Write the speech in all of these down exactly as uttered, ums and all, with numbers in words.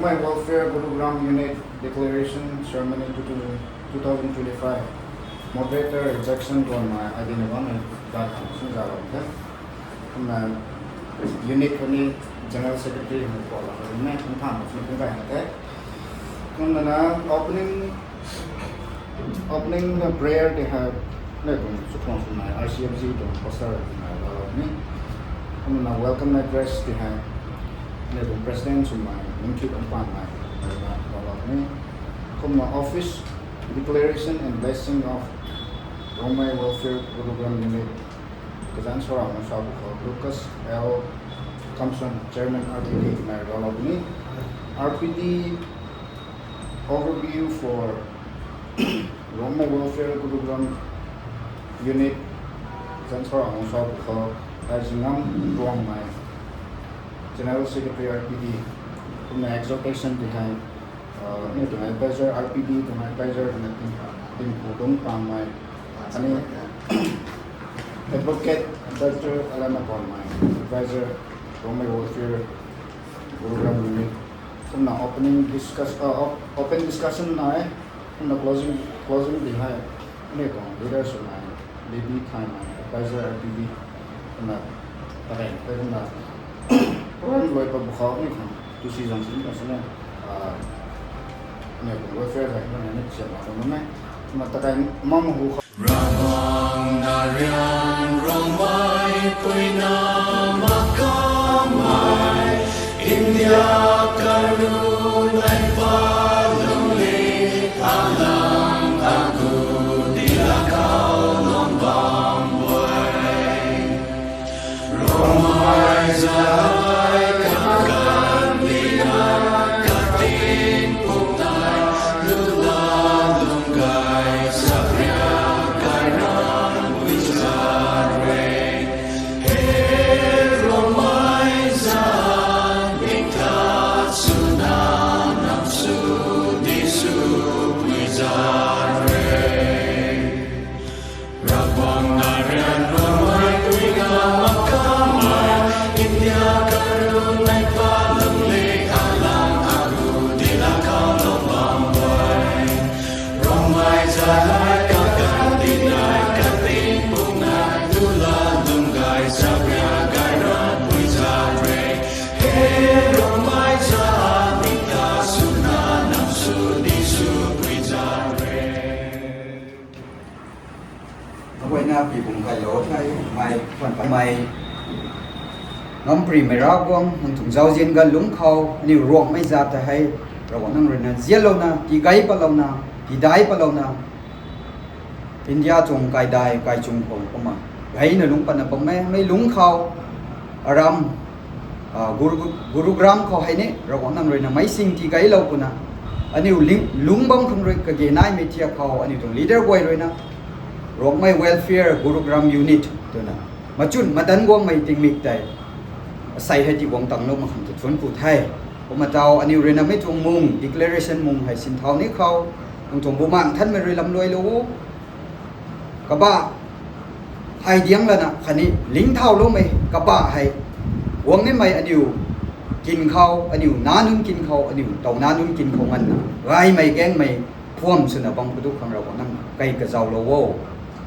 My Welfare Gurugram Unit Declaration Ceremony two thousand twenty-five. Moderator Jackson Gonmei, ai dina bammei da khang sing za lou the. Kumna unit khou ni General Secretary hei pau la khou ni kum than sing kum gay na the. Kumna na opening Opening na prayer ti hei, ne kum sukhuang swmei R C F G tuang pastor na lou ni. Kumna welcome address ti hei, ne kum president swmei Nungthit Ongpanmei na lou ni. Kumna office declaration and blessing of Rongmei Welfare Gurugram Unit, kazanc sora na sa bu khou Lucas L Thompson, Chairman R P D na lou ni. R P D overview for Rongmei Welfare Gurugram Unit, Chancellor Angsa Bukho, Aizingam Ruangmei, General Secretary R P D, kumna exhortation ti hei, uh, ni tuang advisor, R P D tuang advisor, na tin, tin pu dung pangmei, ani Advocate Doctor Alana Kormei, Advisor, Rongmei Welfare Gurugram Unit, kumna opening discuss, uh, op-, open discussion na e, kumna closing, closing ti hei, ani tuang leader swmei, Baby Thaimei, Advisor R P D, kumna, takai, kumna, program loi pa bukha ni khang, tu season sin ka sina, uh, ani tuang welfare hei, kumna ni siam ma tuang na e, kumna takai, mam hu kha. Ravguangc na rian Rongmei puina makamei, India karunei palung li, alang agu dila kau lung bam guay. Rongmei zai kakan dina katin pukna, lula lung gay sakria gay ran pui zat re. He Rongmei zan, ning ta suna nam su di su pui zat re. Ravguangc na rian Rongmei puina makamei, India karunei palung li, alang agu dila kau lung bam guay. Rongmei zai kakan dina katin pukna, lula lung gay sakria gay ran pui zat re. He Rongmei zan, ning ta suna nam su di su pui zat re. Aguayna pi bung kailou thei, mei, khwan pa mei. Ngamprimei Ravguangc, nang tuang zauzian gan lungc khou, aniu Ruangmei zat ta hei, Ravguangc nang ruina zianlouna, tigay patlouna, tidai patlouna, India tuang kaidai, kaichung khou kumna, gayna lungc patna bammei, mei lungc khou, aram, ah, Guru-, Gurugram khou hei ni, Ravguangc nang ruina meic sing tigaylou kuna, aniu ling-, lungc bam khang rui kage naimei thiak khou, aniu tuang leader guay ruina, Ruangmei Welfare Gurugram Unit, twna, machun madan guangmei tingmik tei, asei hei ti guang tanglou mak khang tu thuanc ku the. Kumna tau aniu ruina mei tuang mung, declaration mung hei sinthau ni khou, nang tuang Bumaengh Nthanmei rui lamluailou o. Kabah, hei diang lana khatni lingthauloumei kabah hei, guang nimei aniu kin khou, aniu nac nunc kin khou, aniu tow nac nunc kin khou nganvna, gaymei gaengmei phuam swna bam khou tu khang Ravguangc nang kei kazauhlou o.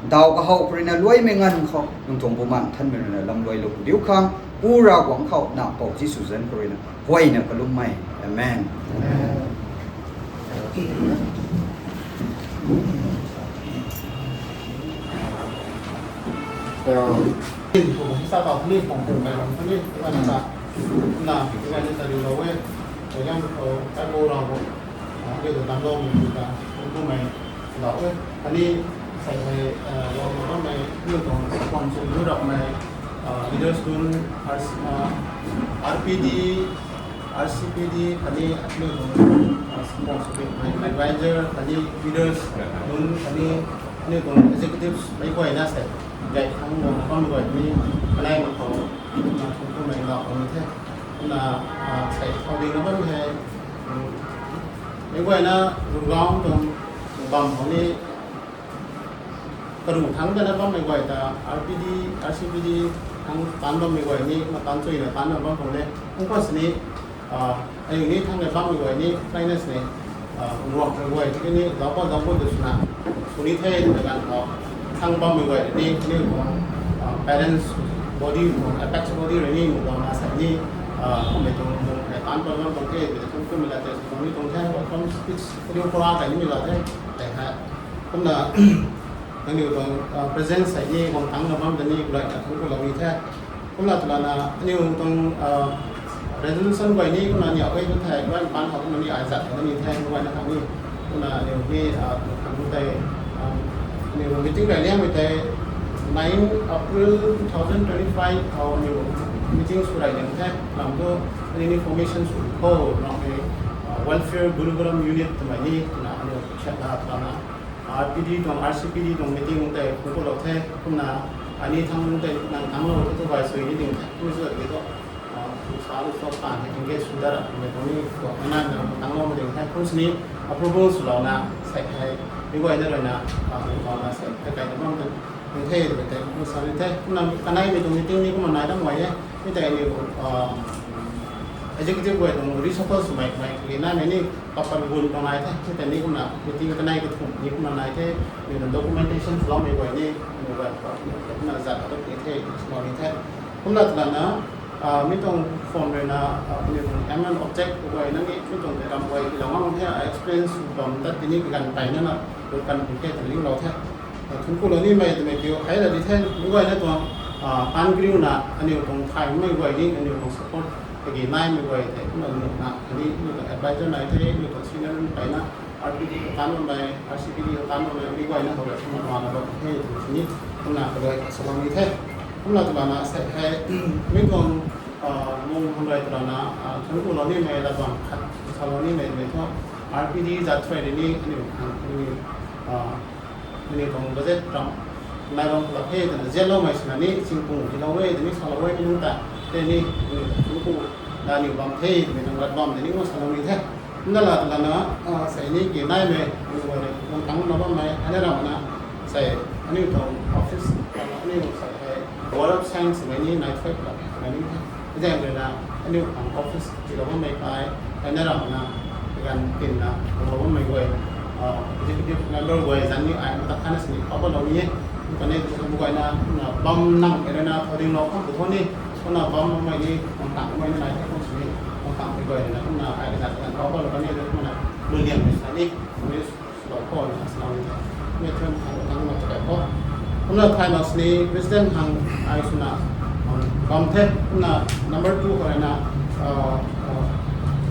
Ntaw kahowh khou ruina luaimei nganv khou, nang tuang Bumaengh Nthanmei ruina lamluailou diu khang, Pu Ravguangc khou, Nac Mpouh Jisu zanc khou ruina, huayna kalummei. Amen. Ani, sei hei, ah, lou na bammei, aniu tuang sponsor lu rapmei, ah, leaders nunc, R C, ah, R P D, R C P D, khatni aniu tuang, ah, sponsor mei advisor, khatni leaders nunc, khatni aniu tuang executives mei guayna sei, gay thangc lou na bammei guay ni, kanei mak khou, na thungc kumei lau khou ni the. Na, ah, sei khou ding na bammei hei, um, mei guayna Gurgaon tuang bam khou ni, karu thangc kana bammei guay ta, R P D, R C P D, thangc taanc bammei guay ni, mataanc chuina taanc na bam khou le. Kum pa sini, Aniu ni thang le bammei guay ni finance ni ruang rui guay tiki ni zauc pa zauc pa du swna sw ni the twmei ganv khou thang bammei guay ni aniu tuang parents body tuang apex body rui ni mu tuang na sa ni kummei tuang mu hei taanc pat bam tuang the twmei tuang kummei la tei sw tuang ni tuang the welcome speech aniu khou la kai nimei la the tei hei kumna aniu tuang presence hei ni guang tangc na bam tei ni guay na thangc khou lou ni the. Kumna twlana aniu tuang resolution guay ni kumna ni akai tu thei guay pan khou kumna ni ai zat na ni the guay na khang ni kumna aniu ni khang tei aniu meeting kai liangmei tei nine April two thousand twenty-five khou aniu meeting sw rai liang the lam tu aniu ni formation sw khou nang ni welfare Gurugram unit twmei ni kumna aniu chat la twlana RPD tuang RCPD tuang meeting tei khou lou the kumna ani thang tei nang tangclou tu tu bai sui ni ding the kumna sw ki tu sa lu so pan hei engage sw da ra kummei tuang ni tuang na na tangclou ding the kum sini approval swlouna sei hei mi guay na rui na louna sei kakai na bam tu the twmei tei kumna sa ni the kumna kaneimei tuang meeting ni kumna nai dam guay e mi tei aniu executive guay tuang reshuffle swmei mei kage naimei ni papan gun tuang nai the mi tei ni kumna meeting kanei kathumh ni kumna nai the mi tuang documentation swloumei guay ni aniu guay kumna zat tu ni the swlou ni the kumna twlana mi tuang form rui na aniu tuang aim and object guay na ni mi tuang tei ram guay kilou ngam the experience bam tat tini kaganv peyna na kan pun the twna linglou the thun kulou nimei twmei kiu hei la di the mi guay na tuang tan kariuna aniu tuang thaymei guay ni aniu tuang support kage naimei guay tei kumna nuna khatni aniu tuang advisor nai the aniu tuang senior nunc peyna RPD khou taanc bammei RCPD khou taanc bammei mi guay na khou rui kumna wana bam the twmei sini kumna kaluai kha salou ni the kumna twlana sei hei mi tuang mung khang rui twlana thun kulou nimei la bam khat salou nimei twmei thu RPD zat thrui ri ni aniu khang aniu aniu tuang budget ram nai bam khou la the twna zianloumei swna ni chingpung tilou e twni salou e mi nunc ta tei ni aniu tuang thun ku na aniu bam the twmei tuang lat bam tei ni kumna salou ni the kumna la twlana sei ni ki naimei aniu guay rui guang tangc na bammei ana ramna sei aniu tuang office aniu sei hei Board of Science mei ni nai thui la twna ni the zaeng rui na aniu tuang office tilou bammei kai ana ramna ganv tinna lou bammei guay executive member guay zanc ni ai mata khatna sini khou balou ni e kanei tu bu guayna bam nang e rui na thou dinglou khang tu thu ni kumna bam bammei ni guang tangc bammei ni nai the kum sini guang tangc mei guay rui na kumna ai rui na ganv khou balou kanei tu kumna lun liangmei sa ni slow khou na slow ni the mi thun khang tang na chai khou kumna thay na sini president khang ai swna bam the kumna number two khou rui na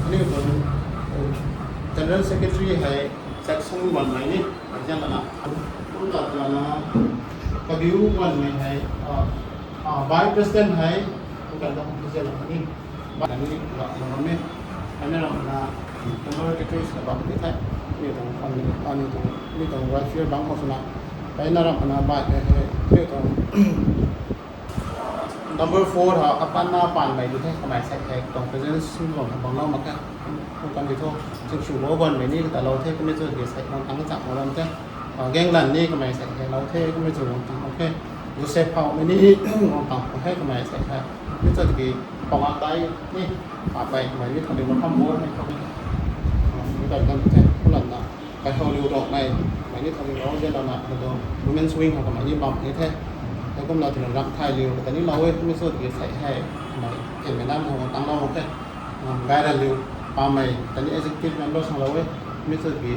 aniu tuang general secretary hei section guanmei ni zianlana kumna twlana kabiu guanmei hei vice president hei kumna zianlana ni bam ni la na bam e ana ramna number secretary swna bam ni the aniu tuang aniu tuang mi tuang welfare bang khou swna ana ramna bai hei aniu tuang number four ha apanna panmei di the kamei sei hei tuang president sw bam banglou mak khe kum kan di thu chingsu bo guanmei ni katalou the kummei chu di sei guang tangc chak mak bam the Ganglan ni kamei sei hei lou the kummei chu guang tangc mak khe Joseph Phaumei ni guang tangc mak khe kamei sei hei mi chu di panga tai ni apei kamei ni thau ni mak kham bo hei khou ni kai kan the kumna kaihou liu rok mei mei ni thau ni lou zianlana kha tu women's wing khou kamei ni bam ni the hei kumna twna ram thay liu kata ni lou e kummei chu di sei hei mei kenmei nam khou guang tangclou mak khe gay ran liu pamei kani executive member sanglou e mi chu di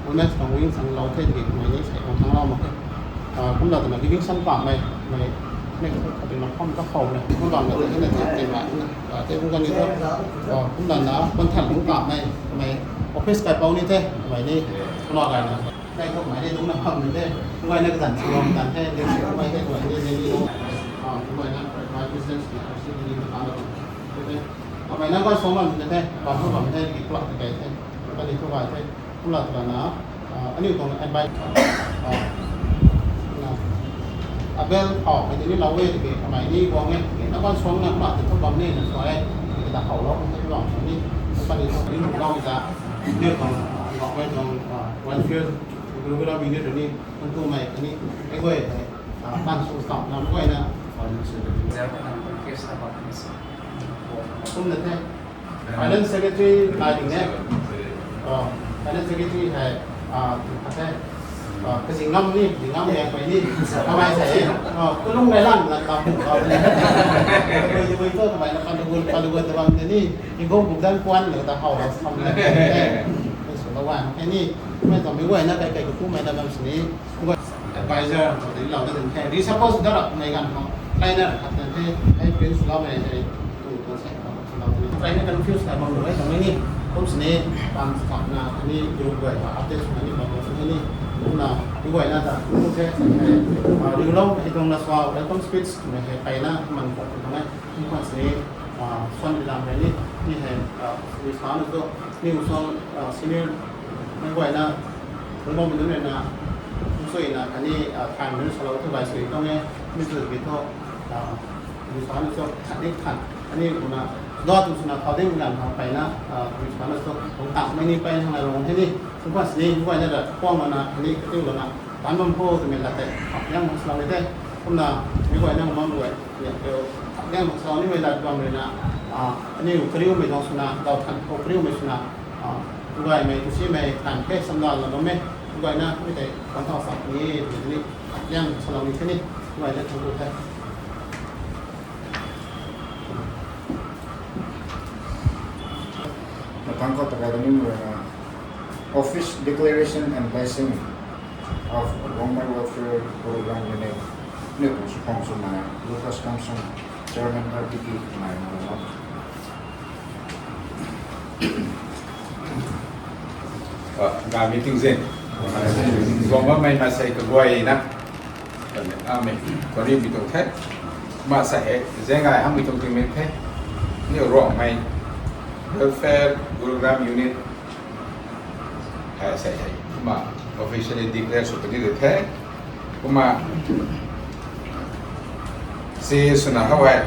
women's tuang wing sanglou the di mei ni sei guang tangclou mak khe kumna twna division pamei mei mei kha tu na kham kakhou mei kum bam na tei na tei tei mei tei kum kan ni thu kumna na kunthan lung pamei mei office kaipou ni the mei ni kumna gayna kai thuk mei ni lungna kham ni the kumna na kazanc swlou tan the di si mei the kumna ni ni ni kumna na vice president ni RCPD ni ta na kamei na guay suang bam the bam thu bam the ki plak kai the kani thu gay the kumna twlana aniu tuang advice Abel Phaumei tei ni lou e tiki kamei ni guang e tiki na guan suang na kumna tei thu bam ni na suai e tiki ta khou lou kum tei bam suang ni kani thu ni lou za aniu tuang guang e tuang welfare Gurugram unit rui ni kum tumei kani e guay hei pan sw kam na guay na kumna the Finance Secretary nai ding e. Finance Secretary hei, khat the, kazing ngam ni, zing ngam ni, pei ni, kamei sei, kalung nei lang na kam, tabui tabui thu kamei na pan tabui pan tabui tabam te ni, tingkum buk dan kuan la ta how la sam na, sw la wan the ni, mei tami guay na kai kai kakumei na bam sini, advisor, tei lou da ding the. Di suppose da rak mei ganv khou, trainer khat na the, hei prince lou mei hei, tu tu sei, lou ni. Trainer confuse kai bam lou e, tami ni, kum sini, pan sak na, ani group guay ta update sw ni bam lou sini ni, kumna, mi guay na ta, kum se, riulou hei tuang na sa, welcome speech mei hei kai na man khou tuang e, kum kan sini, swan di lam hei ni, ni hei, response tu, ni usang, senior, mei guay na, kum bam mi nunc rui na, kum sui na, khatni, time nunc salou thu gay sui tuang e, mi sui bi thu, response tu khatni khat, khatni kumna, dua tu swna thau ding ganv khou pei na, response tu kum tangmei ni pei hang na rong the ni, kum kan sini, mi guay na da kuang lou na, khatni katiu lou na, tan bam khou twmei lat tei, kap liang mak salou ni the, kumna, mi guay na bam guay, ni teu, kap liang mak salou nimei lat bam rui na, aniu kariumei tuang swna, dau than khou kariumei swna, gaymei, tusimei, tan khe, samdal la bam e, guay na, mi tei, kan thau sak ni, twmei ni, kap liang mak salou ni the ni, guay na thang ku the. Matang khou ta kai ni, official declaration and blessing of Rongmei Welfare Program Unit. Ni pu si pang sw na, Lucas Kamson, Chairman R P T, nai na. Ga meeting zin. Guang bammei maansei kaguay na. Amei, kani mi tuang the. Maansei hei, zengai hamei tuang tingmik the. Ni Rongmei Welfare Gurugram Unit. Hei, sei hei. Kumna officially declare sw puni de the. Kumna si swna how hei.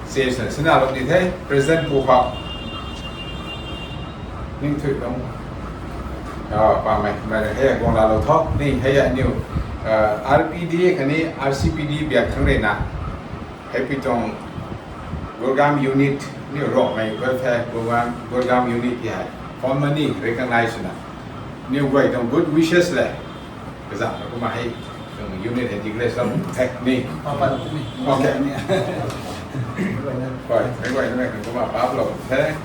Si swna sina lou ni the. President pu khou. Ningthuilung. Pamei, mei hei guang la lou tho. Ni hei aniu, R P D khatni R C P D biak thang rui na. Hei pi tuang Gurugram Unit, niu Rongmei Welfare Gurugram, Gurugram Unit ti hei formally recognize na. Niu guay tuang good wishes le. Kazanc kumna hei tuang unit hei declare sw the ni. Okay. Hei, mei guay na mei kumna paap lou the.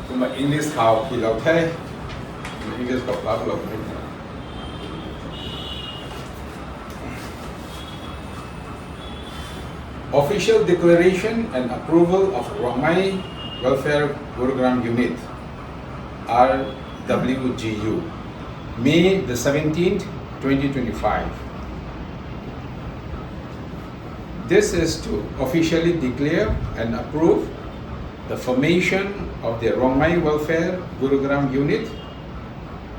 Kumna English khou hi lou the. English khou paap lou the. Official declaration and approval of Rongmei Welfare Gurugram Unit, R W G U, May the seventeenth, twenty twenty-five. This is to officially declare and approve the formation of the Rongmei Welfare Gurugram Unit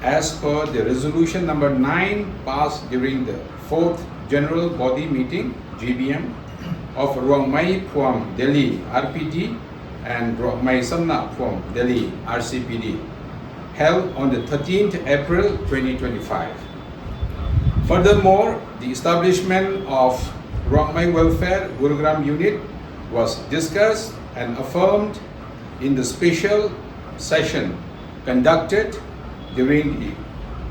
as per the resolution number nine passed during the fourth General Body Meeting, G B M, of Rongmei Phuam Delhi R P D and Rongmei Samna Phuam Delhi R C P D, held on the thirteenth April twenty twenty-five. Furthermore, the establishment of Rongmei Welfare Gurugram Unit was discussed and affirmed in the special session conducted during the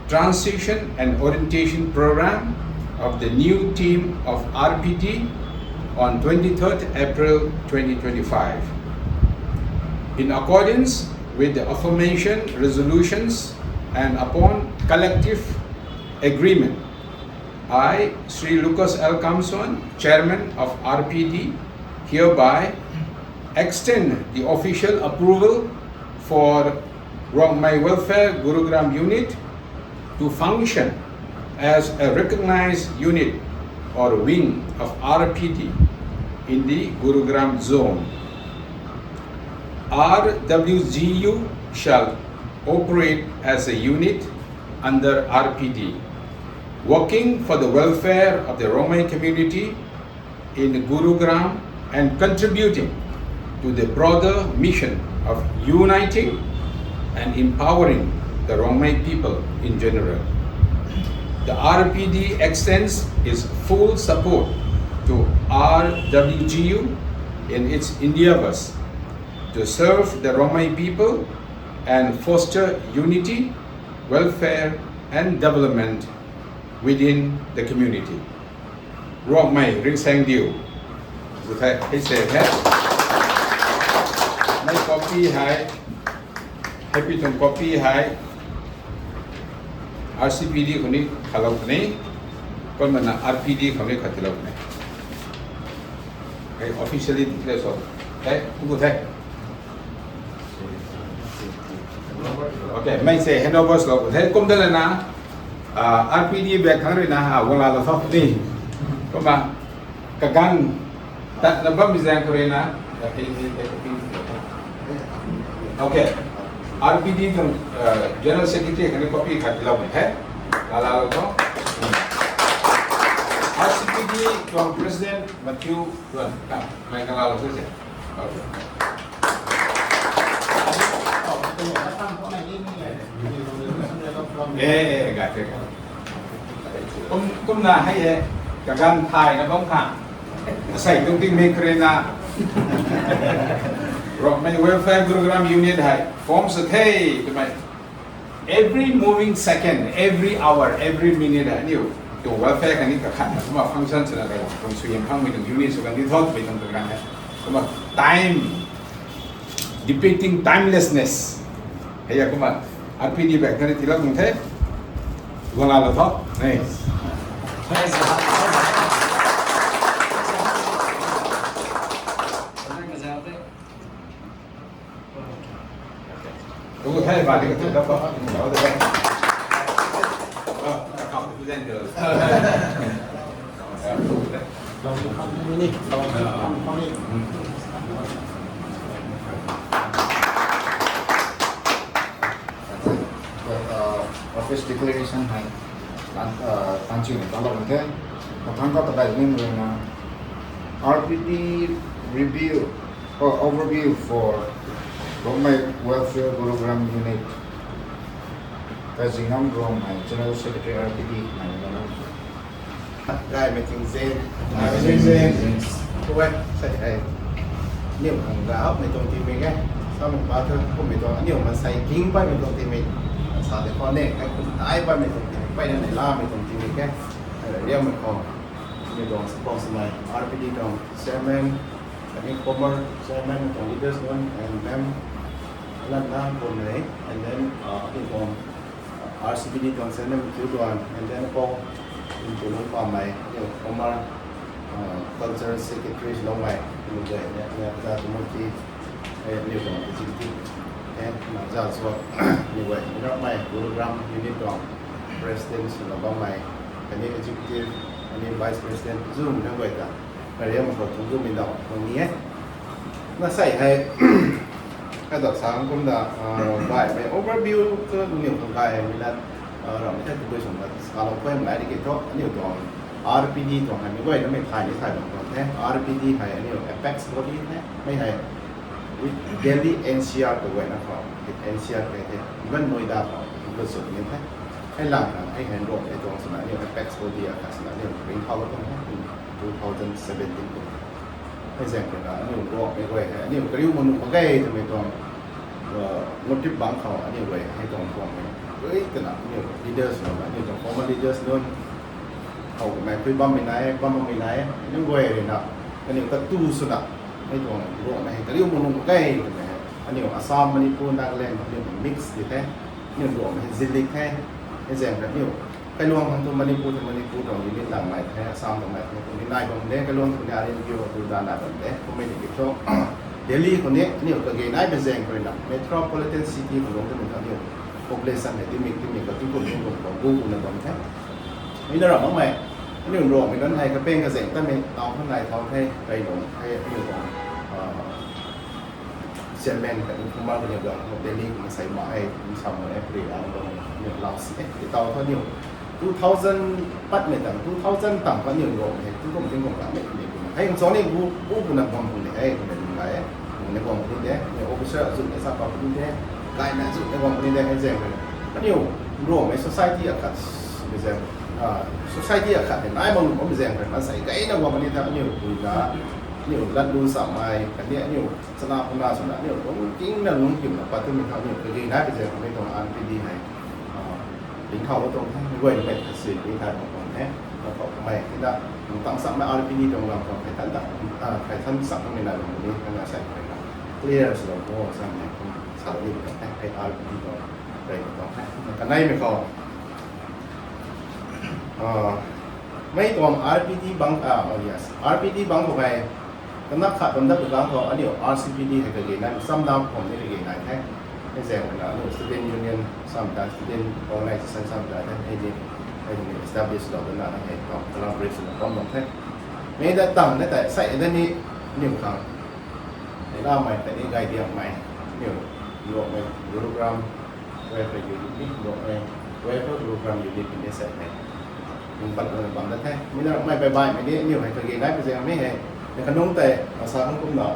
transition and orientation program of the new team of R P D on twenty-third April twenty twenty-five. In accordance with the aforementioned resolutions and upon collective agreement, I, Shri Lucas L Kamson, Chairman of R P D, hereby extend the official approval for Rongmei Welfare Gurugram Unit to function as a recognized unit or wing of R P D in the Gurugram zone. R W G U shall operate as a unit under R P D, working for the welfare of the Rongmei community in Gurugram and contributing to the broader mission of uniting and empowering the Rongmei people in general. The R P D extends its full support to R W G U in its endeavors to serve the Rongmei people and foster unity, welfare, and development within the community. Rongmei Ringsaeng Diu. Zut the, hei se he. Mei copy hei, hei pi tuang copy hei, R C P D khou ni khalou puni, kumna R P D khou ni khatilou puni. Hei officially declare sw the, kum the. Okay, mei se handover swlou the, kum de lana, ah, R P D bag khang rui na, ah, guang laalou tho ni. Kumna, kaganv tatna bammei zaeng khou rui na, okay, R P D tuang, ah, General Secretary khatni copy khat tiiloumei the. Guang laalou tho. R C P D tuang President Matthew Duan, ka, mei guang laalou tho se. Okay. Eh, eh, ga the. Kum, kumna hei e, kaganv thayna bam khang, asei tuang tingmik khou rui na, Rongmei Welfare Gurugram Unit hei form sw the twmei. Every moving second, every hour, every minute hei aniu tuang welfare khatni kakhatna kumna function swna katuang suaihiam phangmei tuang unit sw kan di tho twmei tuang kaganv hei. Kumna time, depicting timelessness. Hei a kumna R P D bag khang ni tiilou tuang the. Guang laalou tho. Nei. Kum the, ba di ka tu da pa. Uh, office declaration hei, tan, uh, tan chiu ta lou the. Mathang ka ta kai ning rui na, R P D review, oh, overview for Rongmei Welfare Gurugram Unit. Kazingnam Rongmei, General Secretary R P D, nai na. Gaymei ting zen. Gaymei ting zen. Kuwe, sei hei. Aniu khang gaymei tuang tingmik e. Samei pa thu, kummei tuang, aniu maansei king paimei tuang tingmik. Sa de khou ne, kai kum tai paimei tuang tingmik, paina nei lamei tuang tingmik e. Riamei khou. Aniu tuang sponsor mei, R P D tuang chairman, khatni former chairman tuang leaders nunc, and ma'am, lan na, kum nei, and then, uh, aniu tuang R C P D tuang chairman Matthew Duan, and then Pou Npulung Pamei, aniu former, uh, cultural secretary swloumei, aniu guay, aniu, aniu, Za Timothy, aniu tuang executive, and, uh, Za Zuat, aniu guay, aniu mei, Gurugram unit tuang president swlou bammei, aniu executive, aniu vice president, zumei nunc guay ta, kariam khou thungc zumei daw, tuang ni e. Na sei hei, Hei ta sang kumna, uh, gaymei overview tu aniu tuang gay hei mi na, uh, ramei the tabui sung na, salou pui mei di ki thu, aniu tuang R P D tuang hei mi guay na mei thay ni thay bam tuang the, R P D hei aniu apex body the, mei hei Delhi N C R kaguayna khou, N C R kei the, even Noida khou, even sw ni the. Hei lang na, hei hei Rongmei tuang swna aniu apex body akhat swna aniu ring thau tuang the, two thousand seventeen tuang. Hei zaeng khou na, aniu Rongmei guay hei, aniu kariu manu mak ge twmei tuang, uh, motive bang khou, aniu guay hei tuang tuang hei. Ui, twna, aniu leaders nunc, aniu tuang former leaders nunc, khou mei pui bammei nai, bam bammei nai, aniu guay rui na, aniu katu swna, hei tuang Rongmei hei kariu manu mak ge twmei hei. Aniu Assam, Manipur, Nagaland, aniu mix di the, aniu Rongmei hei zilik the, hei zaeng khou aniu Kailuang khang tu Manipur the, Manipur tuang unit lang nai the, Assam tuang nai the, kum ni nai bam de, Kailuang kum ni R N P O tu da nai bam de, kum mei ni ki thu. Delhi khou ni, aniu kage nai bam zaeng khou rui na, metropolitan city khou lung twmei thu aniu population hei, timik, timik khou, tingkum, tingkum khou, gu, gu na bam the. Mi na ram makmei, aniu Rongmei nunc hei, kapeng kazaeng tamei, tau khou nai thau the, kai lung, hei, aniu tuang, ah, chairman khatni former kaniw guay, Delhi khou maansei mak e, kum sam mak e, pray lang bam e, aniu lau si e, ti tau thu aniu, two thousand patmei tang, two thousand tang pat aniu Rongmei hei, tingkum, tingkum tang mei, aniu kum. Hei, nchon ni gu, gu, gu na bam kum ni e, kum ni kum gay e, kum ni bam kum ni de, aniu officer azuh ni sa pa kum ni de, gaymei azuh ni bam kum ni de, hei zaeng khou. Aniu Rongmei society akhat, Zaeng, society akhat hei nai bam nuh bammei zaeng rui maansei gayna guang puni the. Aniu pui na, aniu latlu samei khatni aniu chana puna swna aniu lungkingna lungkimna pat twmei thu aniu kage nai pui zaeng mei tuang R P D hei tingthau tuang the, mei guay mei khat si ni thay bam tuang the. Akhou kamei tina tang sammei R P D tuang lam khou thei than ta, thei than sak kamei nai bam puni, kana sei kamei na clear swlou o samei kum salou ni tuang the, hei R P D tuang rey tuang the. Kaneimei khou mei tuang R P D bang, ah, oh yes, R P D bang khou hei, kana khat bam dat pui bang khou aniu R C P D hei kage nai, samna khou ni kage nai the. Hei zaeng rui na aniu student union samei ta, student organisation samei ta the, hei ni, hei ni establish lou dana hei tuang collaboration bam bam the. Mei dat tang na tei sei da ni, aniu khang lamei khatni gay diangmei, aniu Luakmei Gurugram Welfare Unit ni, Luakmei Welfare Gurugram Unit ni sei hei ning pat lana bam dat the. Mi na mei bai baihmei ni aniu hei kage nai pui zaeng mei hei, na kanung tei asa khang kumna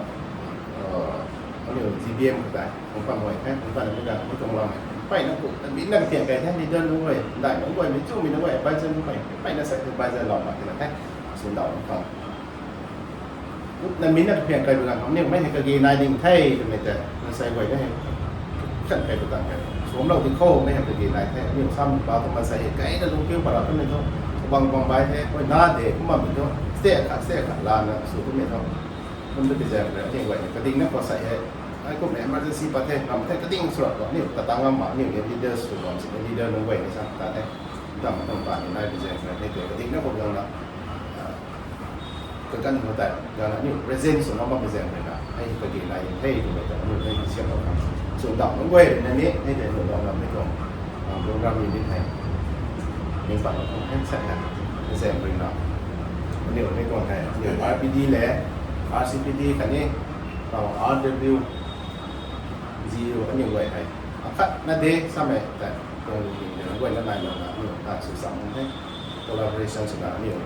aniu G B M khou tei kung pat mak the, kung pat mi na mi tuang lam hei mpeyna ku na mi na kathiang kei the, leader nunc guay, ndai nunc guay, mi chumei nunc guay, advisor nunc guay mpeyna sei advisor lou mak tina the, sundau nunc khang na mi na kathiang kei pui ganv khou aniu mei hei kage nai ding the twmei tei maansei guay na hei khat kei pui ganv kei suamlou di khou mei hei kage nai the. Aniu sam pa tu maansei hei gayna lungkiu para twmei thu, kabang bam bai the, hui na de kum bammei thu, step khat step khat lana sw twmei thu, kum ta pui zaeng rui aniu guay kadingna khou sei hei, ai kummei emergency pat the, ram the, kading sw rap khou aniu ta tang ngam mak, aniu ni leaders sw bam sini, leader nunc guay ni sa ta the, dam tuang ta ni nai pui zaeng rui hei tei kadingna khou guangna kaganv khou tei gana aniu present swna bammei zaeng rui na hei kage nai ding the twmei ta aniu hei siamlou khang, sundau nunc guay rui na ni hei tei nuh lou na mei tuang program unit hei ning pat lou khang hei sei hei zaeng rui na aniu mei tuang hei aniu R P D le, R C P D khatni R W G U aniu guay hei akhat na de samei tei tuang lungning de guayna nai lou na aniu ta sw sam the, collaboration swna aniu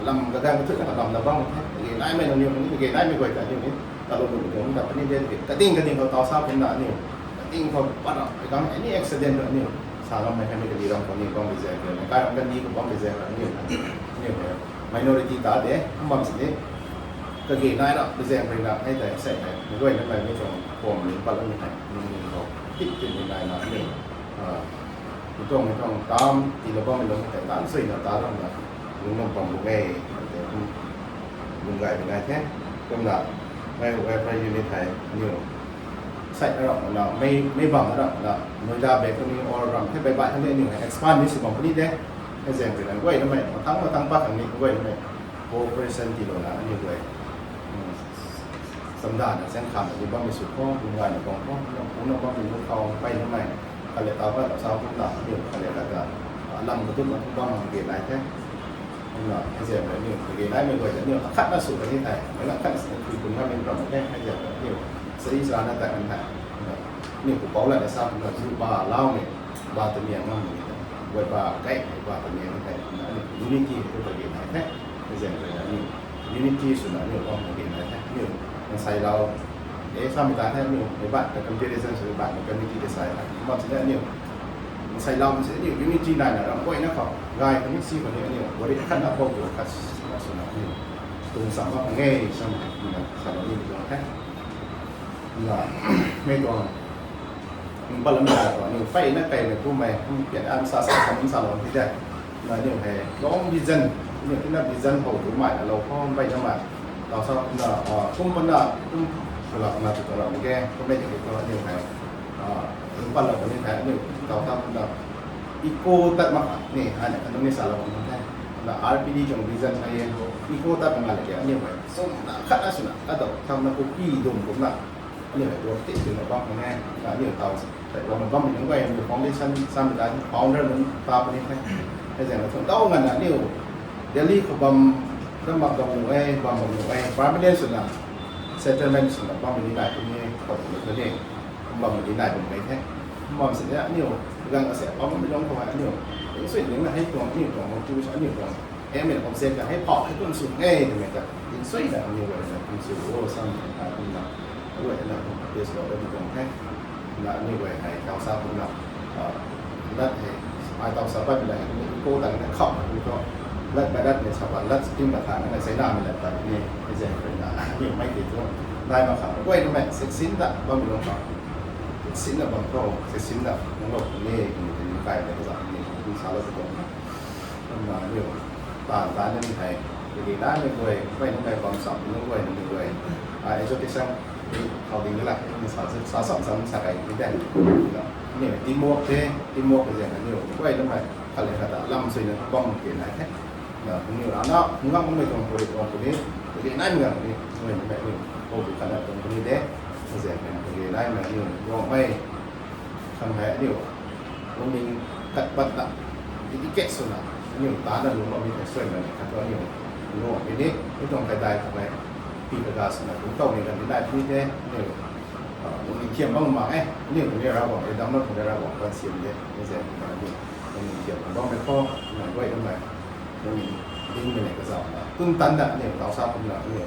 lam kaganv kathuina kalam na bam the, kage naimei nangniw khatni kage naimei guay ta aniu ni talou nuhmei tuang ta puni de, kading kading khou taw sa kumna aniu kading khou pat ra pui ganv any accident aniu sa ngammei khatni kadi ram khou ni bam pui zaeng rui na, kai ram kandih khou bam pui zaeng rui aniu, aniu hei minority ta de kum bam sini, kage nai rap pui zaeng rui na hei tei sei hei mei guayna mei mei tuang khwam ni pat lamei hei nangniw khou tip tip ni nai na aniu mi tuang mi tuang tam tiilou bammei lungc tei tan suina ta lana lungc bam bam bu e, lung gay ni nai the. Kumna mei welfare unit hei aniu sei rap na mei, mei bam rap na Noida back khatni or ram the bai bai khatni aniu hei expand ni sw bam puni de. Hei zaeng rui na guay namei mathang mathang pat khang ni guay namei cooperation tiilouna aniu guay chamdana chaeng khanna ni bammei sw khou, lung gayna bam khou, nang puna bammei lung khou mpeyna mei khat le taw khat sa kumna aniu khat le khat ta lam katumna kum bam kage nai the. Kumna hei zaeng rui aniu kage naimei guay ta aniu akhatna sw kani thei meic lang khatna sini thui kun ngammei ram mak the. Hei zaeng rui aniu chari charana tat kan the. Aniu pupouc lat na sa kumna zu ba laumei, ba tamiang ngammei, guay ba kaimei, ba tamiang thei kumna aniu unity hei tu kage nai the. Hei zaeng rui na aniu unity swna aniu bam kage nai the. Aniu maansei lou e samei ta the, aniu meic baihmei comparison sw baihmei community tei sa e. Kum bam sini aniu maansei lou si aniu unity naina ram guayna khou gay khatni si khatni aniu guari khatna khou tu khat na swna aniu tuang cham bam khang e samei kumna salou ni tuang the. Na mei tuang ning pat lam ta tuang aniu mpeyna kaimei kumei kum pian an sa sa sam salou the de. Na aniu hei long vision, aniu tina vision how tu mei na lou khou mpeyna mei taw sa kumna, kum pana kum kalakna tu kalak mak ge, kummei tiki thu aniu hei ning patlou puni thei aniu taw sa kumna eco tat mak ni hei na kanu ni salou kan the. Na R P D tuang vision hei eco tat mak nga le ke aniu hei sumna khatna swna kadaw thamna kupi dum kumna aniu hei tuang tei twna bam khang e. Na aniu taw tei guangna bammei nunc guay aniu foundation samei ta founder nunc ta puni the. Hei zaeng na thundau nganvna aniu Delhi khou bam, dam bam bam nuh e, bam bam nuh e, permanent swna settlement swna bammei ni nai puni, khou twmei thu ni kum bammei ni nai bam mei the. Kum bam sini aniu gang ase bammei lung khou hei aniu tingsui ningna hei tuang aniu tuang motive, aniu tuang aim and object ta hei phau hei kum sw e twmei ta tingsui na aniu guay na kum sw o samei ta kumna aguay na kum practice lou e tuang the. Na aniu guay hei taw sa kumna lat hei ai taw sa patmei la hei kum Khou tang na khou ni thu, lat bai lat ni sa ba, lat skim ba tha na, na China mei lat bai ni, e zen kari na, ni mei ti thu, nai ma khang, guay na mei, sik sin da, bam lung khang. Sik sin da bam khou, sik sin da, nung lou ni, ni, ni, kai bai za ni, ni sa lou tu na. Kum na ni, ta, ta ni hei, ni, ni, na ni guay, guay na mei bam sam, ni guay, ni guay. A, education, ni, khou ding la, ni sa, sa, sa, sa, sa kai, ni den. Ni, teamwork te, teamwork te, ni, guay na mei, khat le khat ta lam sui na bam ke nai the. Na, ni rana, ngam mei tuang puri tuang puni, puri nai mei ni, mei ni, mei ni, ko bi khat na tuang puni de, zek ni, puri nai mei ni, Rongmei, khang hei ni, lungning kat pat na, dedication na, ni, ta na lung mei ni, sui na, khat ni, lung mei ni, ni tuang kai dai khang hei, pi ka ga sui na, kung tau ni kan ni nai puni de, ni, Ah, lungning thiam bam mak e, aniu ni Ravguangc, e dam na khou ni Ravguangc kan siam de, ni zek ni, lungning thiam bam e khou, na guay na mei, lungning ding mei ni kazauh na, tun tan na, aniu tau sa kum na, aniu,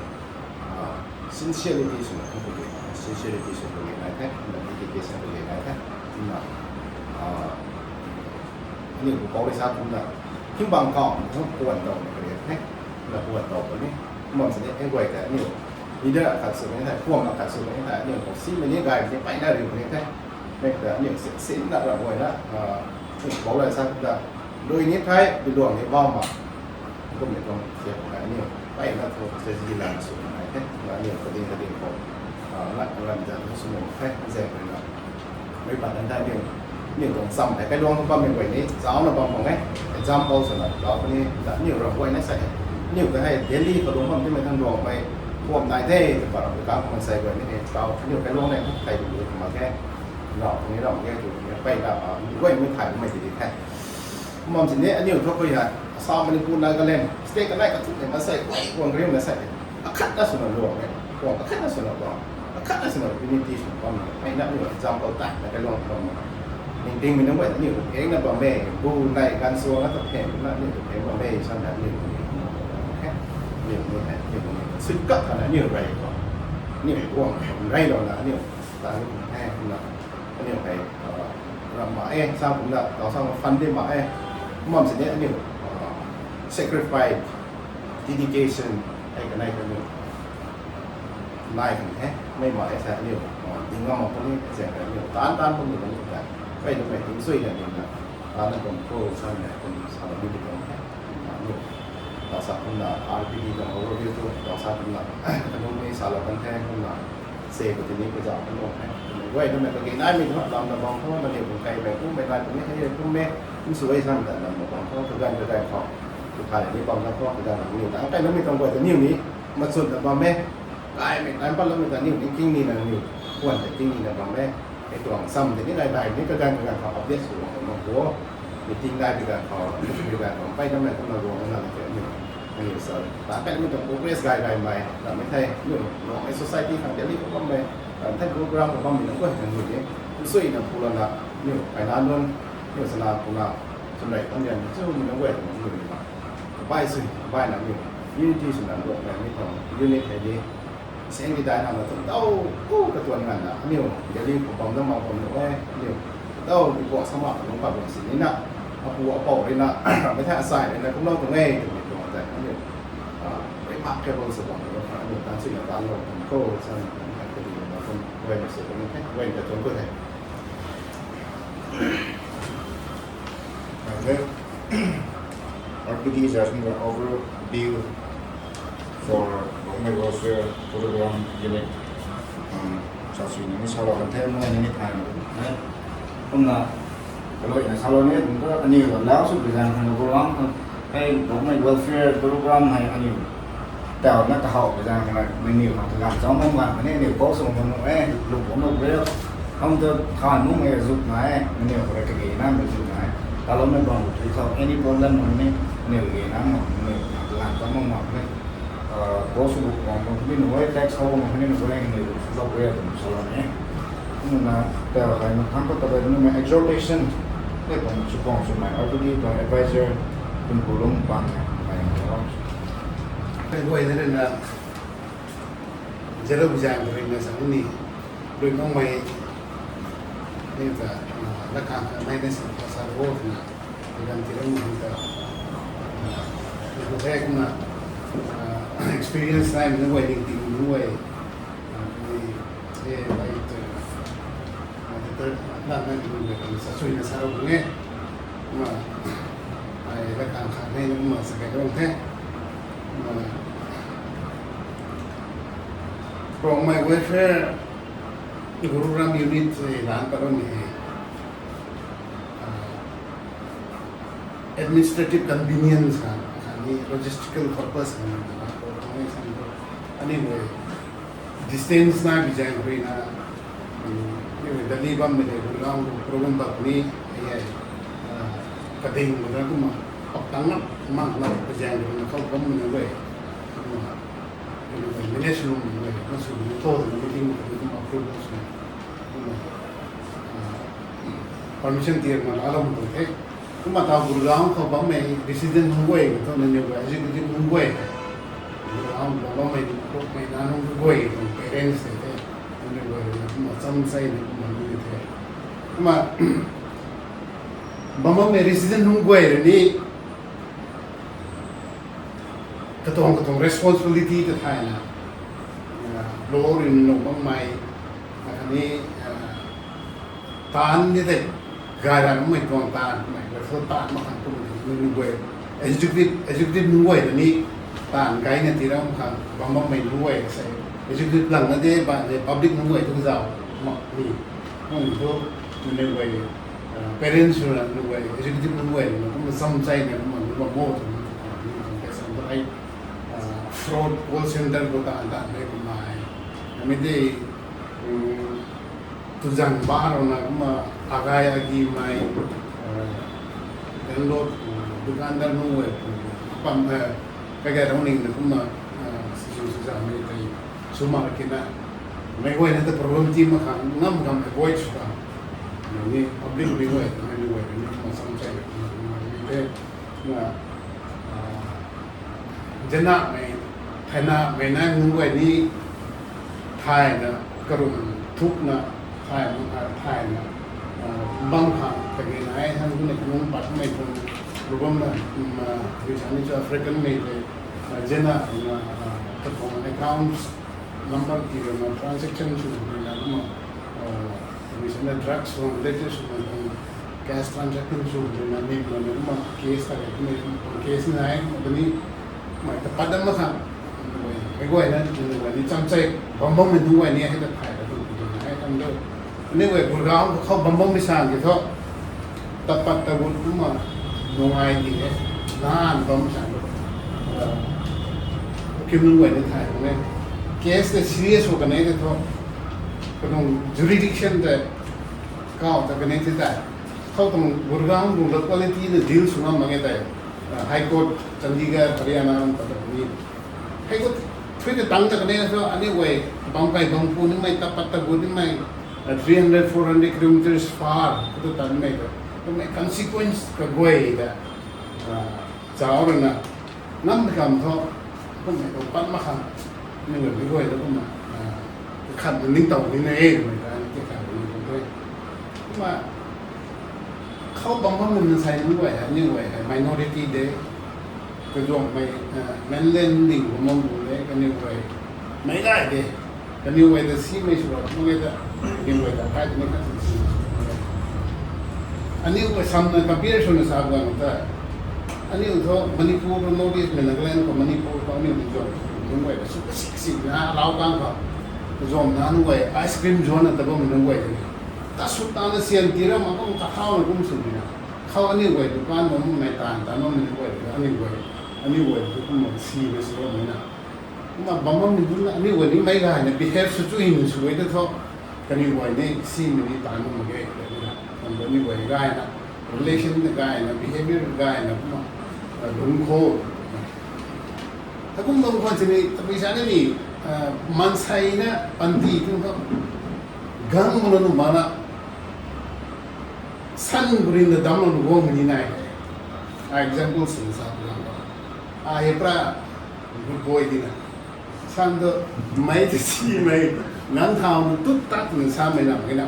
ah, sincerity sw na, aniu, sincerity sw na, ni nai the, na dedication ni nai the, na, ah, aniu kou rui sa kum na, himbang kau, na puan tau na kariak the, na puan tau puni, kum bam sini, e guay ta, aniu, leader akhat sw ni the, kuam akhat sw ni the, aniu kou si mei ni gay ni pey na riu ni the. Mei ta aniu si, sin na ra guay na, ah, kou rui sa kum ta, lui ni thei, bi luang ni bam ma. Kum ni kum, si, aniu, pey na thu, strategy lan sw ni the, na aniu, kading, kading khou, ah, na, na, na, sw ni the, zek ni na. Mei pat tan thei aniu, aniu tuang cham hei kailuang thu bammei guay ni, zauc na bam khang e. Example sw na, zauc puni, ta aniu Rongmei na sa e. Aniu ta hei Delhi khou lung bam timei thang Rongmei, kuam nai the, ta pat rui kang khou mansei guay ni e, zauc, aniu kailuang na, thei bu bu mak khe. Rau, ni rau khe, tu, ni pey ta, ah, guay mei thai mei ti di the. Kum bam sini, aniu thu khui hei, Assam, Manipur, Nagaland, state kanei kathumh ni mansei, guay kuang rim na sa e. Akhat na sw na luang e, kuang akhat na sw na luang, akhat na sw na unity sw na bam e. Ai na ni example ta na kailuang bam e. Ning ting mei nunc guay ni, eng na bam e, bu nai gan sw na ta theng na ni, theng bam e, san na ni. Okay? Ni, ni, ni, ni, sut kap na ni rai ko. Ni kuang rai lou na ni, ta ni hei na. Aniu hei, ah, ram mak e, sa kumna, tau sa kumna fun di mak e. Kum bam sini aniu, ah, sacrifice, dedication, hei kanei kaniu nai kan the, mei mak e sa aniu, ah, ding ngam mak puni, zek aniu, tan tan puni aniu ta, kai na mei ting sui na ding na, tan na kum pro sa na kum sa na ni di kum the. Aniu, tau sa kumna, R P D tuang overview tu, tau sa kumna, kanun ni sa lou kan the, kumna, se ko tini ko zauc kan lou the. Guay na mei kage nai mei tu, lam na bam khou, na ni kum kai mei kum mei nai kum mei, hei kum mei, kum sw e sa mei ta lam na bam khou, kaganv kaganv khou, tu thai ni bam na khou, kaganv ni ta, kai na mei tuang guay ta niu ni, machun na bam e, kai mei, kai pat lou mei ta niu ni, king ni na niu, kuan ta king ni na bam e. Hei tuang sam tei ni nai nai ni kaganv kaganv khou update sw guang mak bo. Meeting nai bi ganv khou, meeting bi ganv khou, pey na mei kumna guang na na ke ni. Ni sa, ta kai mei tuang progress gay gay mei, ta mei thei, ni, no, mei society khang Delhi khou bam mei, ta thei program khou bam mei na guay kan ni ni. Sui na pu la na, ni, kai na nunc, ni sa na pu na, swn rei kan rian, chu ni na guay kan ni ni. Bai sui, bai na ni, unity sw na guang mei, ni tuang, unit hei ni, Seng di dai na na tum dau, ku katuan ngan na, aniu, Delhi khou bam na ma bam nu e, aniu, dau, di kuak sa ma, nung pat bam sini na, apu apou rui na, mei thei asai rui na, kum lou tuang e, twmei tuang tei, aniu, ah, remarkable sa bam nu, aniu, tan sui na tan lou, kum ko, sa, aniu, kadi na, kum, guay na sw, kum, guay na tuang ko the. Okay. R P D is asking the overview for Rongmei Welfare Program Unit. Um, sa sui ni sa lou kan the, mei ni thay na. Kumna, kaloi na sa lou ni, kum ko aniu lau sw bi zang khang program, hei Rongmei Welfare Program hei aniu tau na kahau bi zang khang, mei niu khang kaganv chau bam ganv, mei ni aniu kou sw bam nu e, luk bam nu e. Khang tu than nung e zuk nai, mei niu khou rui kage na mei zuk nai. Taloumei bam tui khou any problem nung ni, mei niu kage na mak, mei niu khang kaganv chau bam mak ni. Ah, kou sw luk bam bam ni nu e, tax khou bam ni nu e, mei niu sw lou e, kum sa lou ni. Kumna, tau hei na khang khou ta bai nu mei exhortation, e bam sw bam sw mei, R P D tuang advisor, kum pu lung bam mei, mei ni bam. Hei guay na rui na, zero bi zang rui na sa ni, rui nung mei, ni ta, ah, na khang, ah, mei ni sa, sa wo na. Gan tiram hang ta, uh, the kumna, uh, experience nai mei nunc guay, ning ting nunc guay, uh, ni, eh, like, uh, uh, the third, na, na, nunc guay, sa sui na sa rou nge. Kumna, ai, la kang khat nei na kumna sa kai rou the. Kumna, Rongmei welfare, Gurugram unit, eh, lan pat rou ni, eh. Uh, administrative convenience ha, khatni logistical purpose ha, na, na, na, na, na, anyway, distance na bi zaeng rui na, um, anyway, Delhi bammei le, Gurgaon khou program bak ni, ai, ai, uh, kading na kumna, pak tang na, mang na, bi zaeng rui na, khou bam na, anyway, kumna, anyway, manage lung, anyway, na sw ni, to, na, meeting, na, kumna, approval sw, kumna, uh, permission tier na, la lou tuang the. Kumna ta Gurgaon khou bammei resident nunc guay, tu nangniw guay, executive nunc guay. Gurgaon khou bammei, bammei na nunc guay, parents tei the. Nangniw guay, kumna cham sai ni, kumna ni the. Kumna, bam bammei resident nunc guay rui ni, katuang katuang responsibility ta thayna, uh, law rui ni nung bammei, uh, khatni, uh, taanv ni tei, gay ra bammei tuang taanv, mei, refer taanv mak khang kum ni, nunc guay, executive, executive nunc guay rui ni, taanv gayna tii ra mak khang, bam bammei nunc guay sei, executive lang na de, ba, de public nunc guay tu zau, mak ni, nunc tu, nunc guay, uh, parents rui na, nunc guay, executive nunc guay rui na, kumna cham sai na, kumna, kumna mo, kumna, kumna, kumna, kumna, kumna, kumna, uh, fraud call center khou taanv taanv mei kumna, mei de, um, tuzang ba rou na kumna, agai agi mei, uh, landlord, uh, dukandar nunc guay, uh, pam, uh, kagai rou ning na kumna, uh, sising sisa mei tei, sw mak kina, mei guay na ta problem ti mak khang, ngam khang avoid sw khang, ni public mei guay, mei guay, ni kumna cham sai, ni kumna, ni te, na, ah, zena mei, thaina mei nai nunc guay ni, thayna, karum thukna, thay, ah, thayna, ah, bam khang, kage nai, han guna kanunc pat mei tuang, rubam na, um, ah, kage sa ni chu African mei te, ah, zena, ah, ah, kathong accounts, number ti rui na transaction sw rui na kumna, uh, kami sana drugs tuang related sw na tuang cash transaction sw rui na ni kumna kumna case ta rui kumna case nai kumna ni mei ta pat dam mak khang. Mei guay na, mei guay ni cham sai bam bammei nunc guay ni hei ta thay ra tu tu na hei tam do. Anyway, Gurgaon khou bam bammei sang ki thu, tapat tagut kumna nung ai di e, naan bam sa lo. Kim nunc guay ni thay tuang e. Case tei serious khou kanei tei thu, katuang jurisdiction tei, kau ta kanei tei tei, khou tuang Gurgaon tuang locality na deal sw ngam mak e tei, High Court, Chandigarh, Haryana ram ta ta ni. Hei khou thui ta tang ta kanei thu, anyway, bam kai bam pu nimei, tapat tagut nimei, uh, three hundred, four hundred kilometers far, khou ta tang mei ta. Kumna consequence kaguay ta, uh, zauc rui na, ngam ta kam thu, kumna tuang pat mak khang, ni guay, ni guay ta kumna, uh, khat na ningtow ni na e, mei ta, ni khat ni tuang e. Kumna, khou bam bammei na sai ni guay hei, ni guay hei minority de, kazuangmei, uh, mainland ding bam bam de, kaniw guay, meic gay de, kaniw guay ta simei sw ra, mak ge ta, kaniw guay ta kai tini khat si. Aniu guay samna compare swna sa guang ta, aniu thu Manipur khou, North East mei Nagaland khou, Manipur khou aniu ni zuan, nunc guay ta sw kasi kasi na rau kang khou, zuan na nunc guay ice cream zuan na ta bammei nunc guay ta ni, ta sw ta na sian ti ra mak kum ta khau na kum sw ni na. Khou aniu guay dukan bam bammei taanv taanv bammei nunc guay ta aniu guay, aniu guay tu kumna simei sw bammei na. Kumna bam bammei nunc na aniu guay ni meic gayna behave sw chu hin sw e ta thu, kaniw guay ni simei ni taanv bam mak ge, na. Kum ta aniu guay gayna, relation na gayna, behavior gayna kumna, uh, lungc khou. Ta kum lungc khou sini, tabui sa ni, uh, maansei na panty tu thu, gang mana nu mana, san burin na damlou nu guangmei ni nai. Example sin sa tu lang ta. Ai pra, good boy di na. San tu, mei tu simei, nang thau na tut tat na samei na, mei na.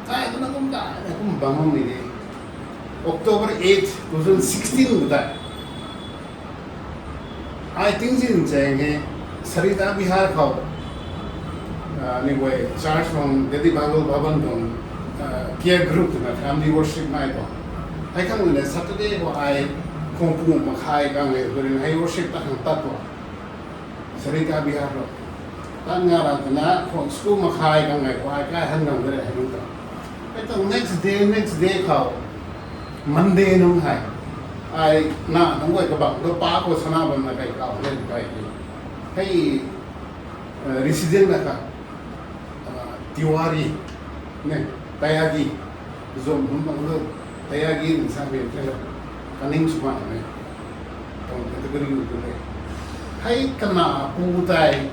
Kai tu na kum ta, na kum bam bammei de. October eight, two thousand sixteen ta, ai tingzin chaeng hei Sarita Vihar khou, uh, niwei church khou Daddy Bhagwal Bhavan tuang, uh, care group twna family worship nai tuang. Hei khang le Saturday khou ai khang pung makhai kang le, durin hei worship ta khang tat tuang. Sarita Vihar khou. Tan nga ra twna khang school makhai kang le khou ai kai han gang de re hei nung ta. Hei tuang next day, next day khou, Monday nung hei, ai na nunc guay kabang tu pa khou sana bam na kai kau le kai ki. Hei, uh, resident na ka, uh, Tiwari, ne, Tyagi, zom hum bang tu, Tyagi ni sa bam the, kaning sw bam ne, tuang category tu le. Hei kana pu tei,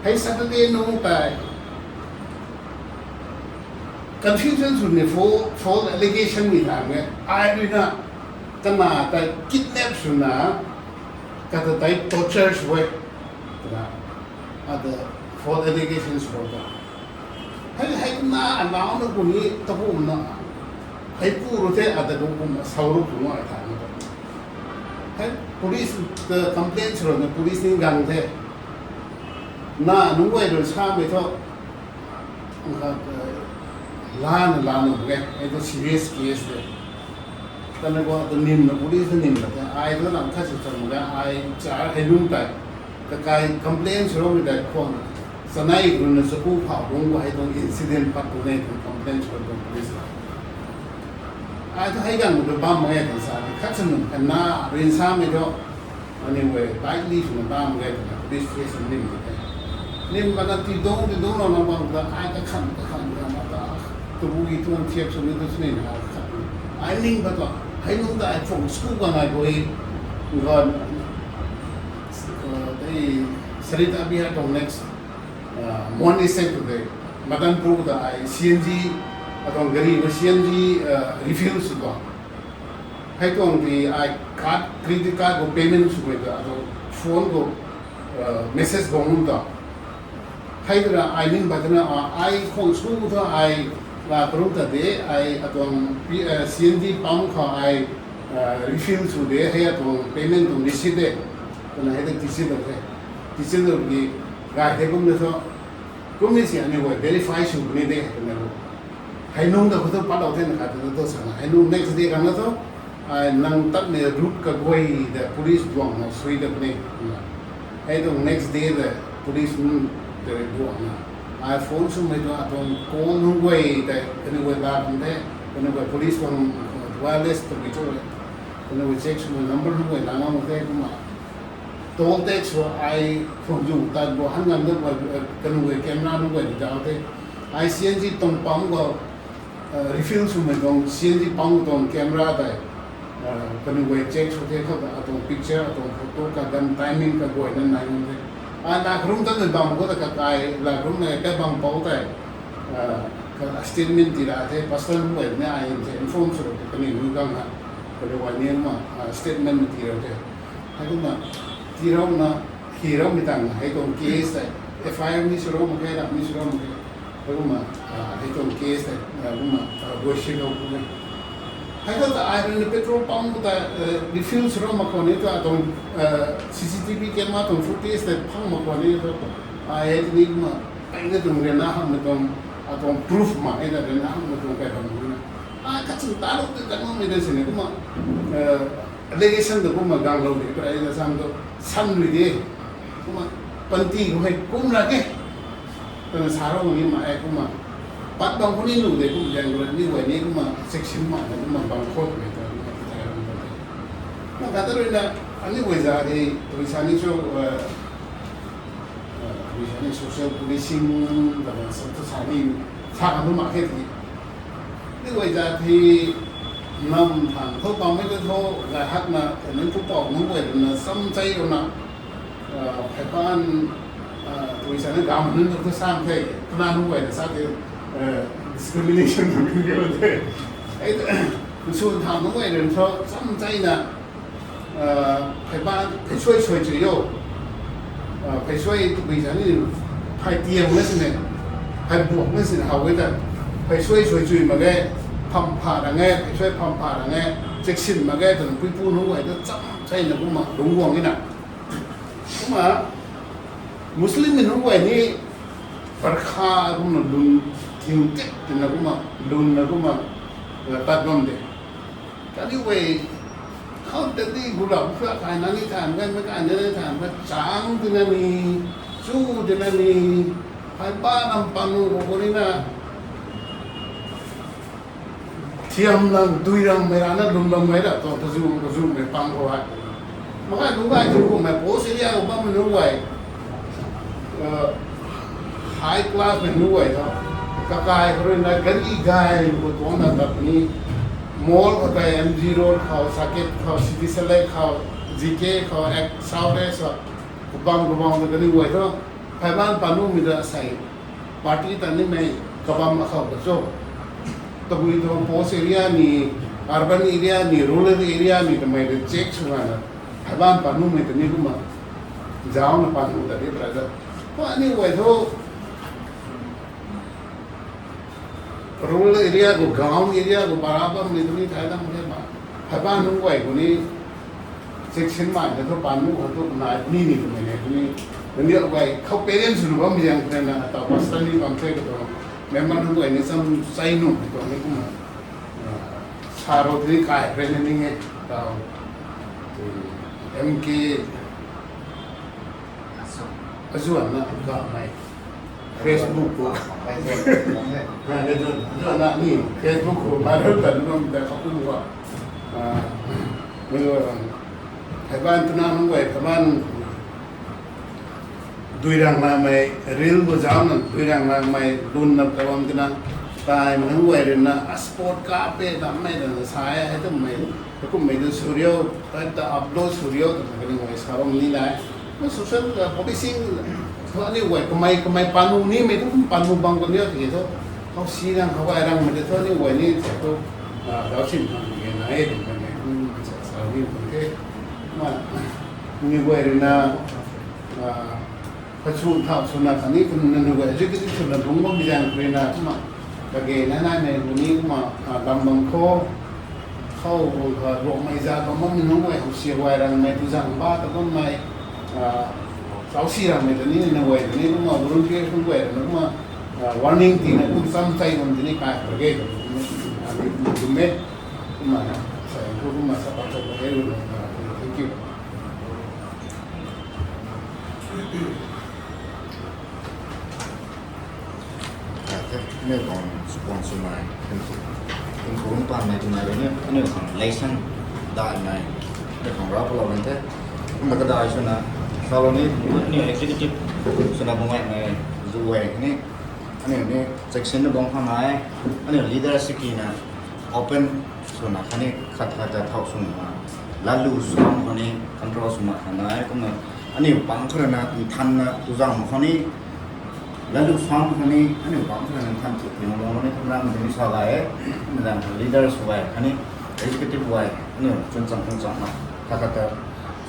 hei Saturday nung tei, confusion sw ni false, false allegation ni tha me, ai rui na, kana tei kidnap swna, kata tei torture sw e, twna, ata false allegations sw ta. Hei, hei kumna anau na kuni takumna, hei pu ru the ata kum kum sau ru kum ai tha na ta. Hei police ta complaint sw ru na police ni gang the. Na nunc guay rui samei thu, khat, uh, lana lana mak ge, hei tu serious case de. Tana khou tu nimna police ta nimna the, ai tu lam khat si cham mak ge, ai cha hei nung tei, kakai complaint sw roumei tei khwan, chanei rui na chaku phau lung khou hei tuang incident pat tu ne tuang complaint sw tuang police ta. Ai tu hei gang tu bam mak ge tuang sa, khat sa nung kana rin samei thu, aniu guay tightly swna bam mak ge twna police station nim mak ge. Nim bana tidung tidung lou na bam ta ai kakhan kakhan kakhan ta, tabui tuang thiak swmei tu sini na khat. Ai ning pat tu, hei nung ta ai phone school ka nai bui, ngan, uh, tei Sarita Vihar tuang next, uh, morning sek tu tei, Madanpur ta ai C N G, atuang gari khou C N G, uh, refill sw tuang. Hei tuang tei ai card, credit card khou payment swmei ta atuang phone khou, uh, message bang num ta. Hei twna ai ning pat twna, uh, ai khang school thu ai la karu ta de, ai atuang P-, uh, C N G pump khou ai, uh, refill sw de, hei atuang payment tuang receipt de. Twna hei ta teacher ta the. Teacher ta ki gay the kum na thu. Kum ni si aniu guay verify sw puni de twna ru. Hei nung ta khou tu pat lou the na khat tu tu sa na. Hei nung next day khang na thu, ai nang tatmei route kaguay ta police duang na sui ta puni. Hei tuang next day ta police nunc ta duang na. Ai phone swmei tu atuang call nunc guay ta kaniw guay la pun the, kaniw guay police tuang wireless tabui cho e. Kaniw guay check swmei number nunc guay la ngam the kumna. Toll tax khou ai phone zu tat bo han ngam de, kaniw guay camera nunc guay ta zauc the. Ai C N G tuang pump khou, uh, refill swmei tuang C N G pump tuang camera tei, uh, kaniw guay check sw the khou ta atuang picture, atuang photo kaganv timing kaguayna nai ngam the. Ai la karum tatmei bam khou ta kakai la karum na kai bam pou tei, uh, ka statement tii ra the, pastor nunc guay ni ai se inform sw the kaniw nunc gang na, kaniw guay ni kumna, uh, statement tii ra the. Hei kumna, tii rou na, hi roumei tang hei tuang case tei, F I R ni sw rou mak khe, ram ni sw rou mak khe. Hei kumna, uh, hei tuang case tei, uh, kumna, uh, guay si rou kum e. Hei khou ta ai rui na petrol pump khou ta, uh, refill sw rou mak khwan ni tu atuang, uh, C C T V camera tuang footage tei phang mak khwan ni tu, ai hei tini kumna, ai na tuang ryanna hamhmei tuang, atuang proof ma, hei na ryanna hamhmei tuang kai bam na. Ai khat chun ta lou tei ta ngam mei de sini kumna, uh, allegation ta kumna gang lou de, tu ai na sam tu, san rui de. Kumna, panty khou hei kum ra ke. Twna sa rou ni ma e kumna. Pat bam khou ni nu de kum jang rui ni guay ni kumna section ma de kumna bam khou de ta ni ta rui na. Na kata rui na, aniu guay za de, rui sa ni cho, uh, uh, rui sa ni social policing, ta na sa tu sa ni, sa kan tu ma khe ti. Ni guay za the, nam than tho bam mei tu tho, gay hak na, kaniw pupouc nunc guay rui na, sam chai rou na, uh, phey pan, uh, rui sa ni gam nunc tu sa the, kana nunc guay na sa the, uh, discrimination nunc guay the. Ei, sw than nunc guay rui tho, sam chai na, uh, phey pan, phey suai suai chui o. Uh, phey suai tabui sa ni, phey tiang na sini, phey buak na sini how e ta. Phey suai suai chui mak ge, Pham pha rang e, pheisui pham pha rang e, cheksin mak ge twna puipu nunc guay ta cham chei na kumna lungc guang e na. Kumna Muslim nunc guay ni parkha kumna lun, thiu tip tina kumna lun na kumna, eh, tat bam de. Kaniw guay, khou tadi gulap khra kai na ni than kai, mei kai na ni than kai, chang tina ni, chu tina ni, hai pa nam panu ko ko ni na. Thiam lang, dui lang, mei rana lum lang mei ra, to, kazu, kazu mei pang ko hai. Makai nunc guay chu kummei post area khou bammei nunc guay, uh, high class mei nunc guay tho. Kakai khou rui na gari gay khou tuang na tat ni, mall khou tei M G Road khou, Saket khou, City Select khou, G K khou, South West khou, kabam kabam na kaniw guay tho. Phaiban panumei ta sei, party ta nimei kabam akhou ta cho. Tabui tuang post area ni, urban area ni, rural area ni twmei ta check sw gana, phaiban panumei ta ni kumna zauc na panu ta di pra da. Ko aniw guay tho, rural area khou, gaon area khou para bammei ta ni thai dam the ma. Phaiban nunc guay khou ni cheksin mai na thu panu khou thu nai ni ni twmei ne tu ni. Nangniw guay khou parents swna bammei zaeng khou na ta pastor ni bam the khou tuang member nunc guay ni cham chei nunc khou tuang ni kumna, ah, sa ro tu ni kai pre na ning e. Tau, M K azuan na kamei Facebook khou. Ha, azuan, azuan na ni Facebook khou viral ta lum ta kakum khou. Ah, mei lo rang. Phaiban twna nunc guay, phaiban dui rang lamei, reel khou zauc na dui rang lamei lun na kabam twna, tai ma nunc guay rui na, a sport kape dammei rana sa e, hei twmei, hei kummei tu sw riu, hei ta upload sw riu twna kaniw guay sa bam ni nai. Social, uh, policing thu aniw guay kamei, kamei panu nimei tu kum panu bam kan riu tiki thu, khou si rang, khou gay rangmei tei thu aniw guay ni tei thu, ah, zauc sin khang tiki nai e twmei, hmm, sa, sa ni khang the. Ma, aniw guay rui na, ah, kachu thau swna khatni kumna nunc guay executive swna lungc bammei zaeng rui na kumna kage nai naimei khou ni kumna, ah, dam bam khou, khou, ah, ruakmei zat bam bammei nunc guay, housia guay rangmei tu zang ba ta bammei, ah, zauc si rangmei ta ni nunc guay ta ni kumna volunteer nunc guay rui na kumna, ah, warning tina kum cham chei bam tini kai kage ta ni, ah, ni kum e. Kumna na, sa kum kumna sa pa ta kage rui na, ah, thank you. Aniu tuang sponsor mei, tingkum pan mei twmei rui ni, aniu khang lesson daihmei, aniu khang rap lou kan the. Kumna kadai swna, salou ni, aniu executive swna bunggaimei zu e ni, aniu ni section na bang khang nai, aniu leadership ki na open swna khatni khat khat ta thau swna, latlu suam khou ni control swna kha nai, kumna aniu pang khou rui na nthan na tu zang khou ni, latlu suam khou ni, aniu pang khou rui na nthan tu pi na bang ni, kumna ram ni sa gay e, kumna zang leader sw gay khatni executive guay, aniu chwn chang chwn chang na, khat khat ta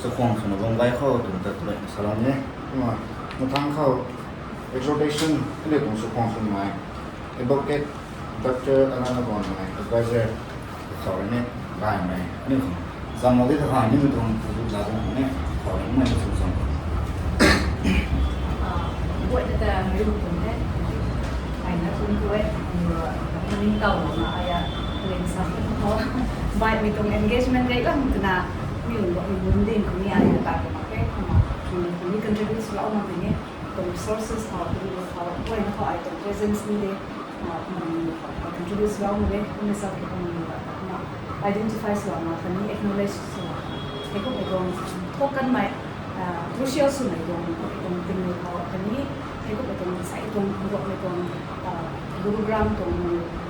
chakhwang swna bam gay khou, twna ta tu rui salou ni, kumna, mathang khou, exhortation, aniu tuang chakhwang swmei, Advocate Doctor Alana Bonmei, advisor, sorry ni, gaymei, aniu tuang, zam modi ta kha, nimei tuang, tu la tuang ni, sorry ni, aniu tuang zam. Ah, buat na ta mei tuang the, ai na tuang tu e, aniu, aniu tau na aya, aniu sa ko, bai mei tuang engagement rei lam twna, aniu, aniu bun din ni aya ta ko ma ke, ma, aniu contribute sw lau ma ni, tuang resources khou, tuang khou, buat na khou ai tuang presence ni de, ah, mani khou, ah, contribute sw lau ma de, kum sa ki kum ni ba, ma, identify sw lau ma, khatni acknowledge sw lau. Hei kum hei tuang, thok kanmei, ah, crucial swmei tuang, tuang tingmei khou, khatni hei kum hei tuang, sai tuang, hei kum hei tuang, ah, Gurugram tuang,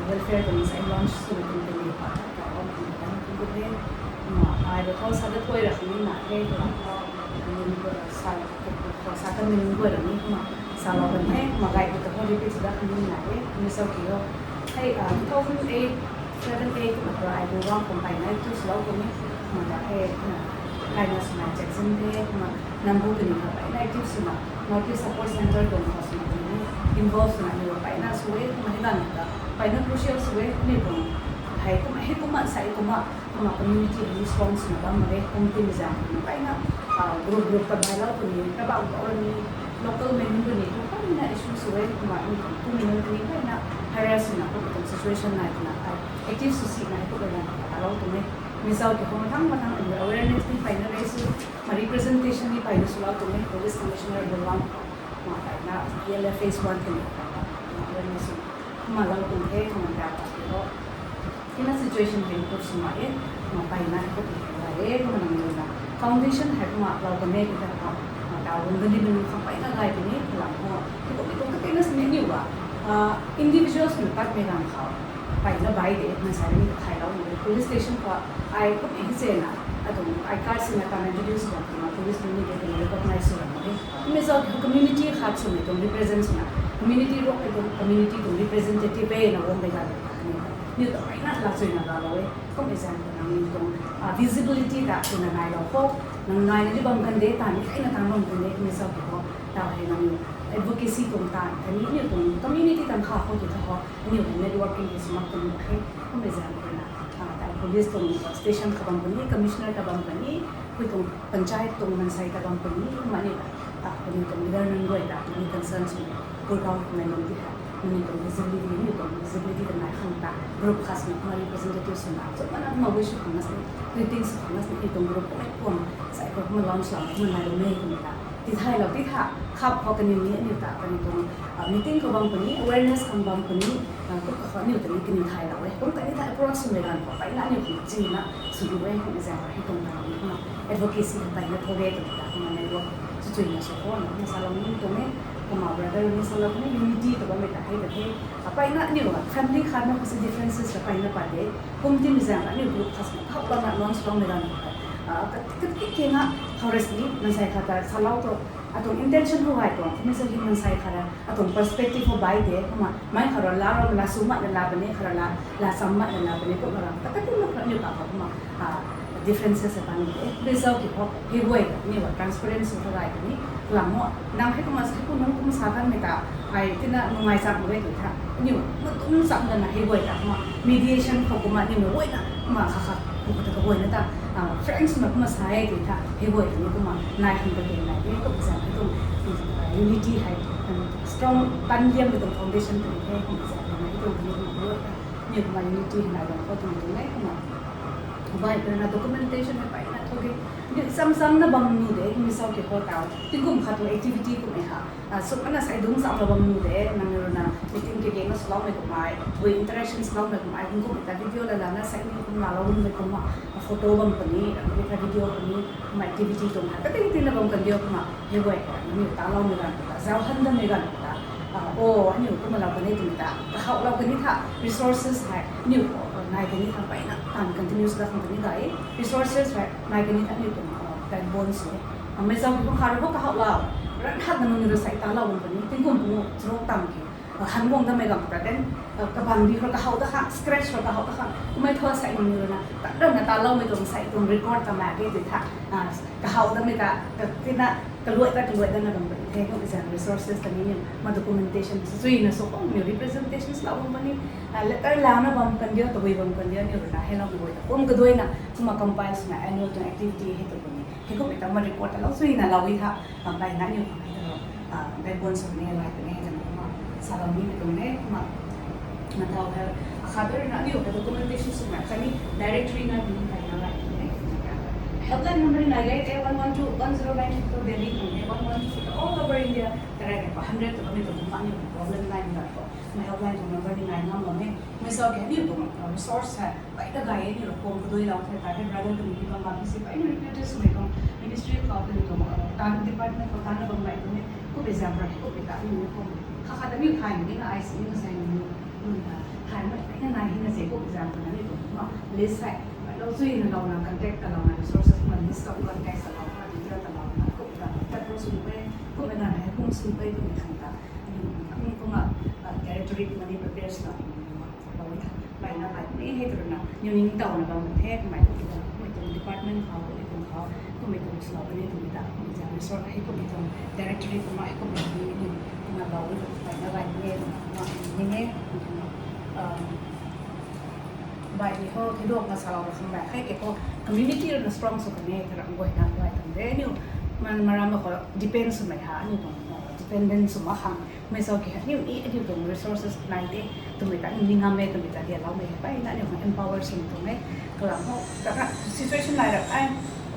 welfare tuang, sai launch swmei tuang tingmei khou, ah, tuang tingmei khou, tuang tingmei khou, ah, ai rui khou sa dat tuai ra khatni na, hei tuang khou, kum sa, kum sa kan ni guay rui ni kumna sa lou kan the, kumna gay khou ta khou repeat sw dat khatni na the, kumna sa ki o. Hei, ah, two thousand eight, seven, eight kumna khou ai Gurugram khou kai nai tu swlou kan ni, kumna ta hei, ah, kai na swna Jackson the, kumna Nambu kani khou kai nai tu swna, multi support center tuang khou swna kani involve swna ni kai na sw e, kumna hei ganv ta kai na crucial sw e, ni tuang Hei kumna, hei kumna, sei kumna, kumna community hei strong swna bam mak e, kum timei zaeng kumna mpeyna, ah, group group ta bailou puni, kabang bau rani, local member ni, mpeyna issue sw e, kumna mi tuang kum nunc ni mpeyna harass swna, kumna tuang situation nai twna, ai, active sw si nai kumna ram ta lou tuang e. Mi zauc ki kum mathang mathang awareness ni mpeyna rei sw, ma representation ni mpeyna swlou tuang e, police commissioner Bulam, ma mpeyna, P L F phase one kani, awareness sw, kumna lou tuang the, kumna ta ta tho. Tina situation hei improve sw mak e, kumna mpeyna hei kumna hei e, kumna nang luna. Foundation hei kumna lou kan e, kumna ta, kumna ta, kumna ni mei nunc khang mpeyna gay puni, kalam ho. Kumna, kumna, kumna, kumna, ni wa. Ah, individuals ni pat mei ganv khou. Mpeyna bai de, mansei ni thaylou ni de. Police station khou, ai kumna hi chena, atuang, ai card sina tana introduce bam, kumna police ni de, kumna recognize sw ram de. Kumna zauc ki community khat swmei tuang represent swna, community ruakmei tuang, community tuang representative e na guang de ganv. Niw ta mpeyna laa chuina laalou e. Kumna zaeng khou nang ni tuang, ah, visibility ta twna nailou khou. Nang naina di bam kan de, ta ni kaina tang bam kan de, kumna zauc ki ho. Ta hei nang ni advocacy tuang ta, ta ni niw tuang community tang kha khou tu ta ho. Niw tuang networking ki sw mak tuang mak khe. Kumna zaeng khou na, ah, ta police tuang station kha bam puni, commissioner ta bam puni, khui tuang panchayat tuang mansei ta bam puni, kumna ni ta, ta puni tuang leader nunc guay ta, puni concern sw, purgau kumna nunc di ha. Nunc ni tuang visibility, nunc ni tuang visibility ta nai khang ta, group khat swna kumna representative swna, so mana kumna wish khang na sini, greetings khang na sini, tuang group kumna kuang, sai khou kumna launch lam, kumna nai lou mei kumna ta. Tithaylou, titha, khap khou kaniw ni, aniw ta, kaniw tuang, ah, meeting khou bam puni, awareness khang bam puni, ah, kum kakhou aniw ta ni kaniw thaylou e. Kum ta ni tha approach swmei ganv khou, mpeyna aniw khang china, sw di e, kum zaeng khou hei tuang ta ni kumna, advocacy hei mpeyna thou e, kum ta, kumna network, chuchuina sw khou, na, kumna salou ni tuang e, kumna brother ni salou ni, unity ta bammei ta hei ta the. Mpeyna aniw, family khat na khou si differences ta mpeyna pat de. Kum timei zaeng aniw group khat swna khou bam na launch loumei ganv khou, ah, ka, ka, ki, ki na, how rest ni, mansei khat ta salou tu, atuang intention khou gay tuang, kumna sa hi mansei khat ta, atuang perspective khou bai de, kumna, mei khat rui laa ram laa sw mak na laa puni, khat rui laa, laa cham mak na laa puni, kumna ram, ta, ta, kumna, kumna, niw ta khou kumna, ah, differences ta ni de. Kumna zauc ki ho, hei guay ta, niw transparency khou gay ta ni, kalam ho, nang hei kumna sa, hei kum nunc kumna sa kanmei ta, ai, tina nungai cham mak e tu tha, niw, matum cham na na hei guay ta, kumna, mediation khou kumna, niw mei guay na, kumna, kha, kha, kumna ta kaguay na ta, ah, friends na kumna sa e tu tha, hei guay ta ni kumna, nai hang ta kei nai de, kumna zaeng hei tuang, ah, unity hei, um, strong, tan liammei tuang foundation ta ni the, kumna zaeng hei tuang ni kumna guay ta, niw kumna unity hei nai bam khou tuang tuang e, kumna. Bai, kumna documentation hei mpeyna thou de. Ni cham cham na bam nu de, mi zauc ki ho ta. Tingkum khat tuang activity kumna ha. Ah, sw mana sai dungc cham na bam nu de, nang rui na meeting kage na swloumei kumna, bui interaction swloumei kumna, tingkum ta video la la na sai ni kumna laa lou mei kumna, photo bam puni, kumna video puni, kumna activity tuang ha. Kati kati na bam kan diu kumna, hei guay, nangniw taloumei ganv ta, zauc han damei ganv ta, ah, o, aniw kumna lou kan e twmei ta, kahawlou kan ni tha, resources hei, aniw, ah, nai kan ni tha, mpeyna tan continuous la khang kan ni ta e, resources hei, nai kan ni tha, aniw tuang, ah, backbone sw e. Ah, mei zauc ki khou kha rui khou kahawlou, ran khat na nangniw rui sai talou bam kan ni, tingkum pung charuk tang ki, ah, han guang damei ganv ta then, ah, kabang di khou kahaw da khang, scratch khou kahaw da khang, kummei thu sai nangniw rui na, tan ran na taloumei tuang sai tuang record ta mak ge tui tha, ah, kahaw damei ta, ka, tina, kaluai ta, kaluai ta na bam puni the, kumna zaeng resources ta ni ni, ma documentation, sw chuina sw khou ni representation swlou bam puni, ah, letter laa na bam kan diu, tabui bam kan diu, ni rui na, helou ni guay ta, kum kaduai na, kumna compile swna annual tuang activity hei tu puni, hei kumna ta ma record ta lou chuina lou e tha, ah, mpeyna aniw khang hei ta lou, ah, backbone sw ni gay puni hei ta na kumna, salou nimei tuang e, kumna, na thau hei, akhat rui na aniw hei documentation swmei khatni directory nai puni mpeyna gay puni e, helpline number nai gay the, one one two, one zero nine two Delhi tuang e, one one two all over India, ta rey hei pa hundred ta bammei tuang kumna aniw problem naimei ganv khou, kumna helpline tuang number ni nai ngam bam e, mei zauc ki aniw tuang, ah, resource hei, mpeyna gay e, aniw rui kum kaduai lou the, ta hei brother community bam bam si, mpeyna reputed swmei tuang ministry khou, aniw tuang, ah, tan department khou tan na bammei tuang e, kumna exam rui, kumna ta aniw kum, kha khat aniw thay ni na, ai si ni na sai ni, kumna, thaymei mpeyna nai hei na se, kumna exam khou na aniw tuang, kumna list hei, lou chuina louna, contact ta louna, resources kumna list ta, kumna text ta louna, detail ta louna, kumna ta, ta pro sw pe, kumna na hei, kum sw pe, kumna khang ta, aniw, kum, kumna, ah, territory kumna ni prepare swna, kumna, lou e tha, mpeyna gay puni hei tu rui na, niw ningtowna bam the, kummei tuang, kummei tuang department khou, kummei tuang khou, kummei tuang swlou puni twmei ta, kummei tuang resource hei, kummei tuang directory kumna hei, kummei tuang ni, kumna lou e, mpeyna gay puni e, kumna, kumna, ni e, kumna, um, Bai ni ho, thidok na salou na khang bai, hei ke ho, community na strong sw kane, tharam guay na bai tang de, aniu, man maram ho, depend sw mai ha, aniu tuang, uh, dependent sw ma khang, mei zau ke, aniu ni, aniu tuang resources nai de, twmei ta, aniu ni ngam e, twmei ta, dia lau mei, bai na, aniu empower sw tuang e, kalam ho, ta ka, situation lai ra, ai,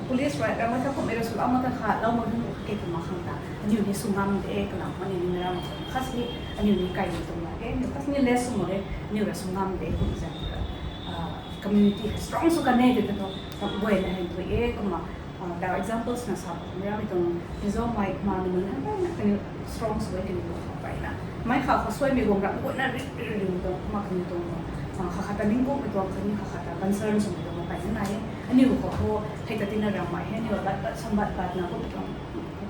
police right, ra, mei ta, kum, era sw lau, mei ta, kha, lau, mei, ke, twmei khang ta, aniu ni sw ngam de, kalam ho, aniu ni ram, khas ni, aniu ni kai ni tuang la de, aniu khas ni less sw mo de, aniu ra sw ngam de, kum zan ra, uh, community hei strong sw kan e tei ta thu, guayna hei tui e, kumna, uh, tau examples na sa, mei ramei tuang Mizo mei, ma ni mun hei, na kaniw strong sw e kaniw tuang pai na. Mei kha kha suaimei guang ra, guayna ri, ri, ri, ri, tuang, kumna kaniw tuang, uh, kha kha ta ning guangmei tuang, kaniw kha kha ta concern swmei tuang pai na nai e. Aniu kha kho, hei ta tina ram mei hei, aniu bat, bat, sam bat, bat na kum tuang,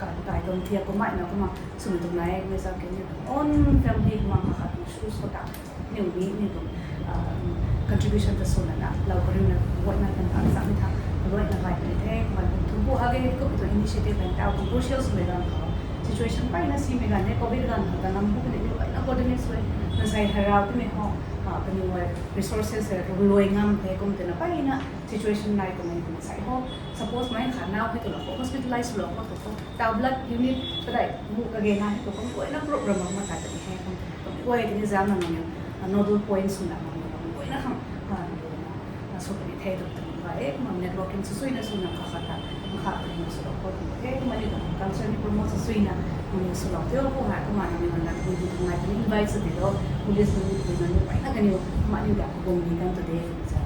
ka, kai tuang thiak kumna, na kumna, swmei tuang nai e, mei sa kaniw tuang own family kumna kha kha tuang shoes kho ta. Aniu ni, aniu tuang, ah, contribution ta swna na, lau kariu na, guayna kan ta, sa mi tha, guayna gay ni the, man thumbu ha ge, kum tuang initiative kan ta, kum crucial swmei ganv khou, situation pai na simei ganv ne, covid ganv khou ta nam bu kani ni pai na coordinate sw e, na sai harau tu mei ho, ah, kaniw resources e, luai ngam the, kum tena pai na situation nai kum ni kum sai ho, suppose mei kha nau hei tu la ho, hospitalize lo ho tu ho, tau blood unit, padai, mu kage na hei tu kum, guayna program ma ta ta ni he, kum, kum, guay tini zam na nang, ah, nodal points swna nang, guayna khang, ah, na, na, sw kani the tu tu ba e, kumna networking sw suina swna kha kha ta, kha kha ni sw lo ko tu e, kumna ni tu culture ni promote sw suina, ni sw lo teo ko ha, kumna ni man na ni tu ngai ni invite sw di lo, police ni tu na ni pai na kani, kumna ni da ko ni kan tu de, ni sa,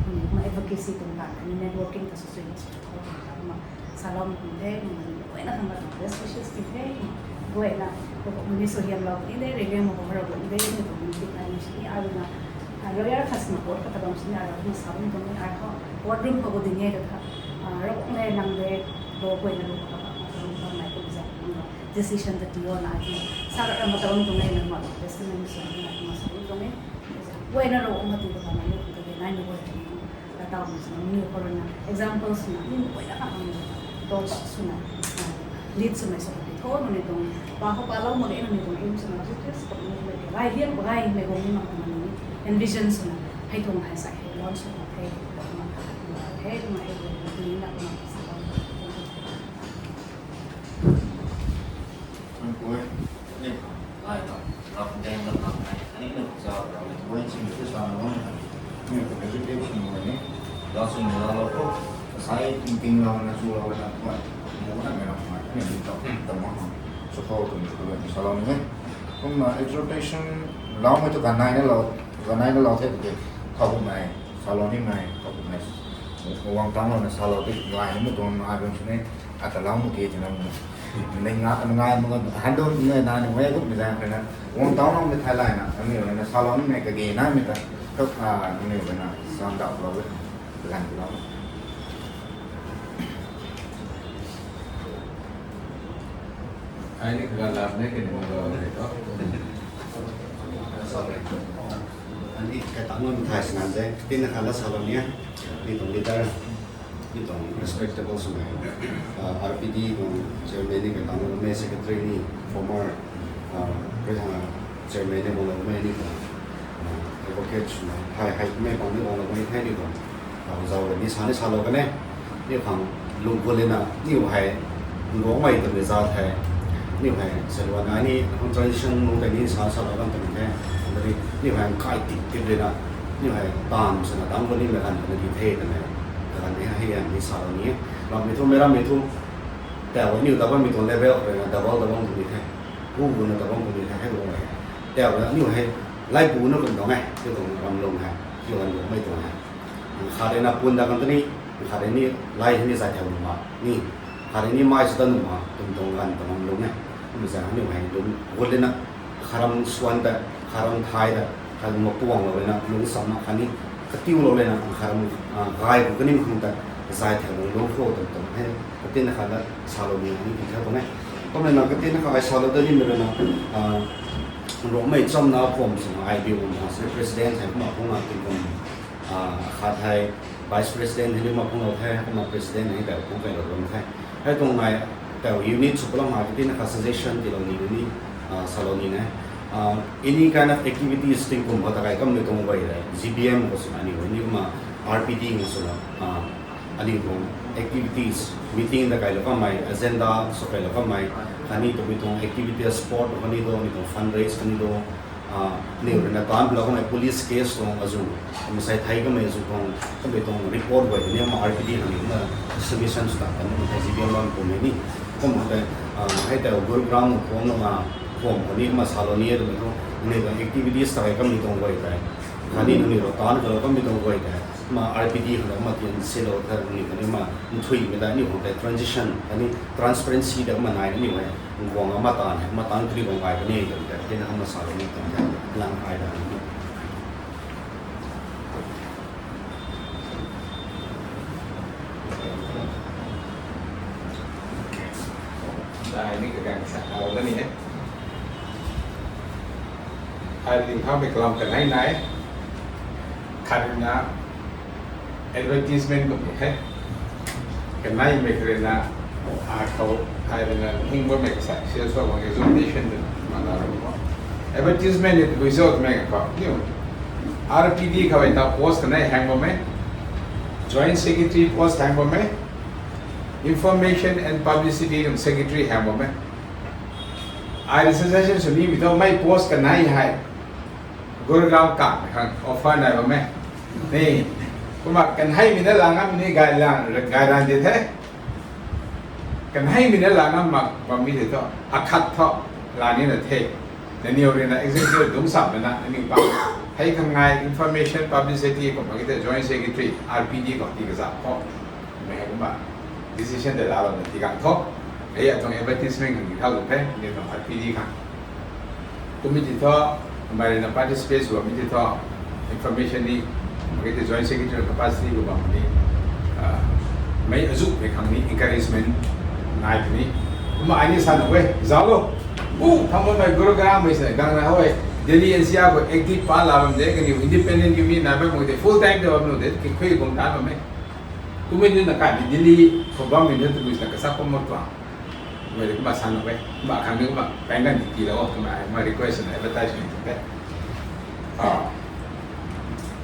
ni kumna advocacy tu ta, ni networking ta sw suina sw lo ko ha, kumna Salou kum the, guayna khang ka tuang best wishes ti the, guayna, mani sw hiam lou ni de, rei liang mak khou rau ni de, ni tuang ni ti kai ni si ni, ai na, ah, lawyer khat swna court kha ta bam si ni, ai na sa ni tuang ni, ai ho, court room khou ding e ta tha, ah, rau le nang de, lo guayna lo ka, ka, ka, ka, nai kum za, nang decision ta ti o na, ai na, sa ka ma ta bam tuang e, nang ma testimony sw ni, ai ma sa bam tuang e, guayna rau ma ti ka bam ni, ka de nai ni guay ni. Ka tau mi swna, mi khou rui na, examples na, mi guayna khang mi, torch swna, ah, lead swmei swna, mi tho, nang ni tuang, pa ho pa lou mak ge, nang ni tuang aim swna, just, just, gai liang, gai mei guang ni mak tuang ni, envision swna, hei tuang hei sa, hei launch swna, hei, hei, hei, hei, hei, hei, hei, hei, hei, hei, hei, Thank you. Ni, ai, ai, rap deng na rap nai. Ani ni sa rap nai. Wei ching tu sa na long. Ni ko education mo ni. Dao sing la lo ko. Sai ting ting la na chu la na ko. Mo na me na ko. Ani ni ta ta mo. So ko tu ni ko ni sa lo ni. Kumna exhortation lau mei tu ganai na lo, ganai na lo the ke. Kau mei, sa lo ni mei, kau mei. Wang tang lo na sa lo ti lai ni mo tuang ai bam sini. Ata lau mak ge twna, nai nga, ngai mak ge, handle nai na ni wei gut mi zang kena, wang tau nang mi thai lai na, nang ni na salou ni nai kage na mi ta, tok, ah, nang ni na sandau lou e, lan lou. Ai ni kaga lap ne kini mo lou e to. Ani kata ngon thai snan de, tin na kala salou ni a, ni tuang leader. Ni tuang respectable swmei, ah, R P D tuang chairman ni kata ngon, mei secretary ni former, ah, pre-, ah, chairman ni bang lou mei ni tuang, ah, advocate swmei, hai, hai, mei bang ni bang lou mei the ni tuang, ah, zau ni sa ni salou kan e, ni khang lung khou lina, ni hei, lung mei twmei za the, ni hei, selwan ai ni, khang tradition lung tei ni sa, salou kan twmei the, ni, ni hei, kai tip, tip lina, ni hei, tan swna, tan khou ni mei kan, kan di the, twmei, kan ni hei, hei, ni salou ni, ram mei thu, mei ram mei thu, tau ni double mei tuang level, rui na double, double tu ni the, hu hu na double tu ni the, hei, lung mei, tau ni hei, lai bu na kum tuang e, ki tuang ram lung hei, ki wan lung mei tuang hei. Khat rui na pun da kan tu ni, khat rui ni lai hei ni zai thau nuh ma, ni, khat rui ni mei sw ta nuh ma, kum tuang ganv tuang lung e. Kum zang ni hei lung, gut lina, kharam swan ta, kharam thai ta, kharam mapuang lou na, lung sam na khat ni, katiu lou lena, kharam, ah, gai bu kani khang ta, zai thau lung lung khou tuang tuang hei, katin na khat la, salou ni, ni tin thau tuang e. Kum lena katin na khat ai salou da ni mei rui na, ah, Rongmei cham na phuam sina ai bi um ha, se president hei kumna phung na tin kum, ah, khat hei, vice president hei ni ma phung lou the, kumna president hei tau phung kai lou lung the. Hei tuang ngai tau unit sw palou ngai, tin na khat suggestion ti lou ni ni, ah, salou ni ne. Any kind of activities tingkum khou takai kamei tuang guay tei G B M khou swna aniu ni kumna R P D khou swna aniu tuang activities, meeting takailou kamei, agenda swkailou kamei, khatni tabui tuang activities, sport khatni do, aniu tuang fundraise khatni do, aniu ruina taanc lou kamei police case tuang azu, masai thei kamei azu tuang, kamei tuang report guay ni kumna R P D khatni kumna submission sw ta kan ni G B M bam kummei ni. Kum tei, hei tei Gurugram khou kumna, kum khou ni kumna salou ni e twmei thu, aniu tuang activities takai kamei tuang guay tei, khatni aniu tuang taanc kalou kamei tuang guay tei, kumna R P D khou kumna tian silou the ni khatni kumna nthuimei tei aniu khang tei transition khatni transparency tei kumna nai ni e. Guang ama taanv hei, ama taanv kari guang ai puni twmei tei tina kumna salou ni tuang the, lang ai da ni. Ai ni kaganv sa tau da ni e. Ai ling khou mei kalam kanei nai. Khat ruina advertisement kummei the. Kaneimei khat ruina, a khou, ai ruina hing bammei kasa sales khou guang exhortation twna mana ru khou. Advertisement ni tabui zauc twmei khou niu, R P D khou ta post kanei haeng bammei, Joint Secretary post haeng bammei, Information and Publicity tuang Secretary haeng bammei. Ai suggestion sw nimei thu mei post kanei hei Gurugram kamei khang offer nai bammei ni. Kumna kanheimei na lang ngammei ni gay lang, gay ran di the. Kanheimei na lang ngam mak bammei tei thu, akhat thu la nina the. Nangniw ruina executive dungc samna nangniw pa hei khang ngai information publicity kumna ki tei Joint Secretary R P D khou tii kazauh khou mei hei kumna decision tei lalouna tii gang tho. Hei atuang advertisement khang ni thau lu the, ni tuang R P D khang. Kumei ti thu, mei ruina participate sw mi ti thu, information ni, mei ti Joint Secretary capacity khou bam ni, mei azuh mei khang ni encouragement nai puni. Kumna ai ni sa nu e, zauc lo. U, thammei Gurugram mei se gangna how e, Delhi N C R khou active pa la bam de, kaniw independent unit nai bammei tei full time de bam nu de, kikhui guang tan bam e. Kumei nunc na kai ni Delhi khou bammei nunc tabui swna kasa pam mak tuang. Mei kumna sa nu e, kumna khang ni kumna paeng ganv ni tiilou, kumna request na advertisement the.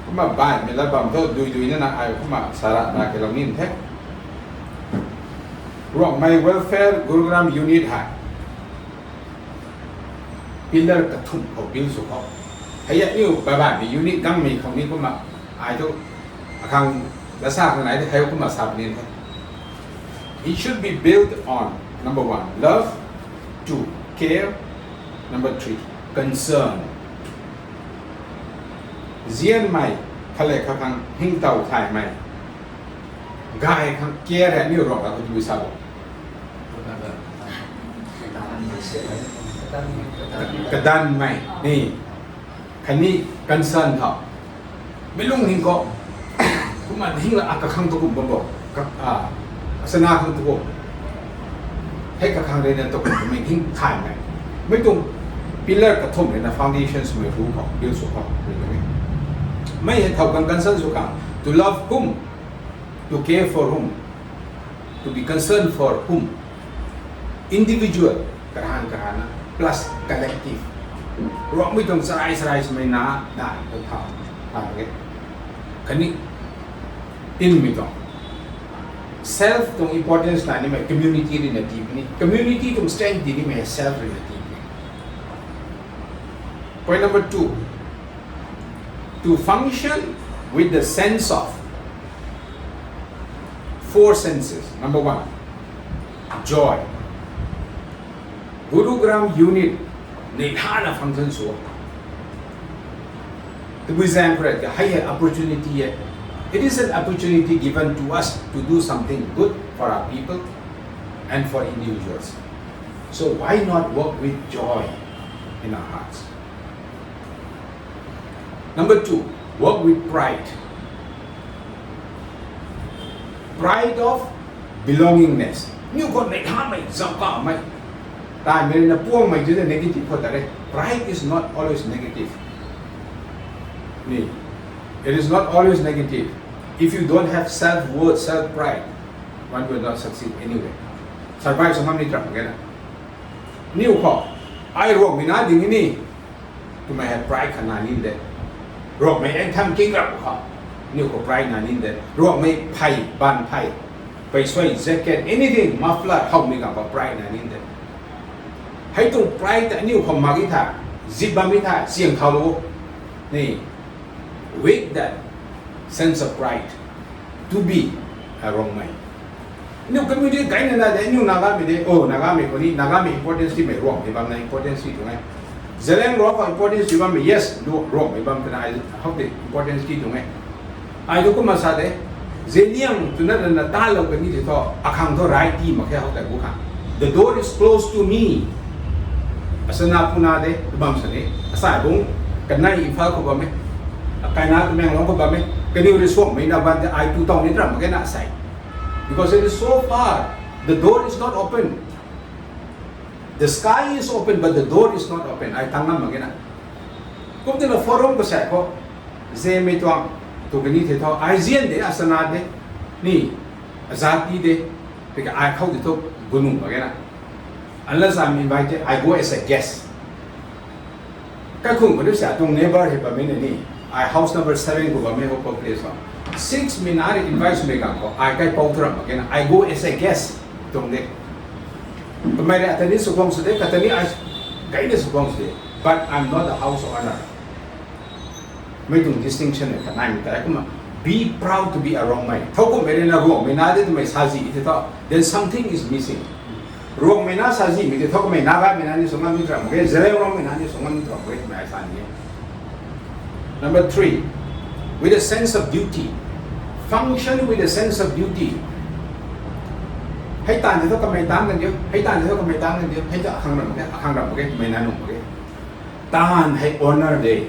Kumna baihmei lat bam thu dui dui na na ai kumna sara na kelou nin the. Rongmei Welfare Gurugram Unit hei pillar kathumh khou build sw khou, hei aniu baihmei unit gangmei khou ni kumna ai thu akhang lasa khang nai de, hei kumna sa puni the. It should be built on, number one, love, two, care, number three, concern. Nzianmei, khalek kha khang hingtow thaymei, gay khang care hei aniu Rongmei khou tabui sa bo. Kadanvmei ni, khatni concern tho. Mi lungning khou kumna hingla a kakhang tu kum bam bo, asana khang tu kum, hei kakhang ruina tu kum mei hing thaymei. Mi tuang pillar kathumh ruina foundation swmei hu khou build sw khou, mei hei thow khang concern sw khang, to love whom, to care for whom, to be concerned for whom, individual, karhan karhana, plus collective. Rongmei tuang charai charai swmei na, na, tha, tha, okay. Khatni tinmei tuang self tuang importance na nimei community ruina tii puni, community tuang strength di nimei self ruina tii puni. Point number two, to function with the sense of four senses. Number one, joy. Gurugram unit neihla na function sw. Tabui zaeng khou rui hei hei opportunity e. It is an opportunity given to us to do something good for our people and for individuals. So why not work with joy in our hearts? Number two, work with pride. Pride of belongingness. Niw khou neihlamei, zaukamei, taimei na puangmei tu the negative khou ta re. Pride is not always negative. Ni, it is not always negative. If you don't have self-worth, self-pride, one will not succeed anyway. Survive sw ngam ni tram kena. Niw khou, ai Rongmei na ding ni, Kumei hei pride khat na nin de. Ruangmei anthem king rap khou, aniu khou pride na nin de. Ruangmei phey, ban phey, pei suai, jacket, anything, muffler, howmei ganv khou pride na nin de. Hei tuang pride ta aniu khou mak e tha, zip bam e tha, siang khou lu ni, with that sense of pride to be a Ruangmei. Aniu community gayna na de, aniu Nagamei de, oh, Nagamei khou ni, Nagamei importance timei Ruangmei bam na importance ti tuang e. Zeliangrong khou importance ti bammei, yes, Ruangmei bam twna ai how tei importance ti tuang e. Ai tu kumna sa de, Zeliang twna na talou kani tei thu, akhang thu right ti mak khe how tei bu khang. The door is closed to me. Asana puna de, bam sa ni, asai bung, kanei Imphal khou bam e, kaina Tamenglong khou bam e, kaniw rui Ruangmei na ban de, ai tu tau ni ram mak ge na asai. Because it is so far, the door is not open. The sky is open, but the door is not open. Ai tang ngam mak ge na. Kum tina forum khou sa khou, Zemei tuang, tu kani tei thu, ai zian de, asana de, ni, azati de, tiki ai khou tei thu, gunung mak ge na. Unless I'm invited, I go as a guest. Kaikhun khou ni sa tuang neighbor hei bammei na ni, ai house number seven khou bammei ho, ko place ho. Six mei na rui invite swmei ganv khou, ai kaipouc thu ram mak ge na, I go as a guest, tuang de. Kamei rui atani sw guang sw de, katani ai gayna sw guang sw de. But I'm not the house owner. Mei tuang distinction e, kanaimei ta kumna, be proud to be a Ruangmei. Thowkumhmei rui na Ruangmei na de twmei sazi tei thu, then something is missing. Ruangmei na sazimei tei thowkumhmei Nagamei na ni sw ngam ni ram mak ge, Zeliangrongmei na ni sw ngam ni ram mak ge twmei ai sa ni e. Number three, with a sense of duty. Function with a sense of duty. Hei taanv tei thu kamei taanc kan diu, hei taanv tei thu kamei taanc kan diu, hei ta akhang ram mak ge, akhang ram mak ge, kamei na nuh mak ge. Taanv hei honor de.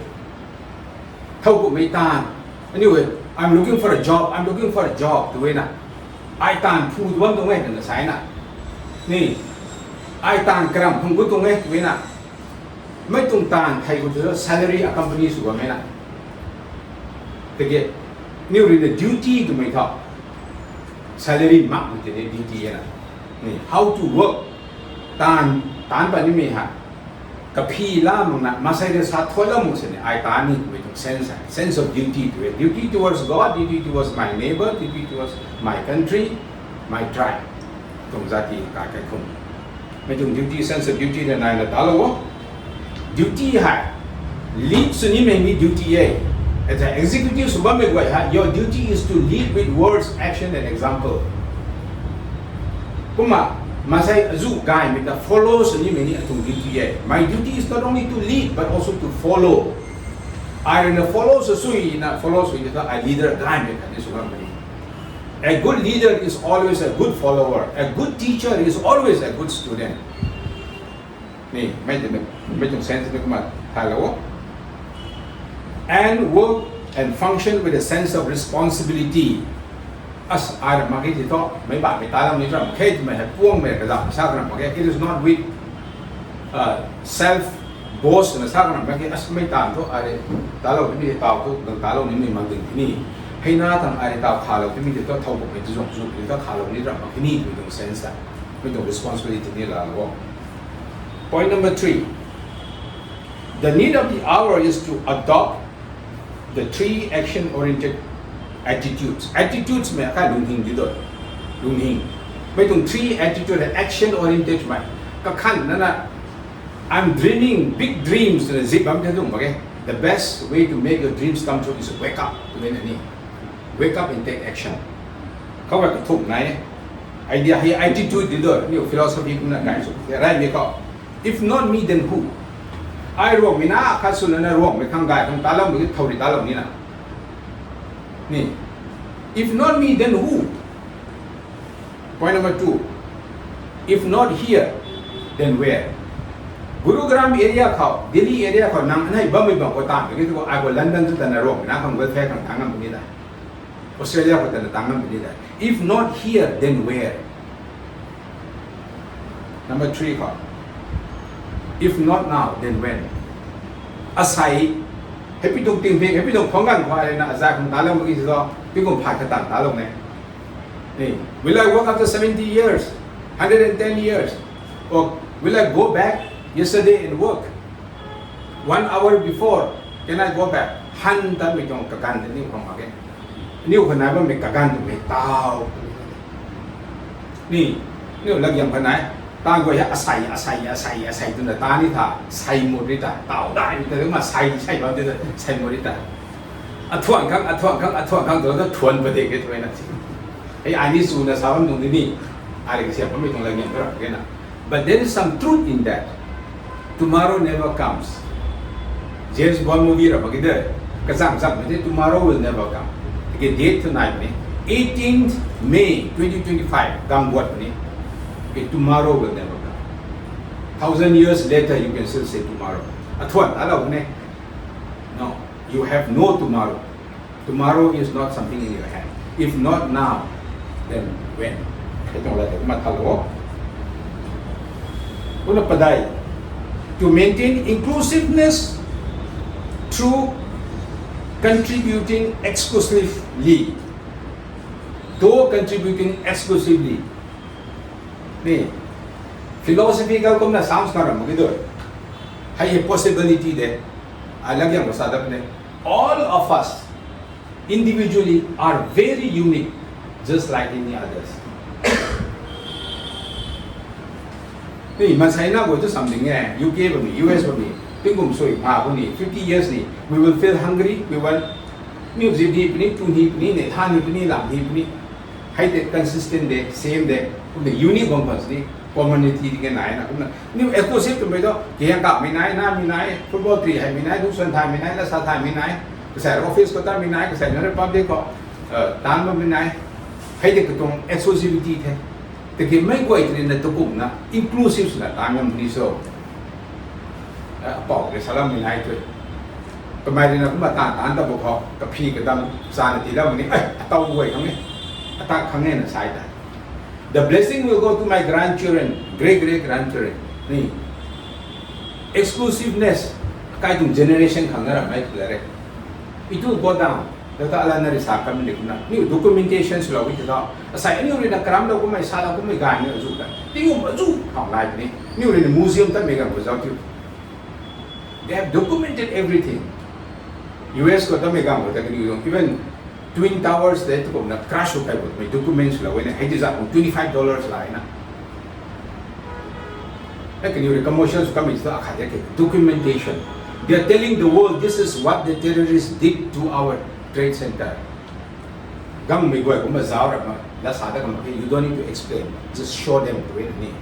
Thowkumhmei taanv. Anyway, I'm looking for a job, I'm looking for a job tw e na. Ai taanv phu tu bam tuang e twna sa e na. Ni, ai taanv karam phung gut tuang e tw e na. Mei tuang taanv thei khou tu salary a company sw bammei na. Tiki, aniu rui na duty twmei thu, salary makmei tei ni duty e na. Ni, how to work. Taanv, taanc pat nimei hei, kaphi la mak na, maansei rui sa thuailou mak sini, ai taanc ni twmei tuang sense hei, sense of duty tw e. Duty towards God, duty towards my neighbor, duty towards my country, my tribe. Tuang jati kai kaikhun. Mei tuang duty, sense of duty na naina talou o. Duty hei, lead sw nimei ni duty e. As an executive sw bammei guay hei, your duty is to lead with words, action and example. Kumna, maansei azuh gaymei ta follow sw nimei ni atuang duty e. My duty is not only to lead, but also to follow. Ai rui na follow sw sui na, follow sw ni ta ai leader gaymei khatni sw ngam mak e. A good leader is always a good follower. A good teacher is always a good student. Ni, mei tuang sense ni kumna thalou o. And work and function with a sense of responsibility. As ai ram mak ge tei thu, meic baihmei talou ni ram mak khe twmei hei puangmei kazauh sa ram mak ge. It is not with self boast na sa ram mak ge. As mei taanv thu ai rui talou nimei tei taw thu, gang talou nimei mak ding khe ni. Hei na tang ai rui taw khalou nimei tei thu, thowkumhmei tei zuang zuh ni ta khalou ni ram mak khe ni twmei tuang sense ta, mei tuang responsibility ni laalou o. Point number three, the need of the hour is to adopt the three action-oriented attitudes. Attitudes mei akai lunghing di doi. Lunghing. Mei tuang three attitude hei action-oriented mei. Kakhan nana, I'm dreaming big dreams twna zip bam the tuang mak ge. The best way to make your dreams come true is wake up twmei na ni. Wake up and take action. Khou kathumh nai e. Idea hei attitude di doi, aniu philosophy kumna kai sw. Raimei khou, if not me, then who? Ai Ruangmei na khat swna na Ruangmei khang gay khang taloumei thow rui talou nina. Ni, if not me, then who? Point number two, if not here, then where? Gurugram area khou, Delhi area khou nang anei bammei bam khou taanv puni tu, ai khou London tu tana Ruangmei na khang welfare khang tang ngam puni ta. Australia khou tana tang ngam puni ta. If not here, then where? Number three khou, if not now, then when? Asei, hei pi tuang tingmik, hei pi tuang khwang ganv khou ai na azak khang talou mak ki si tho, pi kum phay khat tang talou ne. Will I work after seventy years, hundred and ten years? Or will I go back yesterday and work? One hour before, can I go back? Han tanmei tuang kaganv tei aniu khang mak ge. Aniu khou nai bammei kaganv twmei tau. Ni, aniu lagiam khou nai. Tan guay hei asei, asei, asei, asei twna tan ni tha. Sei mut ri ta. Tau dai ni ta, ma sei, sei bam ti ta. Sei mut ri ta. Athuan khang, athuan khang, athuan khang tu ta thuan padik ke twna si. Hei, ai ni swna sa bam tuang di ni. Ai rui kasiam bammei tuang lagiam khou rap ke na. But there is some truth in that. Tomorrow never comes. James Bond movie ra mak ge de. Kazang zang mei de, tomorrow will never come. Okay, date tonight ni, eighteenth May twenty twenty-five, gang guat ni. Okay, tomorrow will never come. Thousand years later, you can still say tomorrow. Athuan ta lou ne. No, you have no tomorrow. Tomorrow is not something in your hand. If not now, then when? Hei tuang lat tei kumna thalou o. Kumna padeih, to maintain inclusiveness through contributing exclusively. Though contributing exclusively. Ni, philosophical kumna sounds na ram mak ge de. Hei hei possibility de. Ai lagiam khou sa dat ne. All of us individually are very unique, just like any others. Ni, maansei na guay tu something e, U K bammei, U S bammei, tingkum sui mha khou ni, fifty years ni, we will feel hungry, we will, ni zip ni puni, tu ni puni, ne tha ni puni, lam ni puni. Hei tei consistent de, same de, kumna unique bam khwan sini, community di ke nai na, kumna, ni exclusive twmei tu, kihang kapmei nai, namei nai, football tri heimei nai, dusuan thaymei nai, lasa thaymei nai, kasei office khou tamei nai, kasei na public khou, tan bammei nai, hei tei katuang exclusivity the. Tiki meic guay tei na tukumna inclusive swna tan ngam ni so. Apou rui salam ni nai tui. Kamei rui na kumna tan tan ta bo khou, kaphi kadam sana ti dam ni, eh, atau guay khang e, atak khang e na sai ta. The blessing will go to my grandchildren, great great grandchildren. Ni, exclusiveness, kai tuang generation khang na ramei tu le re. It will go down. Data ala na rui sa kam ni kumna, niu documentation swlou e ta. Asei aniu rui na karamlou kummei, salou kummei gay ni azu ta. Tingum azu khou nai puni. Niu rui na museum tamei ganv khou zauc tiu. They have documented everything. U S khou tamei ganv khou ta kaniw tuang, even Twin Towers tei tukumna crash sw kai bo twmei documents lou e na, hei ti zat khang twenty five dollars la e na. Hei kaniw rui commercial sw kamei ta akhat de ke documentation. They are telling the world this is what the terrorists did to our Trade Center. Gangmei guay kumna zauc rap ma, la sa ta kam mak khe, you don't need to explain. Just show them to it ni.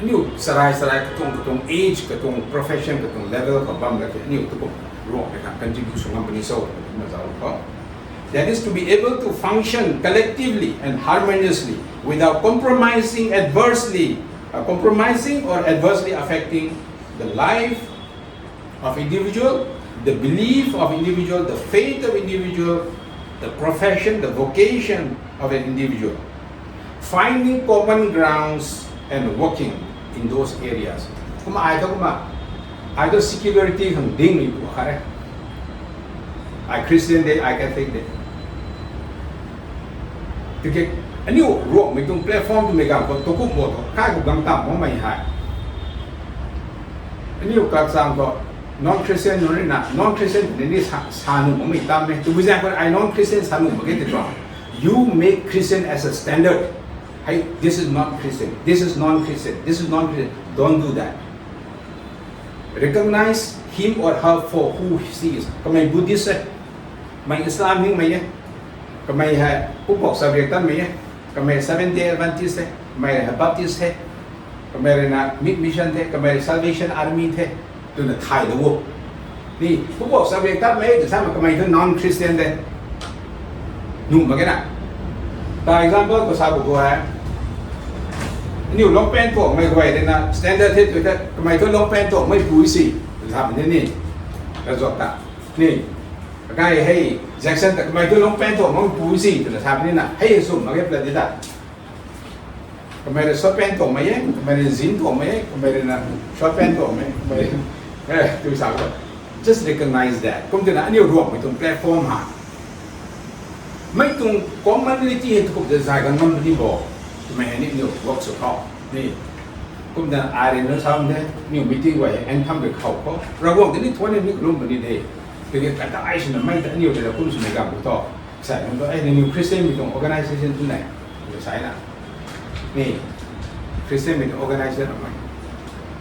Aniu sarai sarai katuang katuang age, katuang profession, katuang level khou bam la khe, aniu tukum Ruangmei khang contribution ngam puni so, kumna zauc khou. That is to be able to function collectively and harmoniously without compromising adversely, uh, compromising or adversely affecting the life of individual, the belief of individual, the faith of individual, the profession, the vocation of an individual. Finding common grounds and working in those areas. Kumna ai ta kumna, ai ta secularity khang ding ni tu khat e. Ai Christian de, ai Catholic de. Tiki aniu Ruangmei tuang platform twmei ganv khou tukum bo tu, kai khou gang tam makmei hei. Aniu kakchang khou non-Christian nunc rui na, non-Christian ni ni sa, sa nuh makmei tam e. Tabui zaeng khou ai non-Christian sa nuh mak ge ti tuang. You make Christian as a standard. Hey, this is not Christian. This is non-Christian. This is non-Christian. Don't do that. Recognize him or her for who she is. Kamei Buddhist e. Kamei Islam hingmei e. Kamei hei pupok chabriak tanmei e. Kamei Seventh Day Adventist e. Kamei hei Baptist e. Kamei rui na Mid Mission the. Kamei rui Salvation Army the. Twna thay lou o. Ni, pupok chabriak tanmei tw sa ma kamei thu non-Christian de. Nuh mak ge na. Ta example khou sa bu khou hei, aniu long pant tuangmei guay rui na standard the tw the, kamei thu long pant tuangmei pu si, tw sa puni ni. Kazuak ta. Ni, akai hei Jackson ta kamei thu long pant tuangmei pu si, twna sa puni na. Hei sum mak ge pla di ta. Kamei rui short pant tuangmei e, kamei rui jean tuangmei e, kamei rui na short pant tuangmei, kamei rui, eh, tw sa khou. Just recognize that. Kum twna aniu Ruangmei tuang platform ha. Mei tuang commonality hei tukup de zay gang ngam ni bo. Twmei hei ni aniu work sw khou. Ni. Kumna ai rui na sa bam the, aniu meeting guay hei anthem rui khou khou. Ravguangc tini thuanc ni kalum puni de. Tiki kata ai swna mei ta aniu rui na kum swna gang khou tho. Sa nunc tu, ai ni Christian mei tuang organization tu ne. Sa na. Ni, Christian mei tuang organization mei.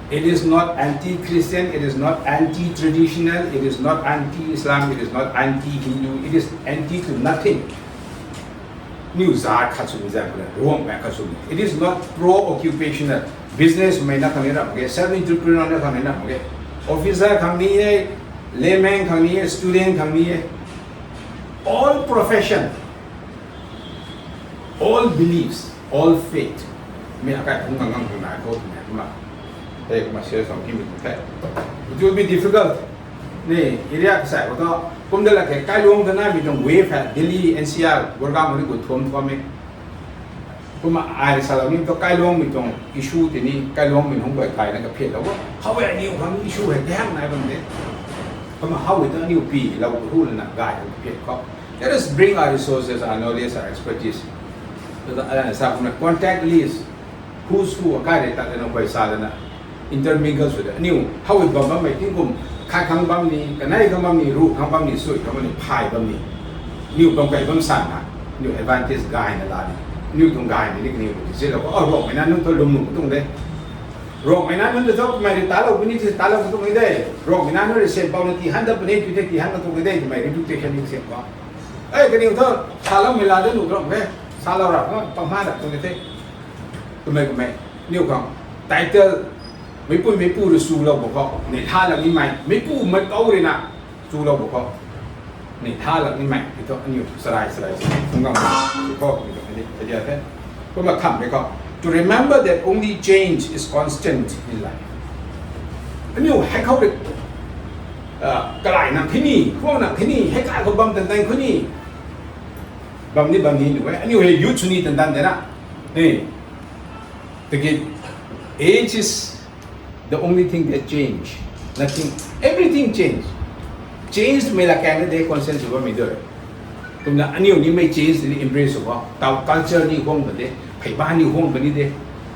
It is not anti-Christian, it is not anti-traditional, it is not anti-Islam, it is not anti-Hindu, it is anti to nothing. Aniu zaat khat swmei zaeng khou na, Ravguangc mei khat swmei. It is not pro-occupational. Business mei na khang ni ram ge, self entrepreneur na khang ni ram ge. Officer khang ni e, layman khang ni e, student khang ni e. All profession, all beliefs, all faith. Mi akai phung ngang ngang nai khou twmei kumna. Tei kumna share sw kimei tuang the. It will be difficult. Ni, area kasai khou tu, kum da la ke, kailuang ta na mi tuang wave hei, Delhi, N C R, Gurgaon ni gu thuam thuam e. Kumna ai rui salou ni tu kailuang mi tuang issue tini, kailuang mi hung guay kai na kaphian lou. How e aniu khang issue hei, kahang nai bam de. Kumna how e tu aniu pi lou hu lana gay kaphian khou. Let us bring our resources, our knowledge, our expertise. Tu ta, ah, sa kumna contact list, who's who, akai rui ta lana guay sa lana. Intermingle sw de. Aniu, how e bam bammei tingkum, khat khang bam ni, kanei khang bam ni, ru khang bam ni, sui khang bam ni, phay bam ni. Aniu bam kai bam san na, aniu advantage gay na la ni. Aniu tuang gay ni, ni kaniw ti zilou, oh, Ravguangc mei na nunc thu lwm lwm tuang de. Ravguangc mei na nunc thu mei rui talou puni, ti talou tuang de. Ravguangc mei na nunc rui syan pou na ti han dat puni, tu te ti han na tuang de, mei reputation ni syan pou. Ei, kaniw thu, saloumei la de nu ram de. Salou ra, pang ha ra tuang de. Twmei kummei, aniu khang title, meipui meipu rui chulou bam khou, neihla lak nimei, meipu meipu rui na chulou bam khou, neihla lak nimei, ti thu aniu charai charai si, phung gang khou, ti thu, idea the. Kumna khamhmei khou, to remember that only change is constant in life. Aniu hei khou rui, ah, kalai nang thini, khuang nang thini, hei kai khou bam tan tan khou ni, bam ni bam ni nu e, aniu hei youth sw ni tan tan de na. Ni, tiki, age is the only thing that change. Nothing, everything change. Change mei la kang de conscience sw bammei de. Kumna aniu ni mei change ni embrace sw ba. Taw culture ni huang ba de, phey ba ni huang ba ni de.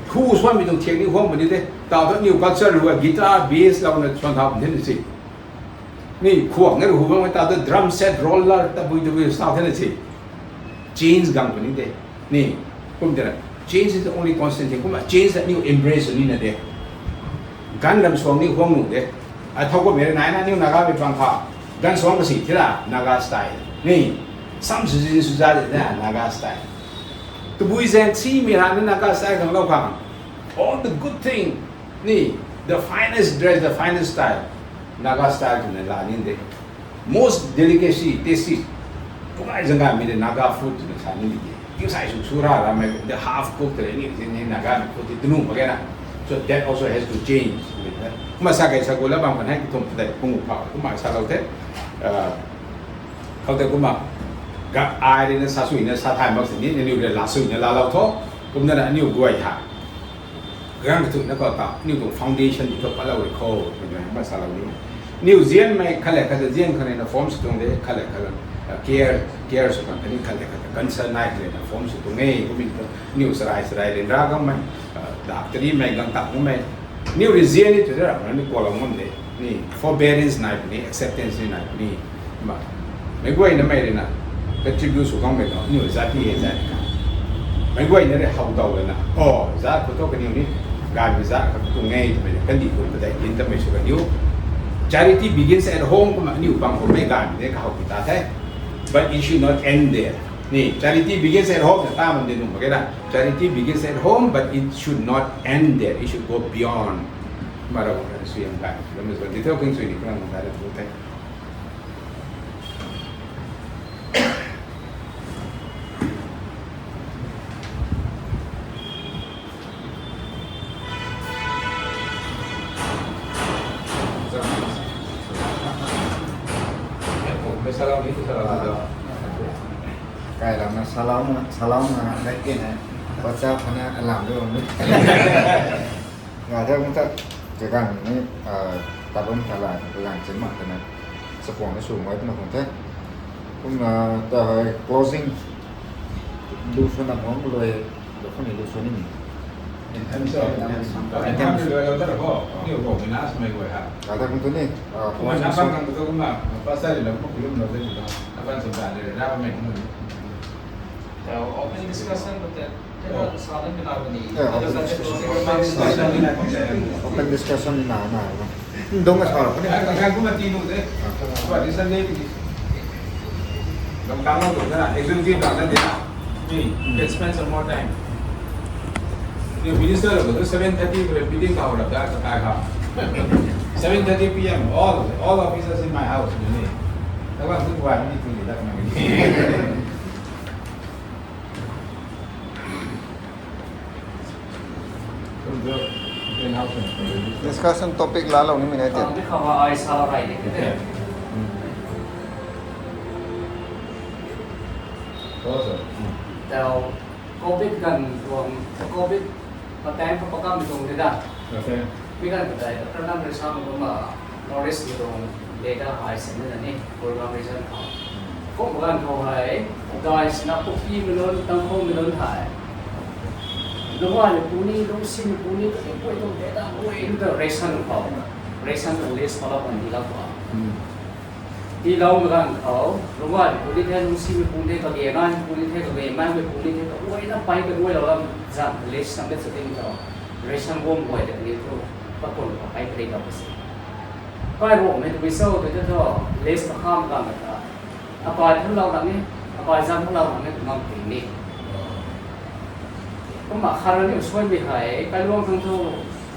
Hu swan mi tuang thiak ni huang ba ni de. Taw tu aniu culture rui guitar, bass lou na swan thau bam the na si. Ni khuang na rui hu bam taw tu drum set, roller, tabui tabui style the na si. Change gang puni de. Ni, kum de na, change is the only constant thing. Kumna change aniu embrace ni na de. Ganv ram suang ni huang nu de. Ai thau kummei rui nai na aniu Naga mei pang kha. Ganv suang kasi thira Naga style. Ni, sam sw zin sw za de na Naga style. Tabui zaeng simei ha na Naga style khang lou khang. All the good thing. Ni, the finest dress, the finest style. Naga style twna la ni de. Most delicacy, tasty. Tuang ai zang gaymei de Naga food twna sa ni de. Kiu sai sw sw ra ramei, the half cooked le ni, ni Naga food ti tunu mak ge na. So that also has to change. Kumna sa kai sa gu la bam kan hei ki thum ta dei, kung u pha, kumna salou the. Ah, khou te kumna, ga ai rui na sa sui na sa thay mak si ni, aniu rui la sui na lalou tho. Kumna na aniu guay ha. Gang kathuina khou ta, aniu tuang foundation ni khou patlou rui khou, twmei ma salou ni. Aniu zianmei khat le khat ta zian khang rui na form sw tuang de, khat le khat, uh, care, care sw khang khatni khat le khat ta concern nai khang rui na form sw tuang e, kumna tu, aniu sarai sarai ryanra gangmei, uh, doctor mei, gang tak mei. Aniu rui zian ni tu de ram na ni kualou ngam de, ni forbearance nai puni, acceptance ni nai puni. Ma, meic guayna mei rui na, contribute sw khang mei tho, aniu zat ti hei zat ka. Meic guayna rui how daw lana, oh, zat khou thu kaniw ni, gaymei zat khat tu nge twmei, kandih kum padeih tin tamei sw kaniw. Charity begins at home, kumna aniu bang khou mei gaymei de kahow pi ta the. But it should not end there. Ni, charity begins at home, na ta man de nu mak ge na. Charity begins at home, but it should not end there. It should go beyond. Kumna Ravguangc rui sw yang gay. Ram sw di thau khang sw ni kumna mung ta de tu the. Kai lam na salam, salam na nai ke na. What's up na alam de ni. Nga the kung ta, kaganv ni, ah, tabam thala, kaganv chim mak twna, chakhwang na sw ngai twna kung the. Kumna, ta hei closing, lu sw na mong lui, lu sw ni, lu sw ni ni. Items of, items. Items. Dah kum tu ni, ah, kuman na pan kang tu kumna, pastor le kum kulum lo de lo. Na pan sum ta de ra me. So, open discussion with that. Yeah, open discussion. Open discussion na, na. Dong a sa lo ni. Ai, kang kumna ti nu de. But this Sunday ni. Dong kang lo tu na, executive na na de na. Ni, let's spend some more time. Ni minister lo tu seven thirty pe meeting khou rap da ka kai kha. Seven thirty P M, all, all officers in my house, ni. Tabang tu wa ni tu ni dak na ni. Discussion topic laalou nimei nai te. Ang di khou ai sa rai de te. Tau, covid kan tuang, covid patang khou pakam tuang de da. Mi kan katai, Doctor Lam Risa kumna, North East tuang data ai sen na ni, program reason khou. Kum kan khou hei, guys na Kuki mei nunc, Tangkhul mei nunc hei. Lungc ai mei puni, lungc si mei puni, kati pui tuang data, pui tuang ration khou. Ration tuang list khou lou kan di lou khou. Tiilou mei ganv khou, lungc ai mei puni the, lungc si mei puni the, kage nai mei puni the, kage nai mei puni the, kaguayna pei kaguay lou lam zan list sam de sa ting tho. Ration guang guay de ni thu, kakun khou pei pei lou kasi. Kai ruh mei tu mi so tu te tho, list kakham ganv ta. Apai thun lou dang ni, apai zan thun lou dang ni tu mang ting ni. Kumna khara ni suai mi hei, kai luang thang thu,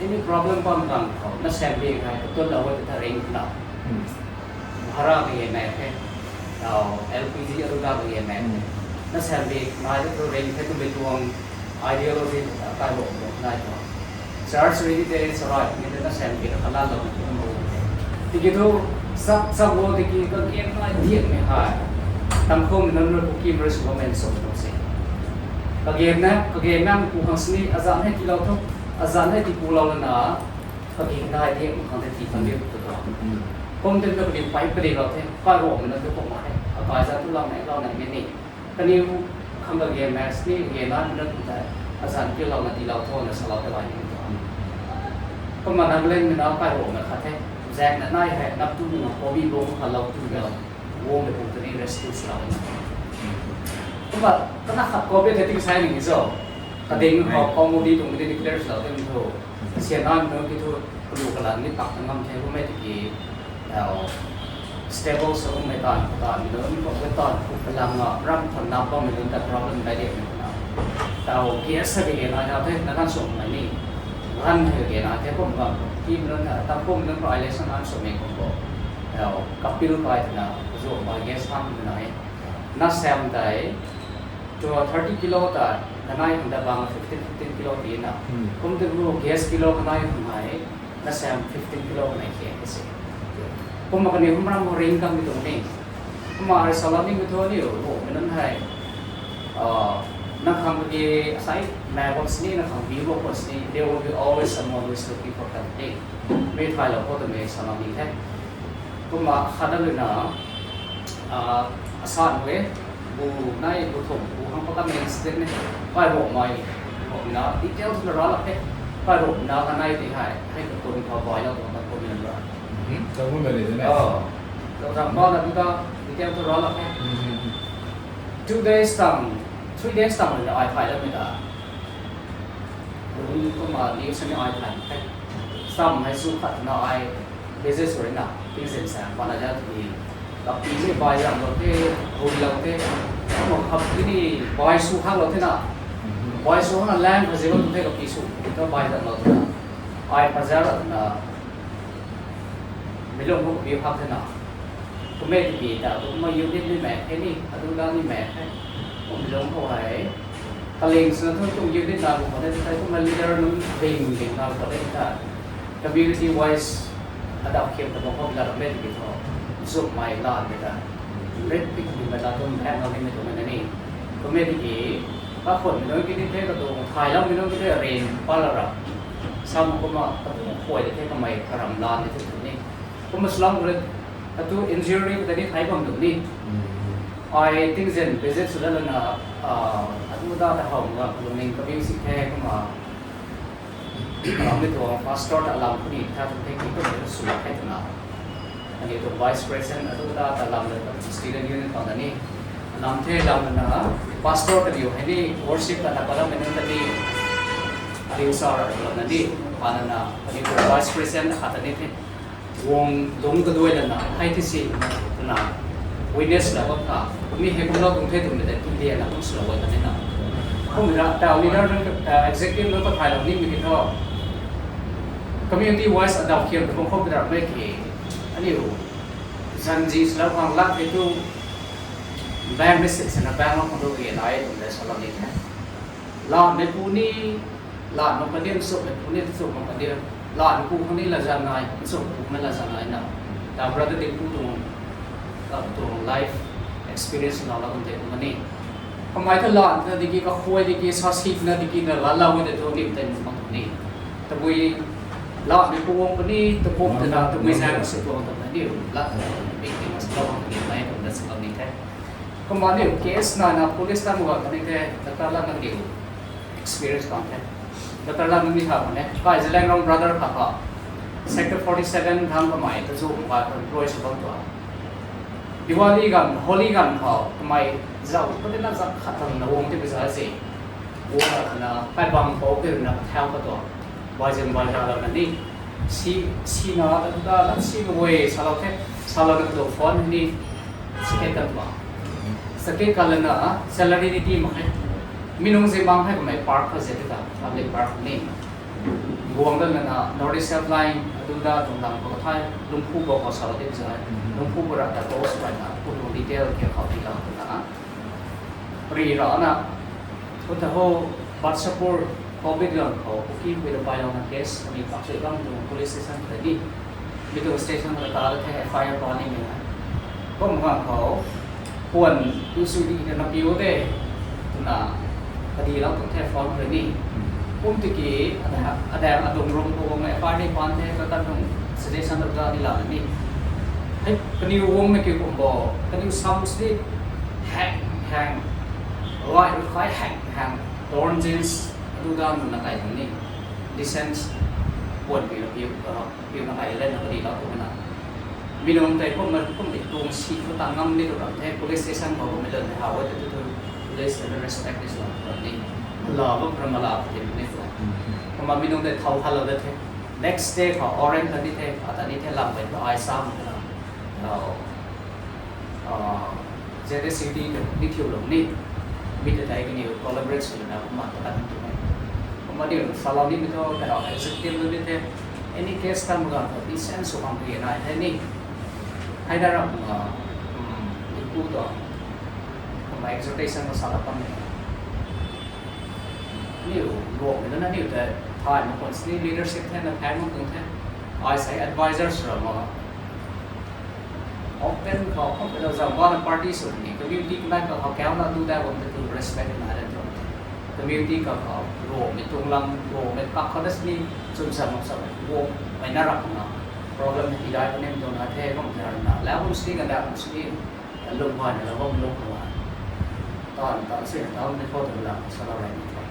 any problem bam bang khou, na sem bi hei, katun lou hei, ta ring na. Bhara ka ye mek the, tau L P G aru da ka ye mek the. Na sem bi, nai thu ring the, tu bi tuang ideology ta kai luang luang nai thu. Church rui di te, sarai ni te na sem bi, kalan lou ni tu mo. Tiki thu, sak, sak wo tiki, ka gen nai diak mi hei. Tangkhul mei nunc rui Kuki mei rui sw bam men sw tu se. Kage na, kage na pu khang sini, azan hei tiilou thu, azan hei ti pu lou na, kage nai diak mi khang te ti khang diak tu tho. Kum tin ta kadi pei pei lou the, kai ruh mei na tu kum ma the, akai zan tu lou nai, lou nai mei ni. Kaniw khang kage mei sini, kage nai mei na tu tei, azan tiilou na tiilou tho na salou te lai ni tho. Kumna Nagaland mei na kai ruh mei khat the, zak na nai hei, nap tu na, kobi bong kha lou tu lou. Guang de pu tani rescue sw lou. Kumna, kana khat covid hei ting sai ni zo. Kading khou, khou mo di tuang di declare sw lou de thu. Sian na mi nunc ki thu, kalu kalan ni tak na ngam the, bu mei tiki, tau, stable sw mei tan, tan, mi nunc, covid tan, khu kalam na, ram tan na, bam mi nunc ta problem nai de mi na. Tau, gas sa de na, na the, na kan sw mei ni. Ran hei de na the, kum bam, ki mi nunc ta, tam kum mi nunc ta, election an sw mei kum bo. Tau, kapil kai twna, zu ba gas ham twna e. Na sem tei, tu thirty kilo ta, kanei hang da bang fifteen, fifteen kilo ti na. Kum tu gas kilo kanei hang hei, na sem fifteen kilo kanei khe kasi. Kumna kaniw hum ram ho ring kam mi tuang ni. Kumna ai salou ni mi thu ni, ruh mei nunc hei. Ah, na khang kage asai mei bam sini, na khang bi bam sini, there will be always someone who is looking for help ni. Mi thay lou khou tu mei salou ni the. Kumna khat da luna, ah, asan we, bu nai, bu thum, bu hang pakam incident ni, kai ruh mei, ruh mei na, details na ra lak the, kai ruh mei na, kanei ti hei, hei kakun khou bai lou tuang, kakun mei na ra. Kakun mei ni de na. Oh, kakun mei na tu ta, details na ra lak the. Two days tang, three days tang ni ai thay lou mei ta. Lung kumna news ni ai thay the. Sam hei su khat na ai business rui na, business sa, pana ja tu ni. Kapi ni bai zam lou the, hui lou the. Mo khap ni bai su hak lou the na. Bai su hak na lang kha zilou tu the kapi su, tu bai zam lou the na. Ai pha za ra na. Mi lung khou kapi hak the na. Kumei tiki ta, kumna unit ni mek the ni, adu da ni mek the. Kum mi lung khou hei. Kaling sw na thu kum unit na kum khou the, kumna leader nunc ding ding na khou the ta. Community wise, adap khiam ta bang khou la mei tiki thu. Zuk mei la mei ta. Red pick ni mei ta tum hak na ni mei tum na ni. Kumei tiki, kakhun mi nunc ki ni the, katu thay lou mi nunc ki the, rin pa la ra. Sam kumna, katu khuay de the, kamei karam la ni thu ni. Kumna sw lou le, atu injury kata ni thai bam dum ni. Ai tingzen visit sw da lana, ah, atu da ta hau nga, lungning kabi si the kumna, Alam ni tuang pastor ta alam kuni tha tuang the ki tu ni sw la the twna. Ani tuang vice president atu ta ta lam le student union khou na ni. Alam the lam na pastor ta liu hei ni worship ta na param ni ta ni. Aliu sa ra lam na ni. Pa na na ani tuang vice president khat ta ni the. Guang lungc kaduai lana hei ti si na witness la bam ta. Mi hei kum lou kum the twmei tei kum dia na kum sw lou bam ta ni na. Kum ra ta leader nunc, executive nunc ta thay lou nimei ki thu community wise adap khiam ta bam khou pi ra mei ki aniu zanzi sw lou khang lak hei tu bank ni si sina bank lou khang tu ki lai kum de sa lou ni the. Lamei pu ni, lamei pu ni, nchumhmei pu ni, nchumhmei pu ni, lamei pu khang ni lazan nai, nchumhmei pu khang ni lazan nai na. Ta brother di pu tuang, ta tuang life experience na la kan te kum ni. Kamei ta lan ta diki, kakhuay diki, sa sik na diki na la la wui de tu ni ten mak ni. Tabui lamei pu wang pu ni, ta pu ta na, tabui sa ka si tuang ta ni, la, big thing as tuang ni, nai kum da sa ni the. Kumna ni case na na police ta muga kani the, doctor la nang diu experience bang the. Doctor la nang ni tha ne. Kai Zeliangrong brother kha kha. Sector forty seven thang kamei ta zu muga kan employ sw bam tua. Diwali gan, Holi gan kha kamei zau ko te na zak khat thang na wang te bisa si. Wang na kai bang ko ke na thau ka tua. Bai zeng bai ra la na ni. Si, si na ta ta la si na wei sa lou the. Sa lou na tu phone ni. Second kan ba. Second kan lana salary ni ti mak khe. Mi nung zi mang khe kamei park kha zi ta, public park ni. Guang da lana North East Helpline, atu da tuang lam khou thai, lungphu khou khou sa di zai. Lungphu khou ra ta post bai na, pu tuang detail kia khou di lam khou na. Ri ra na, pu ta ho, Batsapur, Covid gan khou, Kuki pui da bai lou na case, ami pak sui bam tuang police station khou di. Mi tuang station khou ta da the F I R pa ni mi. Kum gan khou, puan tu sui di na piu de, tu na, kadi lou tu the phone khou ni. Kum tiki, ada, ada adung room khou wang F I R ni pan the, ka ta tuang suggestion da ni la ni. Hei, kaniw wang na kiu kum bo, kaniw sam sli, hang, hang, wai, khai, hang, hang, torn jeans, atu da nunc na kai ni, dissent, puan piu na piu, uh, piu na kai le na kadi lou tu na. Mi nung tei kum na kum di tuang si tu tang ngam ni tu ram the, police station khou kum mi lun hau tu tu tu, police respect is not ni. La bam ram la tu ni tu. Kumna mi nung tei thau thau lou da the. Next day khou orange ta ni the, ata ni the lam bai tu ai sam tu na. Lou. Ah, Z S C D ni thiu lou ni. Mi ta tei kaniw collaborate sw na kumna ta kan tu. Kumna ni sa lou ni mi tu ta executive lou ni the. Any case tam ga tu dissent sw khang pi na the ni. Hai da ram, ah, um, ni pu tu. Kumna exhortation na sa la tam ni. Aniu luang na aniu ta thay mak khwan sini leadership the na thay mak tuang the. Ai sei advisors ram ma. Open khou, open khou zam bana party sw ni, community kanei khou khou kau na tu dai bam te tu respect na ren tuang. Community khou khou luang mei tuang lam, luang mei kak khou da sini, chun sa mak sa luang mei na rak na. Problem ni dai ko nem tuang na the, bam the na. Lau bam sini kan da bam sini. Lung huay na lou bam lung huay. Tan, tan si, tan ni khou tu la, sa lou rai ni the.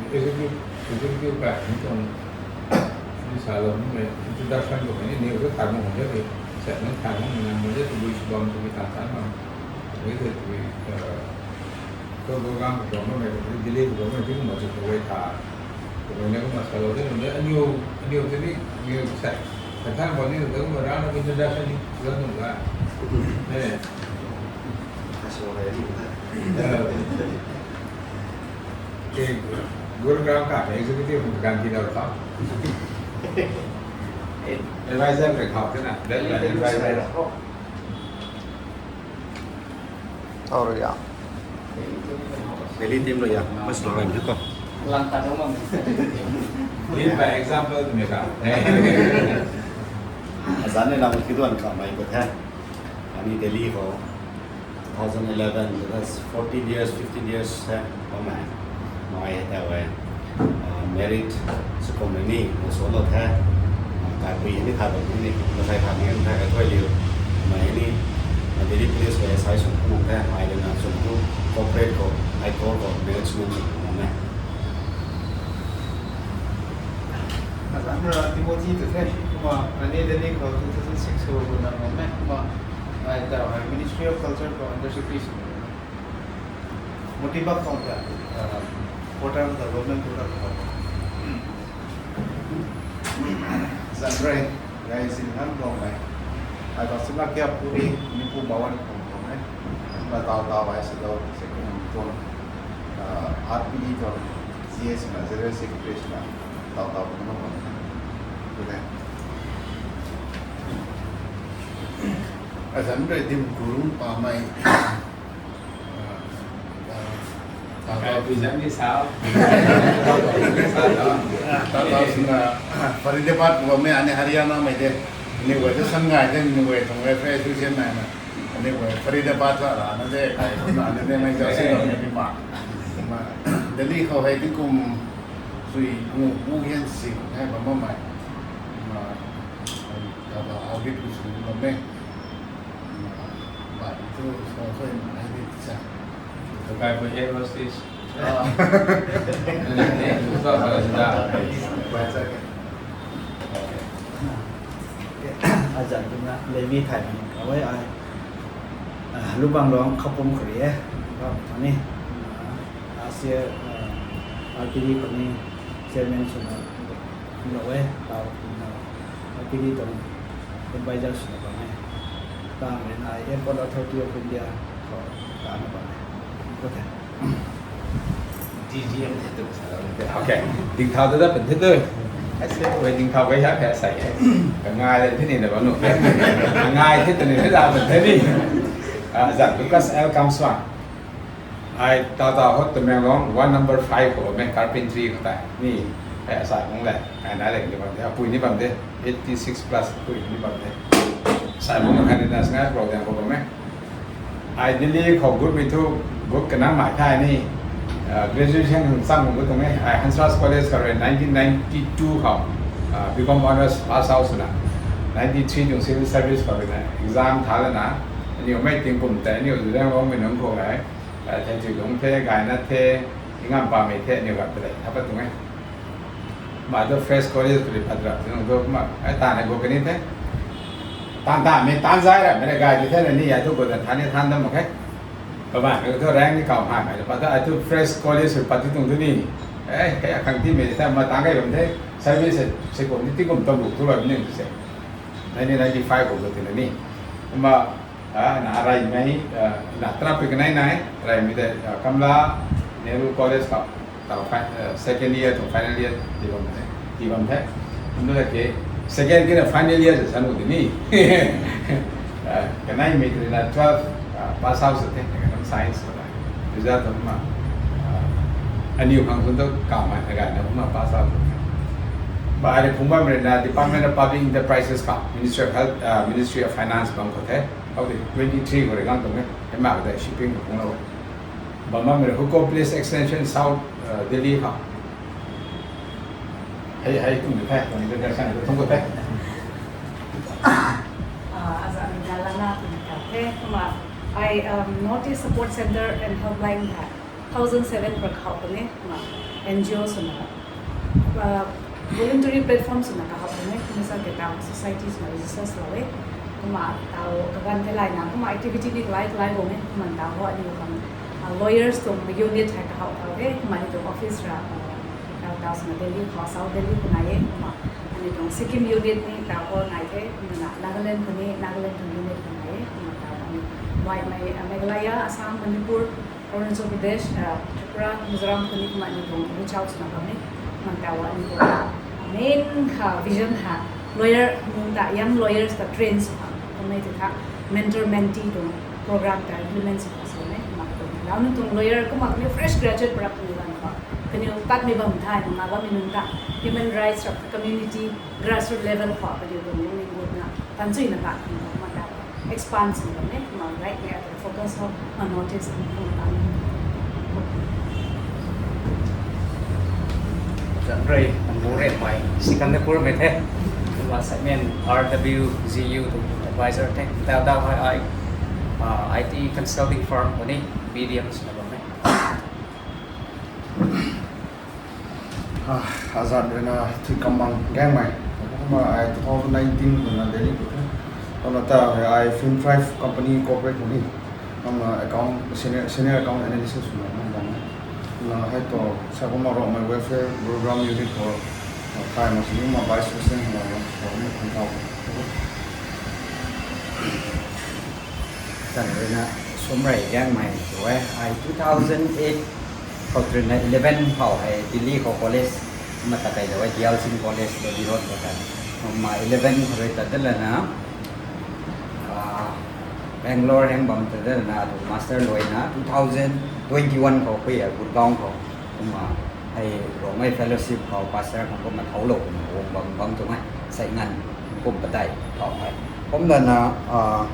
Executive, executive ka ni tuang, ni sa lou ni mei, introduction khou ni, ni ka thang mo de, set ni thang mo, na mo de, tu bui sw bam, tu bui thang thang bam. Ni tu bui, eh, tu program khou mei, tu delay khou mei, tu ma chu tu wei tha. Tu mei na kumna sa lou de, ni aniu, aniu tu ni, aniu sa, ka thang bam ni, tu kumna rana introduction ni, tu nung ka. Eh. Ka sa lou de ni. Eh. Ke Gurugram ka executive kan ti lou tha. Advisor le khou te na, that advisor. Tau rui ya. Delhi team rui ya, mas lou ram ko. Lang ka dong mang. Lead by example tu me ka. Azan ni lang ki duan ka mai ko the. Ani Delhi khou. Two thousand eleven, that's fourteen years, fifteen years se, bam e. Mai ta we, uh, married, sw kum ni, mo so lo the. Uh, kai pui ni tha lo ni, mo sai tha ni, tha ka thoi liu. Mai ni, Delhi Police khou S I sw kum the, ai rui na sw tu corporate khou, I T khou management sw kum e. Azanc rui Timothy tu the, kumna ani Delhi khou two thousand six khou rui na kum e, kumna ai ta Ministry of Culture khou undersecretary sw. Motivac khou ta, portal development portal khou. Azanc rui, guys, in han bom e. Ai ta suna kya puri ni pu bawan khou bom e. Kumna tau tau ai sw dou se kum tuang, R P D tuang G S na General Secretary na tau tau kum bom e. Azanc rui dim kurung pa mei. Taw taw sina Faridabad khou bammei, ani Haryana mei de. Ni guay tu Sangai de, ni guay tuang F A association nai na. Ani guay Faridabad ta ra na de, kai na ni de mei jasi na ni ma. Ma Delhi khou hei di kum sui ngu bu hian si hei bam mei. Ma taw taw audit khou sui bam mei. But tu so so in I did sa. The guy for air hostage. Ah. Azanc tina Levi thay ni kawei ai. Ah, Lubang Luang Khapum khou rui e. Bam tang ni. Ah, last year, ah, R P D khou ni chairman swna lou e, tau na R P D tuang advisor swna bam e. Tang rui na Airport Authority of India khou tana bam e. Ko the. D G M the tu sa lou the. Okay. Ding thau ta da pan the tu. Ai se wei ding thau kai ha kai sai. Ka ngai le the ni da bam nu. Ka ngai the tu ni the da pan the ni. Ah, Azanc Lucas L Kamswang. Ai taw taw hot Tamenglong one number five khou bam e, carpentry khou tei. Ni, ai asai mung le, ai na le ni bam de, apui ni bam de, eighty six plus apui ni bam de. Sai mung khat ni na sngai program khou bam e. Ai Delhi khou gut mi thu, gut kana mai thai ni, ah, graduation hang chang gut tuang e. Ai Hansraj College khou rui nineteen ninety two khou, ah, B Com Honours pass out swna. Ninety three tuang civil service khou rui na exam tha lana, aniu mei tingkum tei, aniu Zeliangrong mei nunc khou e. Ai, thei tui lung the, gayna the, ingam pamei the, aniu gay ta le, tha pat tuang e. Ma tu Fresh College khou rui pat rap ti nung tu kumna, ai, taanv e go kani the. Taanv ta mei taanv zai ra, mei na gay ti the na ni, ai tu go ta than ni than dam mak khe. Kabaanc mei tu rank ni kaw hei mei, pat tu ai tu Fresh College khou rui pat ti tuang tu ni. Eh, kaya khang ti mei the, ma taanv gay bam the, service se, se kum ni ti kum tam buk tu lou ni se. Nineteen ninety five khou go ti na ni. Kumna, ah, na raimei, ah, na trap pi kanei nai, raimei de, ah, Kamla Nehru College khou, taw fi-, ah, second year tuang final year ti bam the, ti bam the. Kumna ke, second kina final year se sanu di ni. Ah, kanei mei tu na twelve, ah, pass out se the, economic science khou na. Result tu ma, ah, aniu khang tu tu kamei na gay na kumna pass out. Ba ai phung bam rui na Department of Public Enterprises khou, Ministry of Health, ah, Ministry of Finance bam khou the. How the twenty three khou rui gang tuang e, hei mak de shipping khou phung lou. Bam bam rui Huko Police Extension South, uh, Delhi khou. Hei, hei kum the, kum the, kum the, kum the. Ah, Azanc rui na Lana kum the, kumna ai, um, North East Support Center and Helpline the. Two thousand seven khou kahow tuang e, kumna N G O swna, ah, voluntary platform swna kahow tuang e, kumna sa ke taw society swna register sw lou e, kumna taw kaganv the lay na, kumna activity ni kalai kalai bam e, kumna taw ho aniu khang, ah, lawyers tuang unit hei kahow kahow e, kumna aniu tuang office ra, ah, taw taw swna Delhi khou, South Delhi khou nai e, kumna aniu tuang Sikkim unit ni taw ho nai the, kumna Nagaland khou ni, Nagaland tuang unit khou nai e, kumna taw aniu, Meghalaya, Assam, Manipur, Arunachal Pradesh, ah, Tripura, Mizoram khou ni kumna aniu tuang reach out swna bam e. Kumna taw aniu tuang main kha vision ha lawyer nunc ta, young lawyers ta train sw khang, kumna tu kha mentor mentee tuang program ta implement sw khang sw e. Kumna tuang lau nunc tuang lawyer kumna kaniw fresh graduate parak ni bam khou, kaniw tatmei bam thai nunc na bammei nunc ta human rights rap community grassroot level khou kaniw tuang lungning gutna panchui na ta khang kumna taw expand sw bam e, kumna right area ta focus ho, kumna notice kumna ta. Azanc rui, Nambur rui mei, Sikandapur mei the. Kumna segment R W G U tu advisor the. Taw taw hei ai Ah, I T consulting firm khou ni B D M swna bam e. Ah, azat ruina thui kamang gaengmei. Kumna ai two thousand nineteen ruina Delhi khou the. Kumna ta hei ai Film Thrive Company Corporate khou ni. Kumna account, senior, senior account analyst swna bam e. Kumna hei tu sa kumna Rongmei Welfare Program Unit khou, ah, thay mak sini kumna vice president swna bam e, kumna khang thau. Tan ruina Sumrei Gaengmei tu e, ai two thousand eight khou ruina eleven khou hei Delhi khou college, kumna ta kai lou e, Diyal Singh College, Delhi Road khou ta. Kumna eleven khou rui ta dalana, ah, Bangalore heng bam ta dalana, atu master luaina two thousand twenty-one khou pui e, Gurgaon khou. Kumna hei Rongmei Fellowship khou pastor khang kumna thoulou kumna guang bam bam tuang e, sei nganv kum padeih khou hei. Kumna na, ah,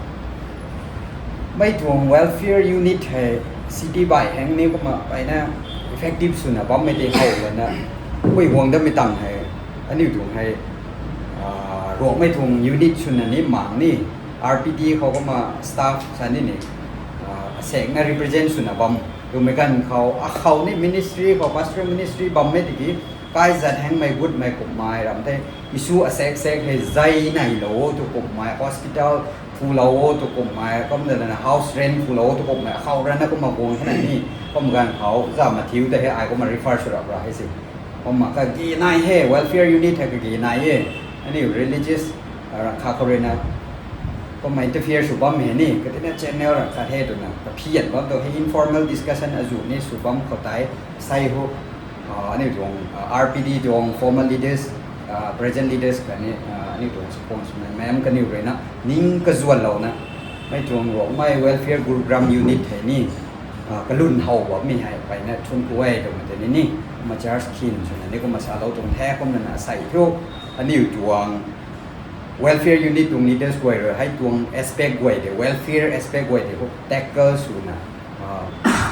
mei tuang welfare unit hei city bai heng ni kumna mpeyna effective swna bammei tei how lana, pui guang dammei tang hei, aniu tuang hei, ah, Rongmei tuang unit swna ni mang ni, R P D khou kumna staff sa ni ni, ah, asengna represent swna bam twmei ganv khou, akhou ni ministry khou, pastoral ministry bammei tiki, kai zat hengmei gutmei kumhmei ram the, issue asek sek hei zai neilou o tu kumhmei, hospital phulou o tu kumhmei, kumna lana house rent phulou o tu kumhmei, akhou rana kumna guang hena ni, kum ganv khou, za Matthew ta hei ai kumna refer sw rap ra hei si. Kumna kagi nai hei, welfare unit hei kagi nai e, aniu religious, ah, rakha khou ruina, kumna interfere sw bam hei ni, katina channel rakha the twna, kaphian bam tu hei informal discussion azu ni sw bam khou tei, sei ho, ah, aniu tuang, ah, R P D tuang former leaders, ah, present leaders khatni, ah, aniu tuang spokesman ma'am kaniw ruina, ning kazuanlouna, mei tuang Rongmei Welfare Gurugram Unit hei ni, ah, kalun how bammei hei, mpeyna thun ku e twmei tei ni ni, kumna church khin swna ni kumna salou tuang the, kumna na sei thu, aniu tuang welfare unit tuang leaders guay rui hei tuang aspect guay de, welfare aspect guay de khou tackle swna, ah,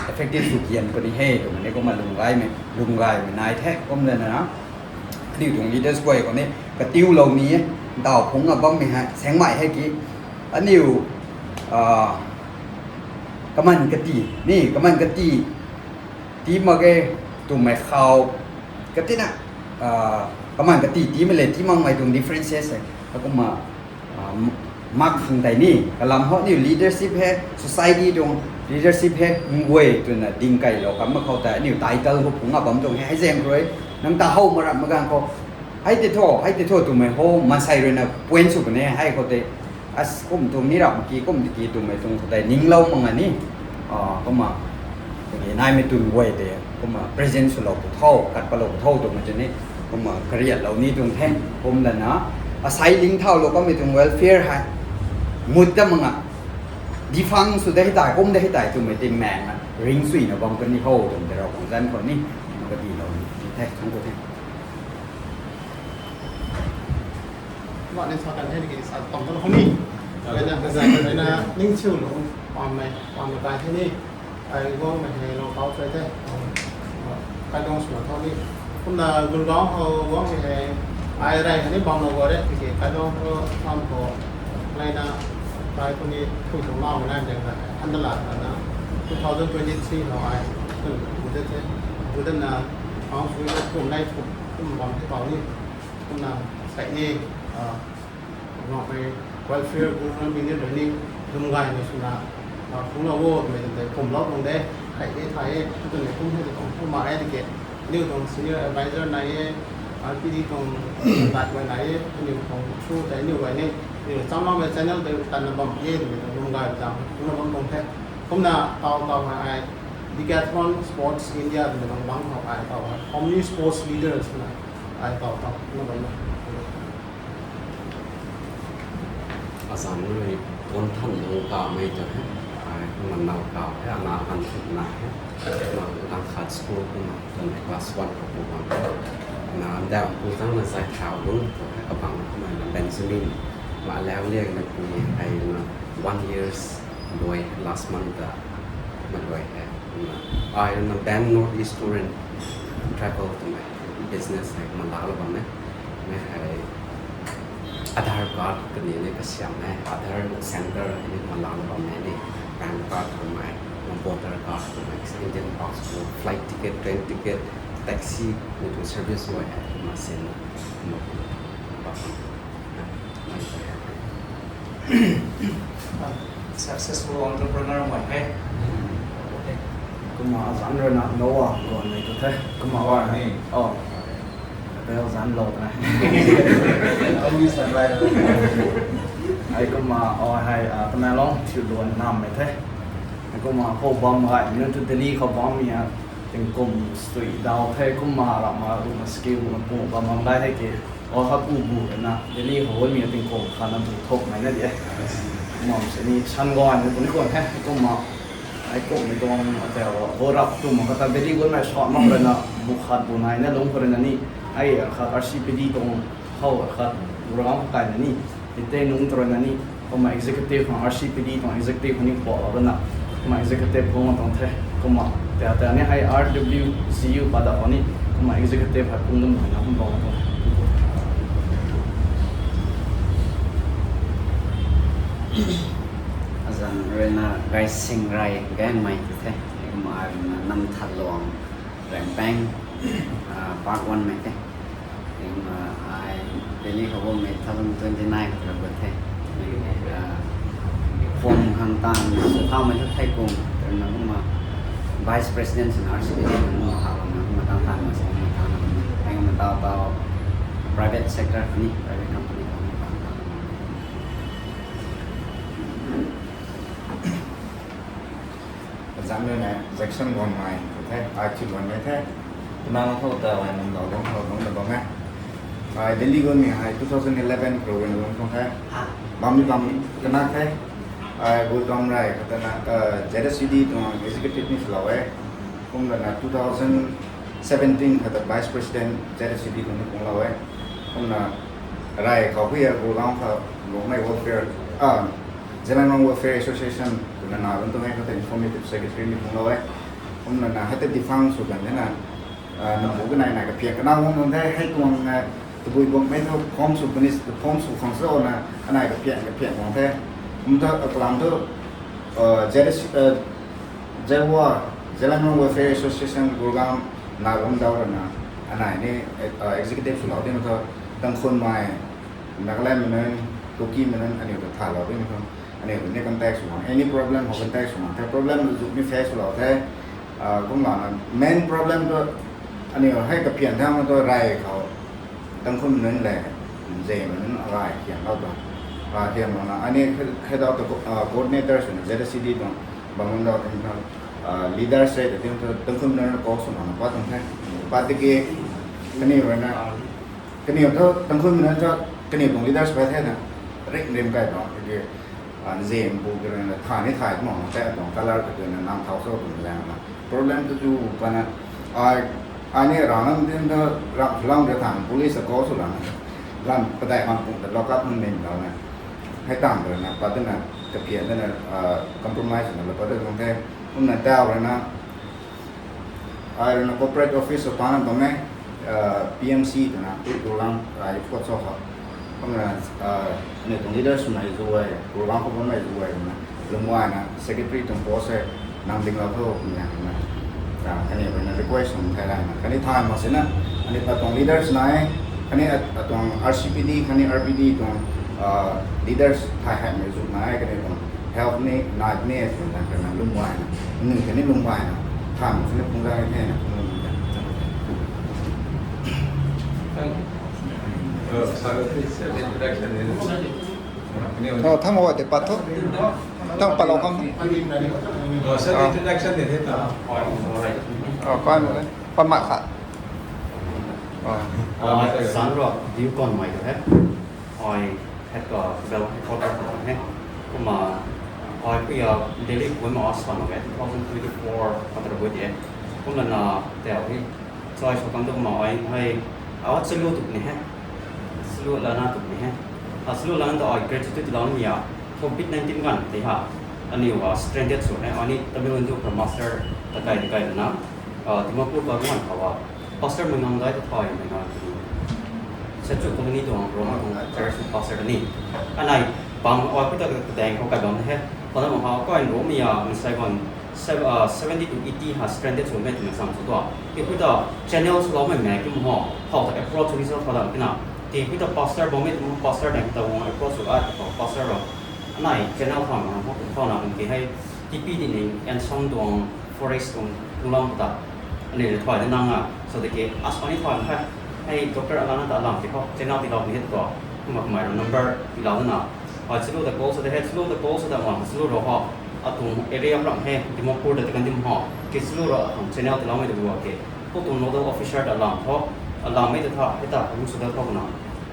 effective sw kian puni he twmei ni kumna lwmgaymei, lwmgaymei nai the, kumna na, aniu tuang leaders guay khou ni, katiulou ni e, ntaw phungc a bammei hei, sengmei hei ki, aniu, ah, kaman kati, ni, kaman kati, tii mak ge, twmei khou, katina, ah, kaman kati tiimei le, tii makmei tuang differences hei, kumna, ah, mak khang tei ni, kalam hou aniu leadership hei, society tuang leadership hei, nguay twna ding kailou, kam mak khou tei, aniu title khou phungc a bam tuang hei, hei zaeng rui, nang ta how maram magang khou, hei tei thu, hei tei thu twmei hou, maansei ruina point sw puni, hei khou tei, as kum tuang ni rap ki, kum tiki twmei tuang khou tei, ninglou mak nga ni, ah, kumna, kani naimei tun guay tei, kumna present swlou pu tho, kat palou pu tho twmei tei ni, kumna kariatlou ni tuang the, kumna na, asei ling thaulou kamei tuang welfare hei, mut ta mak nga, defunct sw de hei tei, kum de hei tei twmei tei maengna, ring suina bam kani hou twmei tei Ravguangc zanc khou ni, kumna kadilou ni the, thank you the. Mani sa kan hei ki sa tang tang hou ni. Rui na, rui na, ning chiu lung, pammei, pammei kai hei ni. Ai guangmei hei lou tau chuai the. Kaidong swna thau ni. Kumna Gurgaon khou guangmei hei, ai rey hei ni bam lou gua re, tiki kaidong khou, pam khou, leina, kai khou ni, pui tuang mau nai deng na, andala na, two thousand twenty-three khou ai, kun, bu de the, bu de na, ang sui na, kum nai, kum, kum bam the pau ni. Kumna, sei ni, ah, Rongmei welfare program unit rui ni, lwmgaymei swna, ah, phungclou o twmei tei kumlou tuang de, hei e, thay e, twmei kum hei tuang kum mak e tiki, aniu tuang senior advisor nai e, R P D tuang, lat guay nai e, aniu tuang through tei aniu guay ni, aniu chamloumei channel tei tanna bam e twmei tuang lwmgay zang phungcna bam tuang the. Kumna taw taw hei ai, Decathlon Sports India twmei tuang bangc khou ai taw hei, Omni Sports Leaders twna ai taw taw na bam na. Azanc rui tuan than lung kamei tu he, ai kumna nau kau he, ana han thuk na he, na lang khat school kumna, tun class one khou pu bang he, na ndam pu zang na zai thau lung tu he, kabang kumna na Benjamin, ma lau liang na pu hei na one years luai last month ta, ma luai he, na ai na Band North East Tour and Travel twmei business hei kumna laalou bam e, mei hei Aadhaar card kaniw ni kasiam e, Aadhaar center ni malang bam e ni, PAN card kummei, voter card kummei, Indian passport, flight ticket, train ticket, taxi, ni tu service guay hei kumna sin na, kumna kumna bam e. Successful entrepreneur mei the. Kumna azanc rui na Noah guan mei tu the. Kumna war ni. Oh. Bel zan lo na. Ai kumna, oh, hei, ah, Tamenglong thiu luan nam mei the. Ai kumna khou bam gay, nunc tu Delhi khou bam mi a, tingkum sui dau the, kumna ram ma, kumna skill ma pung bam bam dai the ki. Oh, ha ku bu na, Delhi khou mi a tingkum khat na bu thok mei na di e. Kumna se ni san guan ni puni kuan the, kumna. Ai kum ni tuang, ah, tei, oh, ho rap tu ma kata Delhi guan mei sa ma rui na, bu khat bu nai na lung khou rui na ni. Ai khat R C P D tuang, khou khat, Gurgaon kai na ni, ite nung tu rui na ni, kumna executive khang R C P D tuang executive khang ni bo rui na, kumna executive khang tuang the, kumna, tia tia ni hei R W C U pada khou ni, kumna executive hei kung dum na kum bo tuang the. Azanc rui na Gaisingrai Gaengmei the, kumna ai rui na Namthatluang Rengpeng, ah, part one mei the. Kumna ai Delhi khou bammei two thousand twenty-nine khou rui gut the. Ah, form khang tan, thau mei thu thei kum, rui na kumna vice president swna R C P D kumna ha bam na kumna tang tan ma se kumna tang na kumna. Ai kumna tau tau private sector ni, private company khou ni tang tan. Azanc rui na Jackson Guanmei tu the, ai thiu luan mei the. Kumna nang khou ta ai nang dau dang khou nang na bam e. Ai Delhi guan mi hei two thousand eleven khou rui na bam tuang the. Bam ni bam kana the. Ai Gurgaon rui kata na, ah, Z S C D tuang executive ni swlou e. Kumna na two thousand seventeen khata vice president Z S C D tuang ni kunglou e. Kumna rui khou hui a Gurgaon khou Rongmei welfare, ah, Zeliangrong Welfare Association twna na bam tuang e, kata informative secretary ni kunglou e. Kumna na hei ta defunct sw kan the na, ah, na bu kanei nai kaphian kana bam tuang the, hei tuang, ah, tabui bam mei thu form sw puni, form sw khang sw na, anei kaphian, kaphian bam the. Kum ta, ah, kalam thu, ah, Z S, ah, Zeliangrong Welfare Association Gurgaon na bam dau rui na, anei ni, ah, executive swlou di na thu, Tangkhulmei, Nagalandmei nunc, Kukimei nunc, aniu ta thalou di na thu, aniu ta ni contact sw bam, any problem khou contact sw bam the, problem zuk ni face swlou the, ah, kumna na main problem thu, aniu hei kaphian thang thu rui khou, Tangkhulmei nunc le, Zemei nunc rui khian lou tuang, rui khian lou na, ani hei dau ta co-, ah, coordinator swna Z S C D tuang, bam dau tuang, ah, leaders hei ta tuang thu, Tangkhulmei nunc call sw na pat tuang the, pat tiki, kaniw rui na, kaniw thu, Tangkhulmei nunc thu, kaniw tuang leaders pat the na, ring rim kai tuang, tiki, ah, Zem bu ki rui na, thay ni thay tuang, tei tuang color ka tuang na, nam thau so tuang zaeng na. Problem tu chu pana, ai, ai ni rana din thu, ram lang de thang, police a call sw lana. Lam padai khang pung ta lock up nung nin lou na. Hei tam rui na, pat na, kaphian na, ah, compromise na, la pat tuang the, kumna tau rui na, ai rui na corporate office khou pana bam e, ah, P M C twna, Pui Gurgaon, ai, Fort Sokha. Kumna, ah, aniu tuang leaders mei zu e, Gurgaon khou bammei zu e, kumna, lwm gayna, secretary tuang post hei, nang dinglou tho, kumna, kumna. Ah, kaniw rui na request sw thei rana, kaniw thay mak sina, aniu pat tuang leaders nai, kaniw at, atuang R C P D, kaniw R P D tuang, ah, leaders thay hei mei zu nai, kaniw tuang help ni, nai ni, twna, twna lwm gayna, nunc kaniw lwm gayna, thay mak sina phung zay the na, phung zay. Oh, thang wa te pat tho. Thang pat lou kham. Oh, sir, introduction de the ta. Oh, koi mo le. Pat mak khat. Oh. Ai zanc rui Diu Kanmei tu the. Ai head, uh, Bel headquarter khou he. Kumna ai pui a Delhi khou ma sa mak e, two thousand twenty-four khou ta rui di e. Kumna na tei hi choi sw kan tu kumna ai hei, a, chalu tu ni he. Chalu lana tu ni he. A, chalu lana tu ai gratitude lou ni a. Covid nineteen ganv tei ha, aniu a stranded sw he, ani Tamil Nadu khou master ta kai, ta kai na, a, Dimapur khou ganv khou a, pastor mei ngang dai ta thay mei ngang tu. Chu company tuang Roma tuang church pastor ni. Anei bam oi kuta kadang khou kai bam he. Pada ma ha koi Roma ya misai gon seventy to eighty ha stranded sw me twna sam sw tua. Ki kuta channel swlou me me ki mo ho. How ta approach ni sa pada kina. Ki kuta pastor bam me tu pastor dang ta wang approach sw a ta pastor ro. Anei channel khou ma ho khou na ki hei T P di ni and song tuang forest tuang tuang long ta. Anei le thoi na nga so de ki as pani thoi hei. Hei doctor alana ta alam ki ho channel ti lou ni he tua. Kumna kumai ro number ti lou na. Hei chulu ta call sa de he chulu ta call sa da ma chulu ro ho. Atung area ram he Dimapur da ta kan dim ho. Ki chulu ro atung channel ti lou me de bua ke. Kou tuang nodal officer ta alam tho. Alam me ta tha hei ta kum sa da tho na.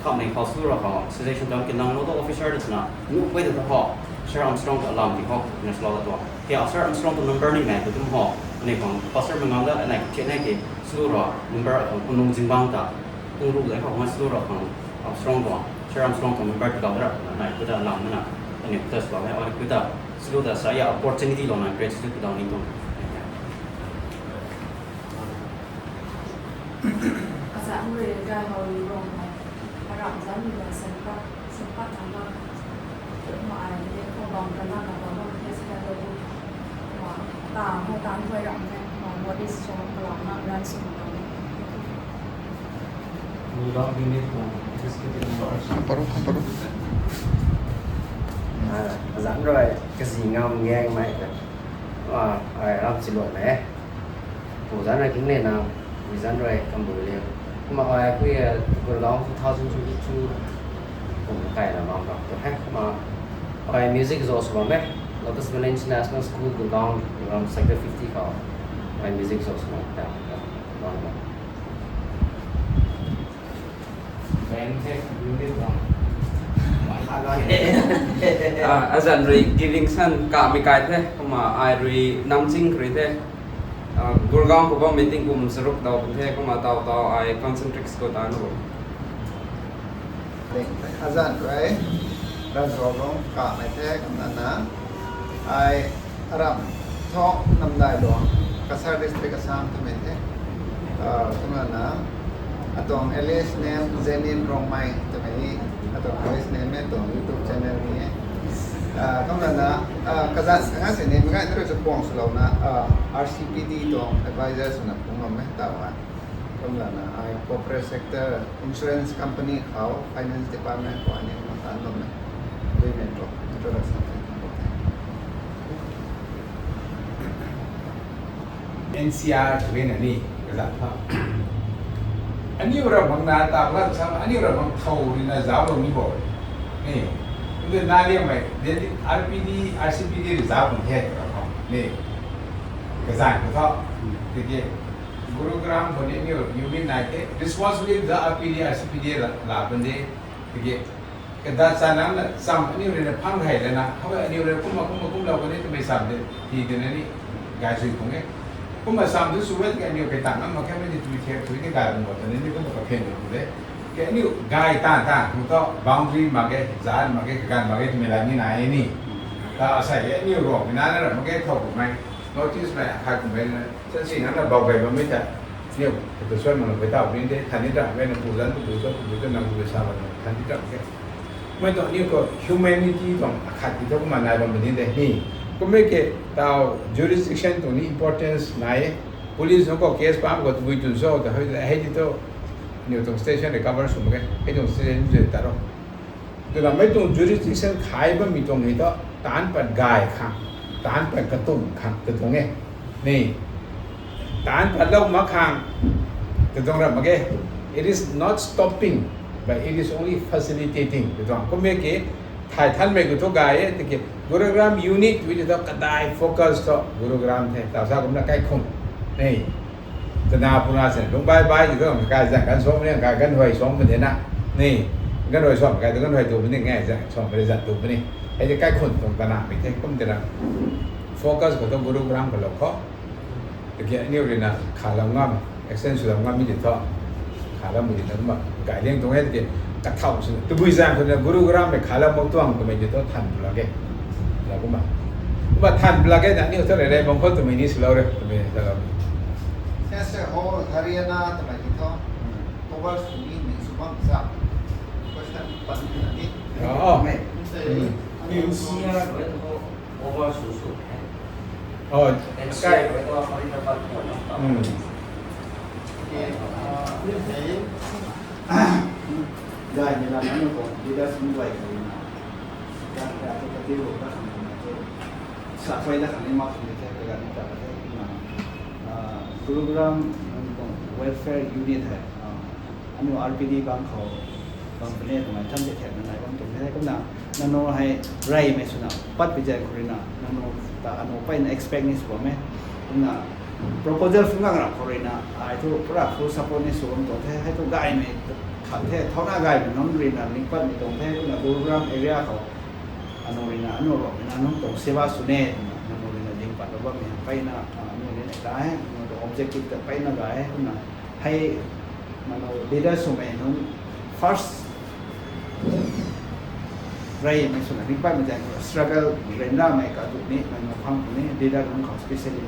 Kham nei khou chulu ro khou suggestion ta ki nang nodal officer ta na. Nu me ta tha ho. Sir Armstrong ta alam ti ho. Na slow da tua. Ki Sir Armstrong ta number ni me ta tum ho. Anei khou pastor me ngam da anei chat nei ki chulu ro number atung kunung jingbang ta. Tung ru le khou ma chulu ro khou Armstrong ro. Sir Armstrong ta number ti lou da na. Nai kuta alam na. Anei kuta slow he oi kuta. Chulu ta sa ya opportunity lou na gratitude kuta ni tung. Asa mre kai hau ni rong mai. Aram zan ni la san pa san pa na ma. Ma ai ni ko bang ka na ka bang ma ke sa ka lo. Ma ta mo ta mo ram ne. Ma what is so ka la na ran sum ka. Paru, paru. Zan rui kazi ngam ngang mai. Ai ram si luat le. Pu zan rui king le na, mi zan rui kambu le. Kumna ai kui Gurgaon two thousand twenty-two kum kai na bam bam tu he kumna ai music zo sw bam e. Lotus Valley International School Gurgaon, Gurgaon Sector fifty khou ai music zo sw bam ta bam bam. Azan rui giving san kamei kai the, kumna ai rui namching rui the. Gurgaon khou bam meeting kum saruk dau the, kumna tau tau ai concentrics khou ta nu. Azan rui ran khou bam kamei the, kumna na ai Aram tho namdai luang, Cachar District, Assam twmei the. Kumna na, atuang alias name Zenin Rongmei twmei ni, atuang alias name e, atuang YouTube channel ni e. Kumna na, kazan kanga sini meic gay na rui sa kuang swlouna, R C P D tuang advisor swna phung bam e, taw a. Kumna na, ai corporate sector, insurance company khou, finance department khou ani kumna tan bam e. Dui nai tro, introduction kan bam e. N C R twmei na ni, kazat tha. Aniu ra bang na ta bang sam, aniu ra bang thau ni na zauc lou ni bo. Ni, ndu na liangmei, then R P D, R C P D ri zauc bang the ra bang. Ni, kazat ko tha. Tiki, Gurugram khou ni aniu unit nai the. Responsibility za R P D, R C P D la, la bam de. Tiki, kadat chanang na cham aniu rui na phang hei lana, how aniu rui kumna, kumna, kumlou kani twmei cham de, ti de na ni, gay sui khang e. Kumna cham tu sw e, tiki aniu kai tang na mak khe mei ni tui thiak tui ni gay bam bo twna ni kumna kaphen de pu de. Ke aniu gay tan tan, kum tho boundary mak ge, zan mak ge, kaganv mak ge twmei la ni nai e ni. Ta asai e aniu rui na na ra mak ge thau kumei, notice mei, akhai kumei na. Sa si nang na bau gay bammei ta, niu, kata suan mak na bai tau ni de, than ni dam, gay na pu zan, pu zan, pu zan, nang pu sa bam, than ni dam ke. Mei tuang niu khou humanity tuang akhat ti thu kumna nai bam ni de ni. Kummei ke, tau jurisdiction tuang ni importance nai e. Police nunc khou case pam khou tabui tun so, ta hei, hei ti thu, niu tuang station recover sw mak ge, hei tuang station zui ta ro. Twna mei tuang jurisdiction khai bammei tuang hei thu, taanc pat gay khang, taanc pat katum khang, ta tuang e. Ni, taanc pat lou mak khang, ta tuang ra mak ge. It is not stopping, but it is only facilitating, ta tuang. Kummei ke, thay thanmei khou thu gay e, tiki, Gurugram unit, which is the kadai focus to Gurugram the, ta sa kumna kaikhun. Ni, twna puna sin, lung bai bai, ti tuang, kai zan kan suang ni, kai kan huay suang pun de na. Ni, kan huay suang, kai tu kan huay tu pun ni, ngai zan, suang pun zan tu pun ni. Hei ti kaikhun tuang twna, mei the kum twna. Focus khou tu Gurugram khou lou khou. Tiki aniu rui na khalou ngam, extend swlou ngam mi ti thu. Khalou mi ti na kumna, gay liang tuang e tiki, kathau swna. Tabui zan khou na Gurugram mei khalou mak tuang twmei ti thu than pula ke. Lou kumna. Kumna than pula ke na aniu thu rei rei bam khou twmei ni swlou re, twmei swlou. As a whole, Haryana twmei ti thu, cover sw ni mei sw bam sa. Oh. Mm. N C R rui tu over sw sw the. Oh, N C R rui tu Faridabad khou na tau. Mm. Okay, ah, ni hei, gaymei lam anu khou leaders ni guay khou na, gaymei lam khou kati ru ka khang na tu, sa khuay da khang ni mak khang ni the, kaganv ni ta the, na, ah, Gurugram, um, welfare unit hei, ah, aniu R P D bang khou, bang puni twmei tham tei khat na nai bam tuang the. Kumna, nangniw hei reymei swna, pat pi zan khou rui na, nangniw ta anu peyna expect ni sw bam e. Kumna, proposal phungc gang rap khou rui na, ai thu pura full support ni sw bam tuang the, hei thu gaymei khat the, thauna gaymei nunc rui na, ling patmei tuang the, kumna Gurugram area khou, anu rui na, anu Ruangmei na, nunc tuang seva sw ne, twna, nangniw rui na, ling pat lou bammei, peyna, ah, anu rui na, ta e, anu tuang objective ta peyna gay e, kumna, hei, mano, leader swmei nunc first reymei swna ringpatmei zaeng khou struggle ryanramei katu ni, mano, phang puni, leader nunc khou specially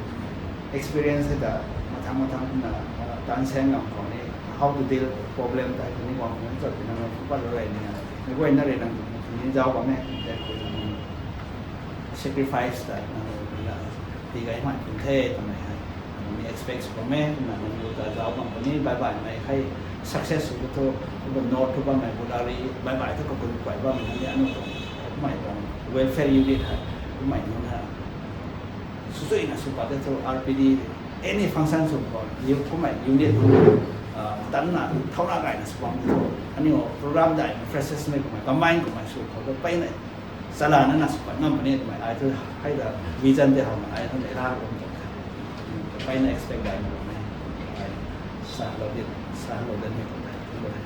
experience hei ta mathang mathang na, ah, tan saeng ngam khou ni, how to deal problem ta hei ni guang khou ni, chau tina nunc pat lou rey ni, na guayna rui nang ni zauc bam e, then khou ni sacrifice ta nang rui na tii gay man pun the twmei hei, nang ni expect sw bam e, kumna nang rui ta zauc bam puni, baih baihmei hei success sw thu, kumna note thu bammei bulari, baih baih thu kakun kuay bammei nang ni anu tuang, kummei tuang welfare unit hei, kummei nunc hei, swchuina sw pat the thu R P D, any function sw khou, youth kummei unit khou, ah, tanna, thauna gayna sw bam thu, aniu program daihmei, freshers mei kummei, combine kummei sw khou, tu peyna, chalana na sw pat ngam puni twmei, ai thu hei ta vision tei howna, ai thu neihla bam tuang the. Peyna expect daihmei bam e. Ai, sa lou di, sa lou dan ni tuang the, tuang the.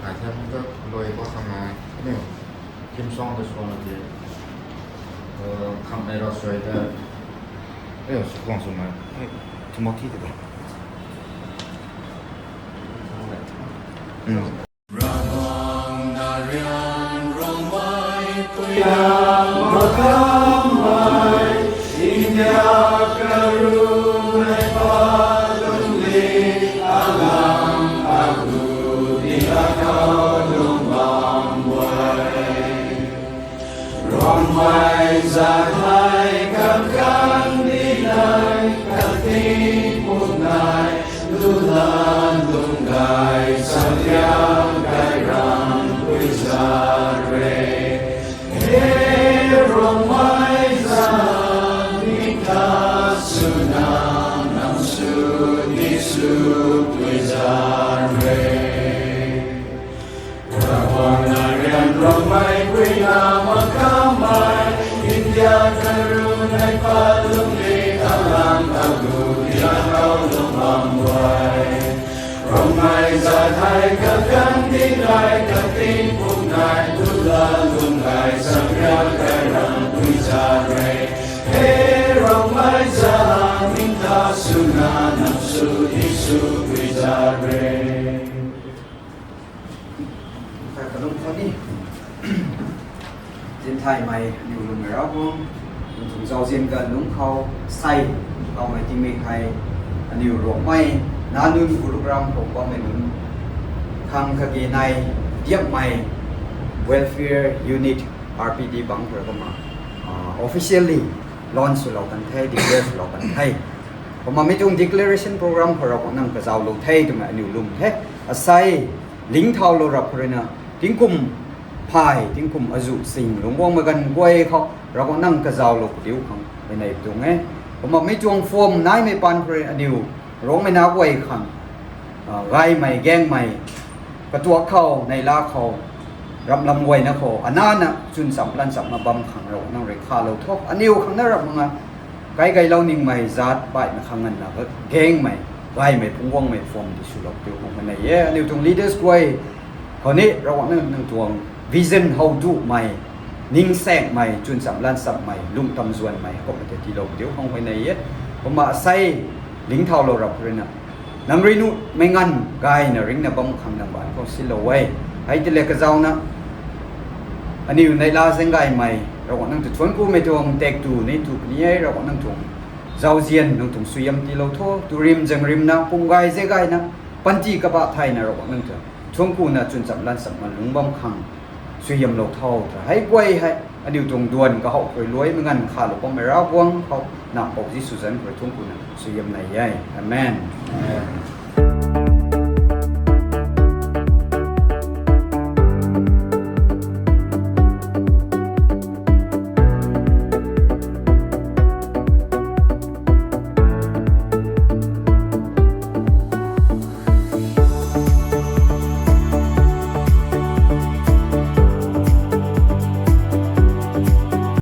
Ai, the, mung ta loi khou khang na, aniu, theme song ta swan di, uh, khamhmei rau suai ta, eh, sw khwang sw na, Timothy ta. Mm. Ravguangc na rian Rongmei puina makamei, India karunei palungli alang agu di akau lung bam guay. Rongmei zat hei kang kang dinei, kang ting pumnei, lula lung gay, samriang gay rang pui zat re. He Rongmei zat, ning ta swna, nang sw di sw pui zat re. Ravguangc na rian Rongmei puina makamei, India karunei palungli alang agu di akau lung bam guay. Rongmei zat hei kang kang dinei, kang ting pumnei, lula lung gay, samriang gay rang pui zat re. He Rongmei zat, ning ta swna, nang sw di sw pui zat re. Khat kalum khou ni, zinthaymei aniu lwmmei Ravguangc, nang tuang zauzian ganv lungc khou sei, kaumei tingmik hei, aniu Rongmei, na nunc Gurugram khou bammei nunc, khang kage nai, diapmei, welfare unit, R P D bang khou rui kumna, ah, officially launch swlou kan the, declare swlou kan the. Kumna mi tuang declaration program khou rui kumna nang kazauhlou the twmei aniu lwm the. Asei, lingthaulou rap khou rui na, tingkum phay, tingkum azuh sing lungc guangmei ganv guay khou, Ravguangc nang kazauhlou padiu khang, mei nei tuang e. Kumna mi tuang form naimei paan khou rui aniu, Rongmei na guay khang, ah, gaymei, gaengmei, katuak khou, neihla khou, ramlam guayna khou, anana chwn cham, lan cham na bam khang Ravguangc nang rui khalou tho. Aniu khang na rap manga, kai gaylou ningmei zat, baihmei khang nganvna, gaengmei, gaymei, phungc guangmei form di swlou padiu khang mei nei e. Aniu tuang leaders guay khou ni, Ravguangc nang, nang tuang vision how duhmei, ning saengmei, chwn cham, lan chammei, lung tam zuanmei, kumna tei tiilou padiu khang mei nei e. Kumna asei, lingthaulou rap khou rui na, nang rui nuhmei nganv gayna ringcna bam khang nang baanc khou silou e. Hei tei le kazauna, aniu neihla zaeng gaymei, Ravguangc nang ta thuanc kumei tuang tak tu ni tu puni e, Ravguangc nang tuang zauzian, nang tuang suaihiam tiilou tho, tu rim zaeng rimna, pum gay zaeng gayna, panty kabah thayna Ravguangc nang ta Thuanc kuna chwn cham lan cham ma lungc bam khang suaihiamlou tho twna hei guay hei aniu tuang duan kahow khou rui luaimei nganv khalou bammei Ravguangc khou, Nac Mpouh Jisu zanc khou rui thuanc kuna suaihiam nai e. Amen.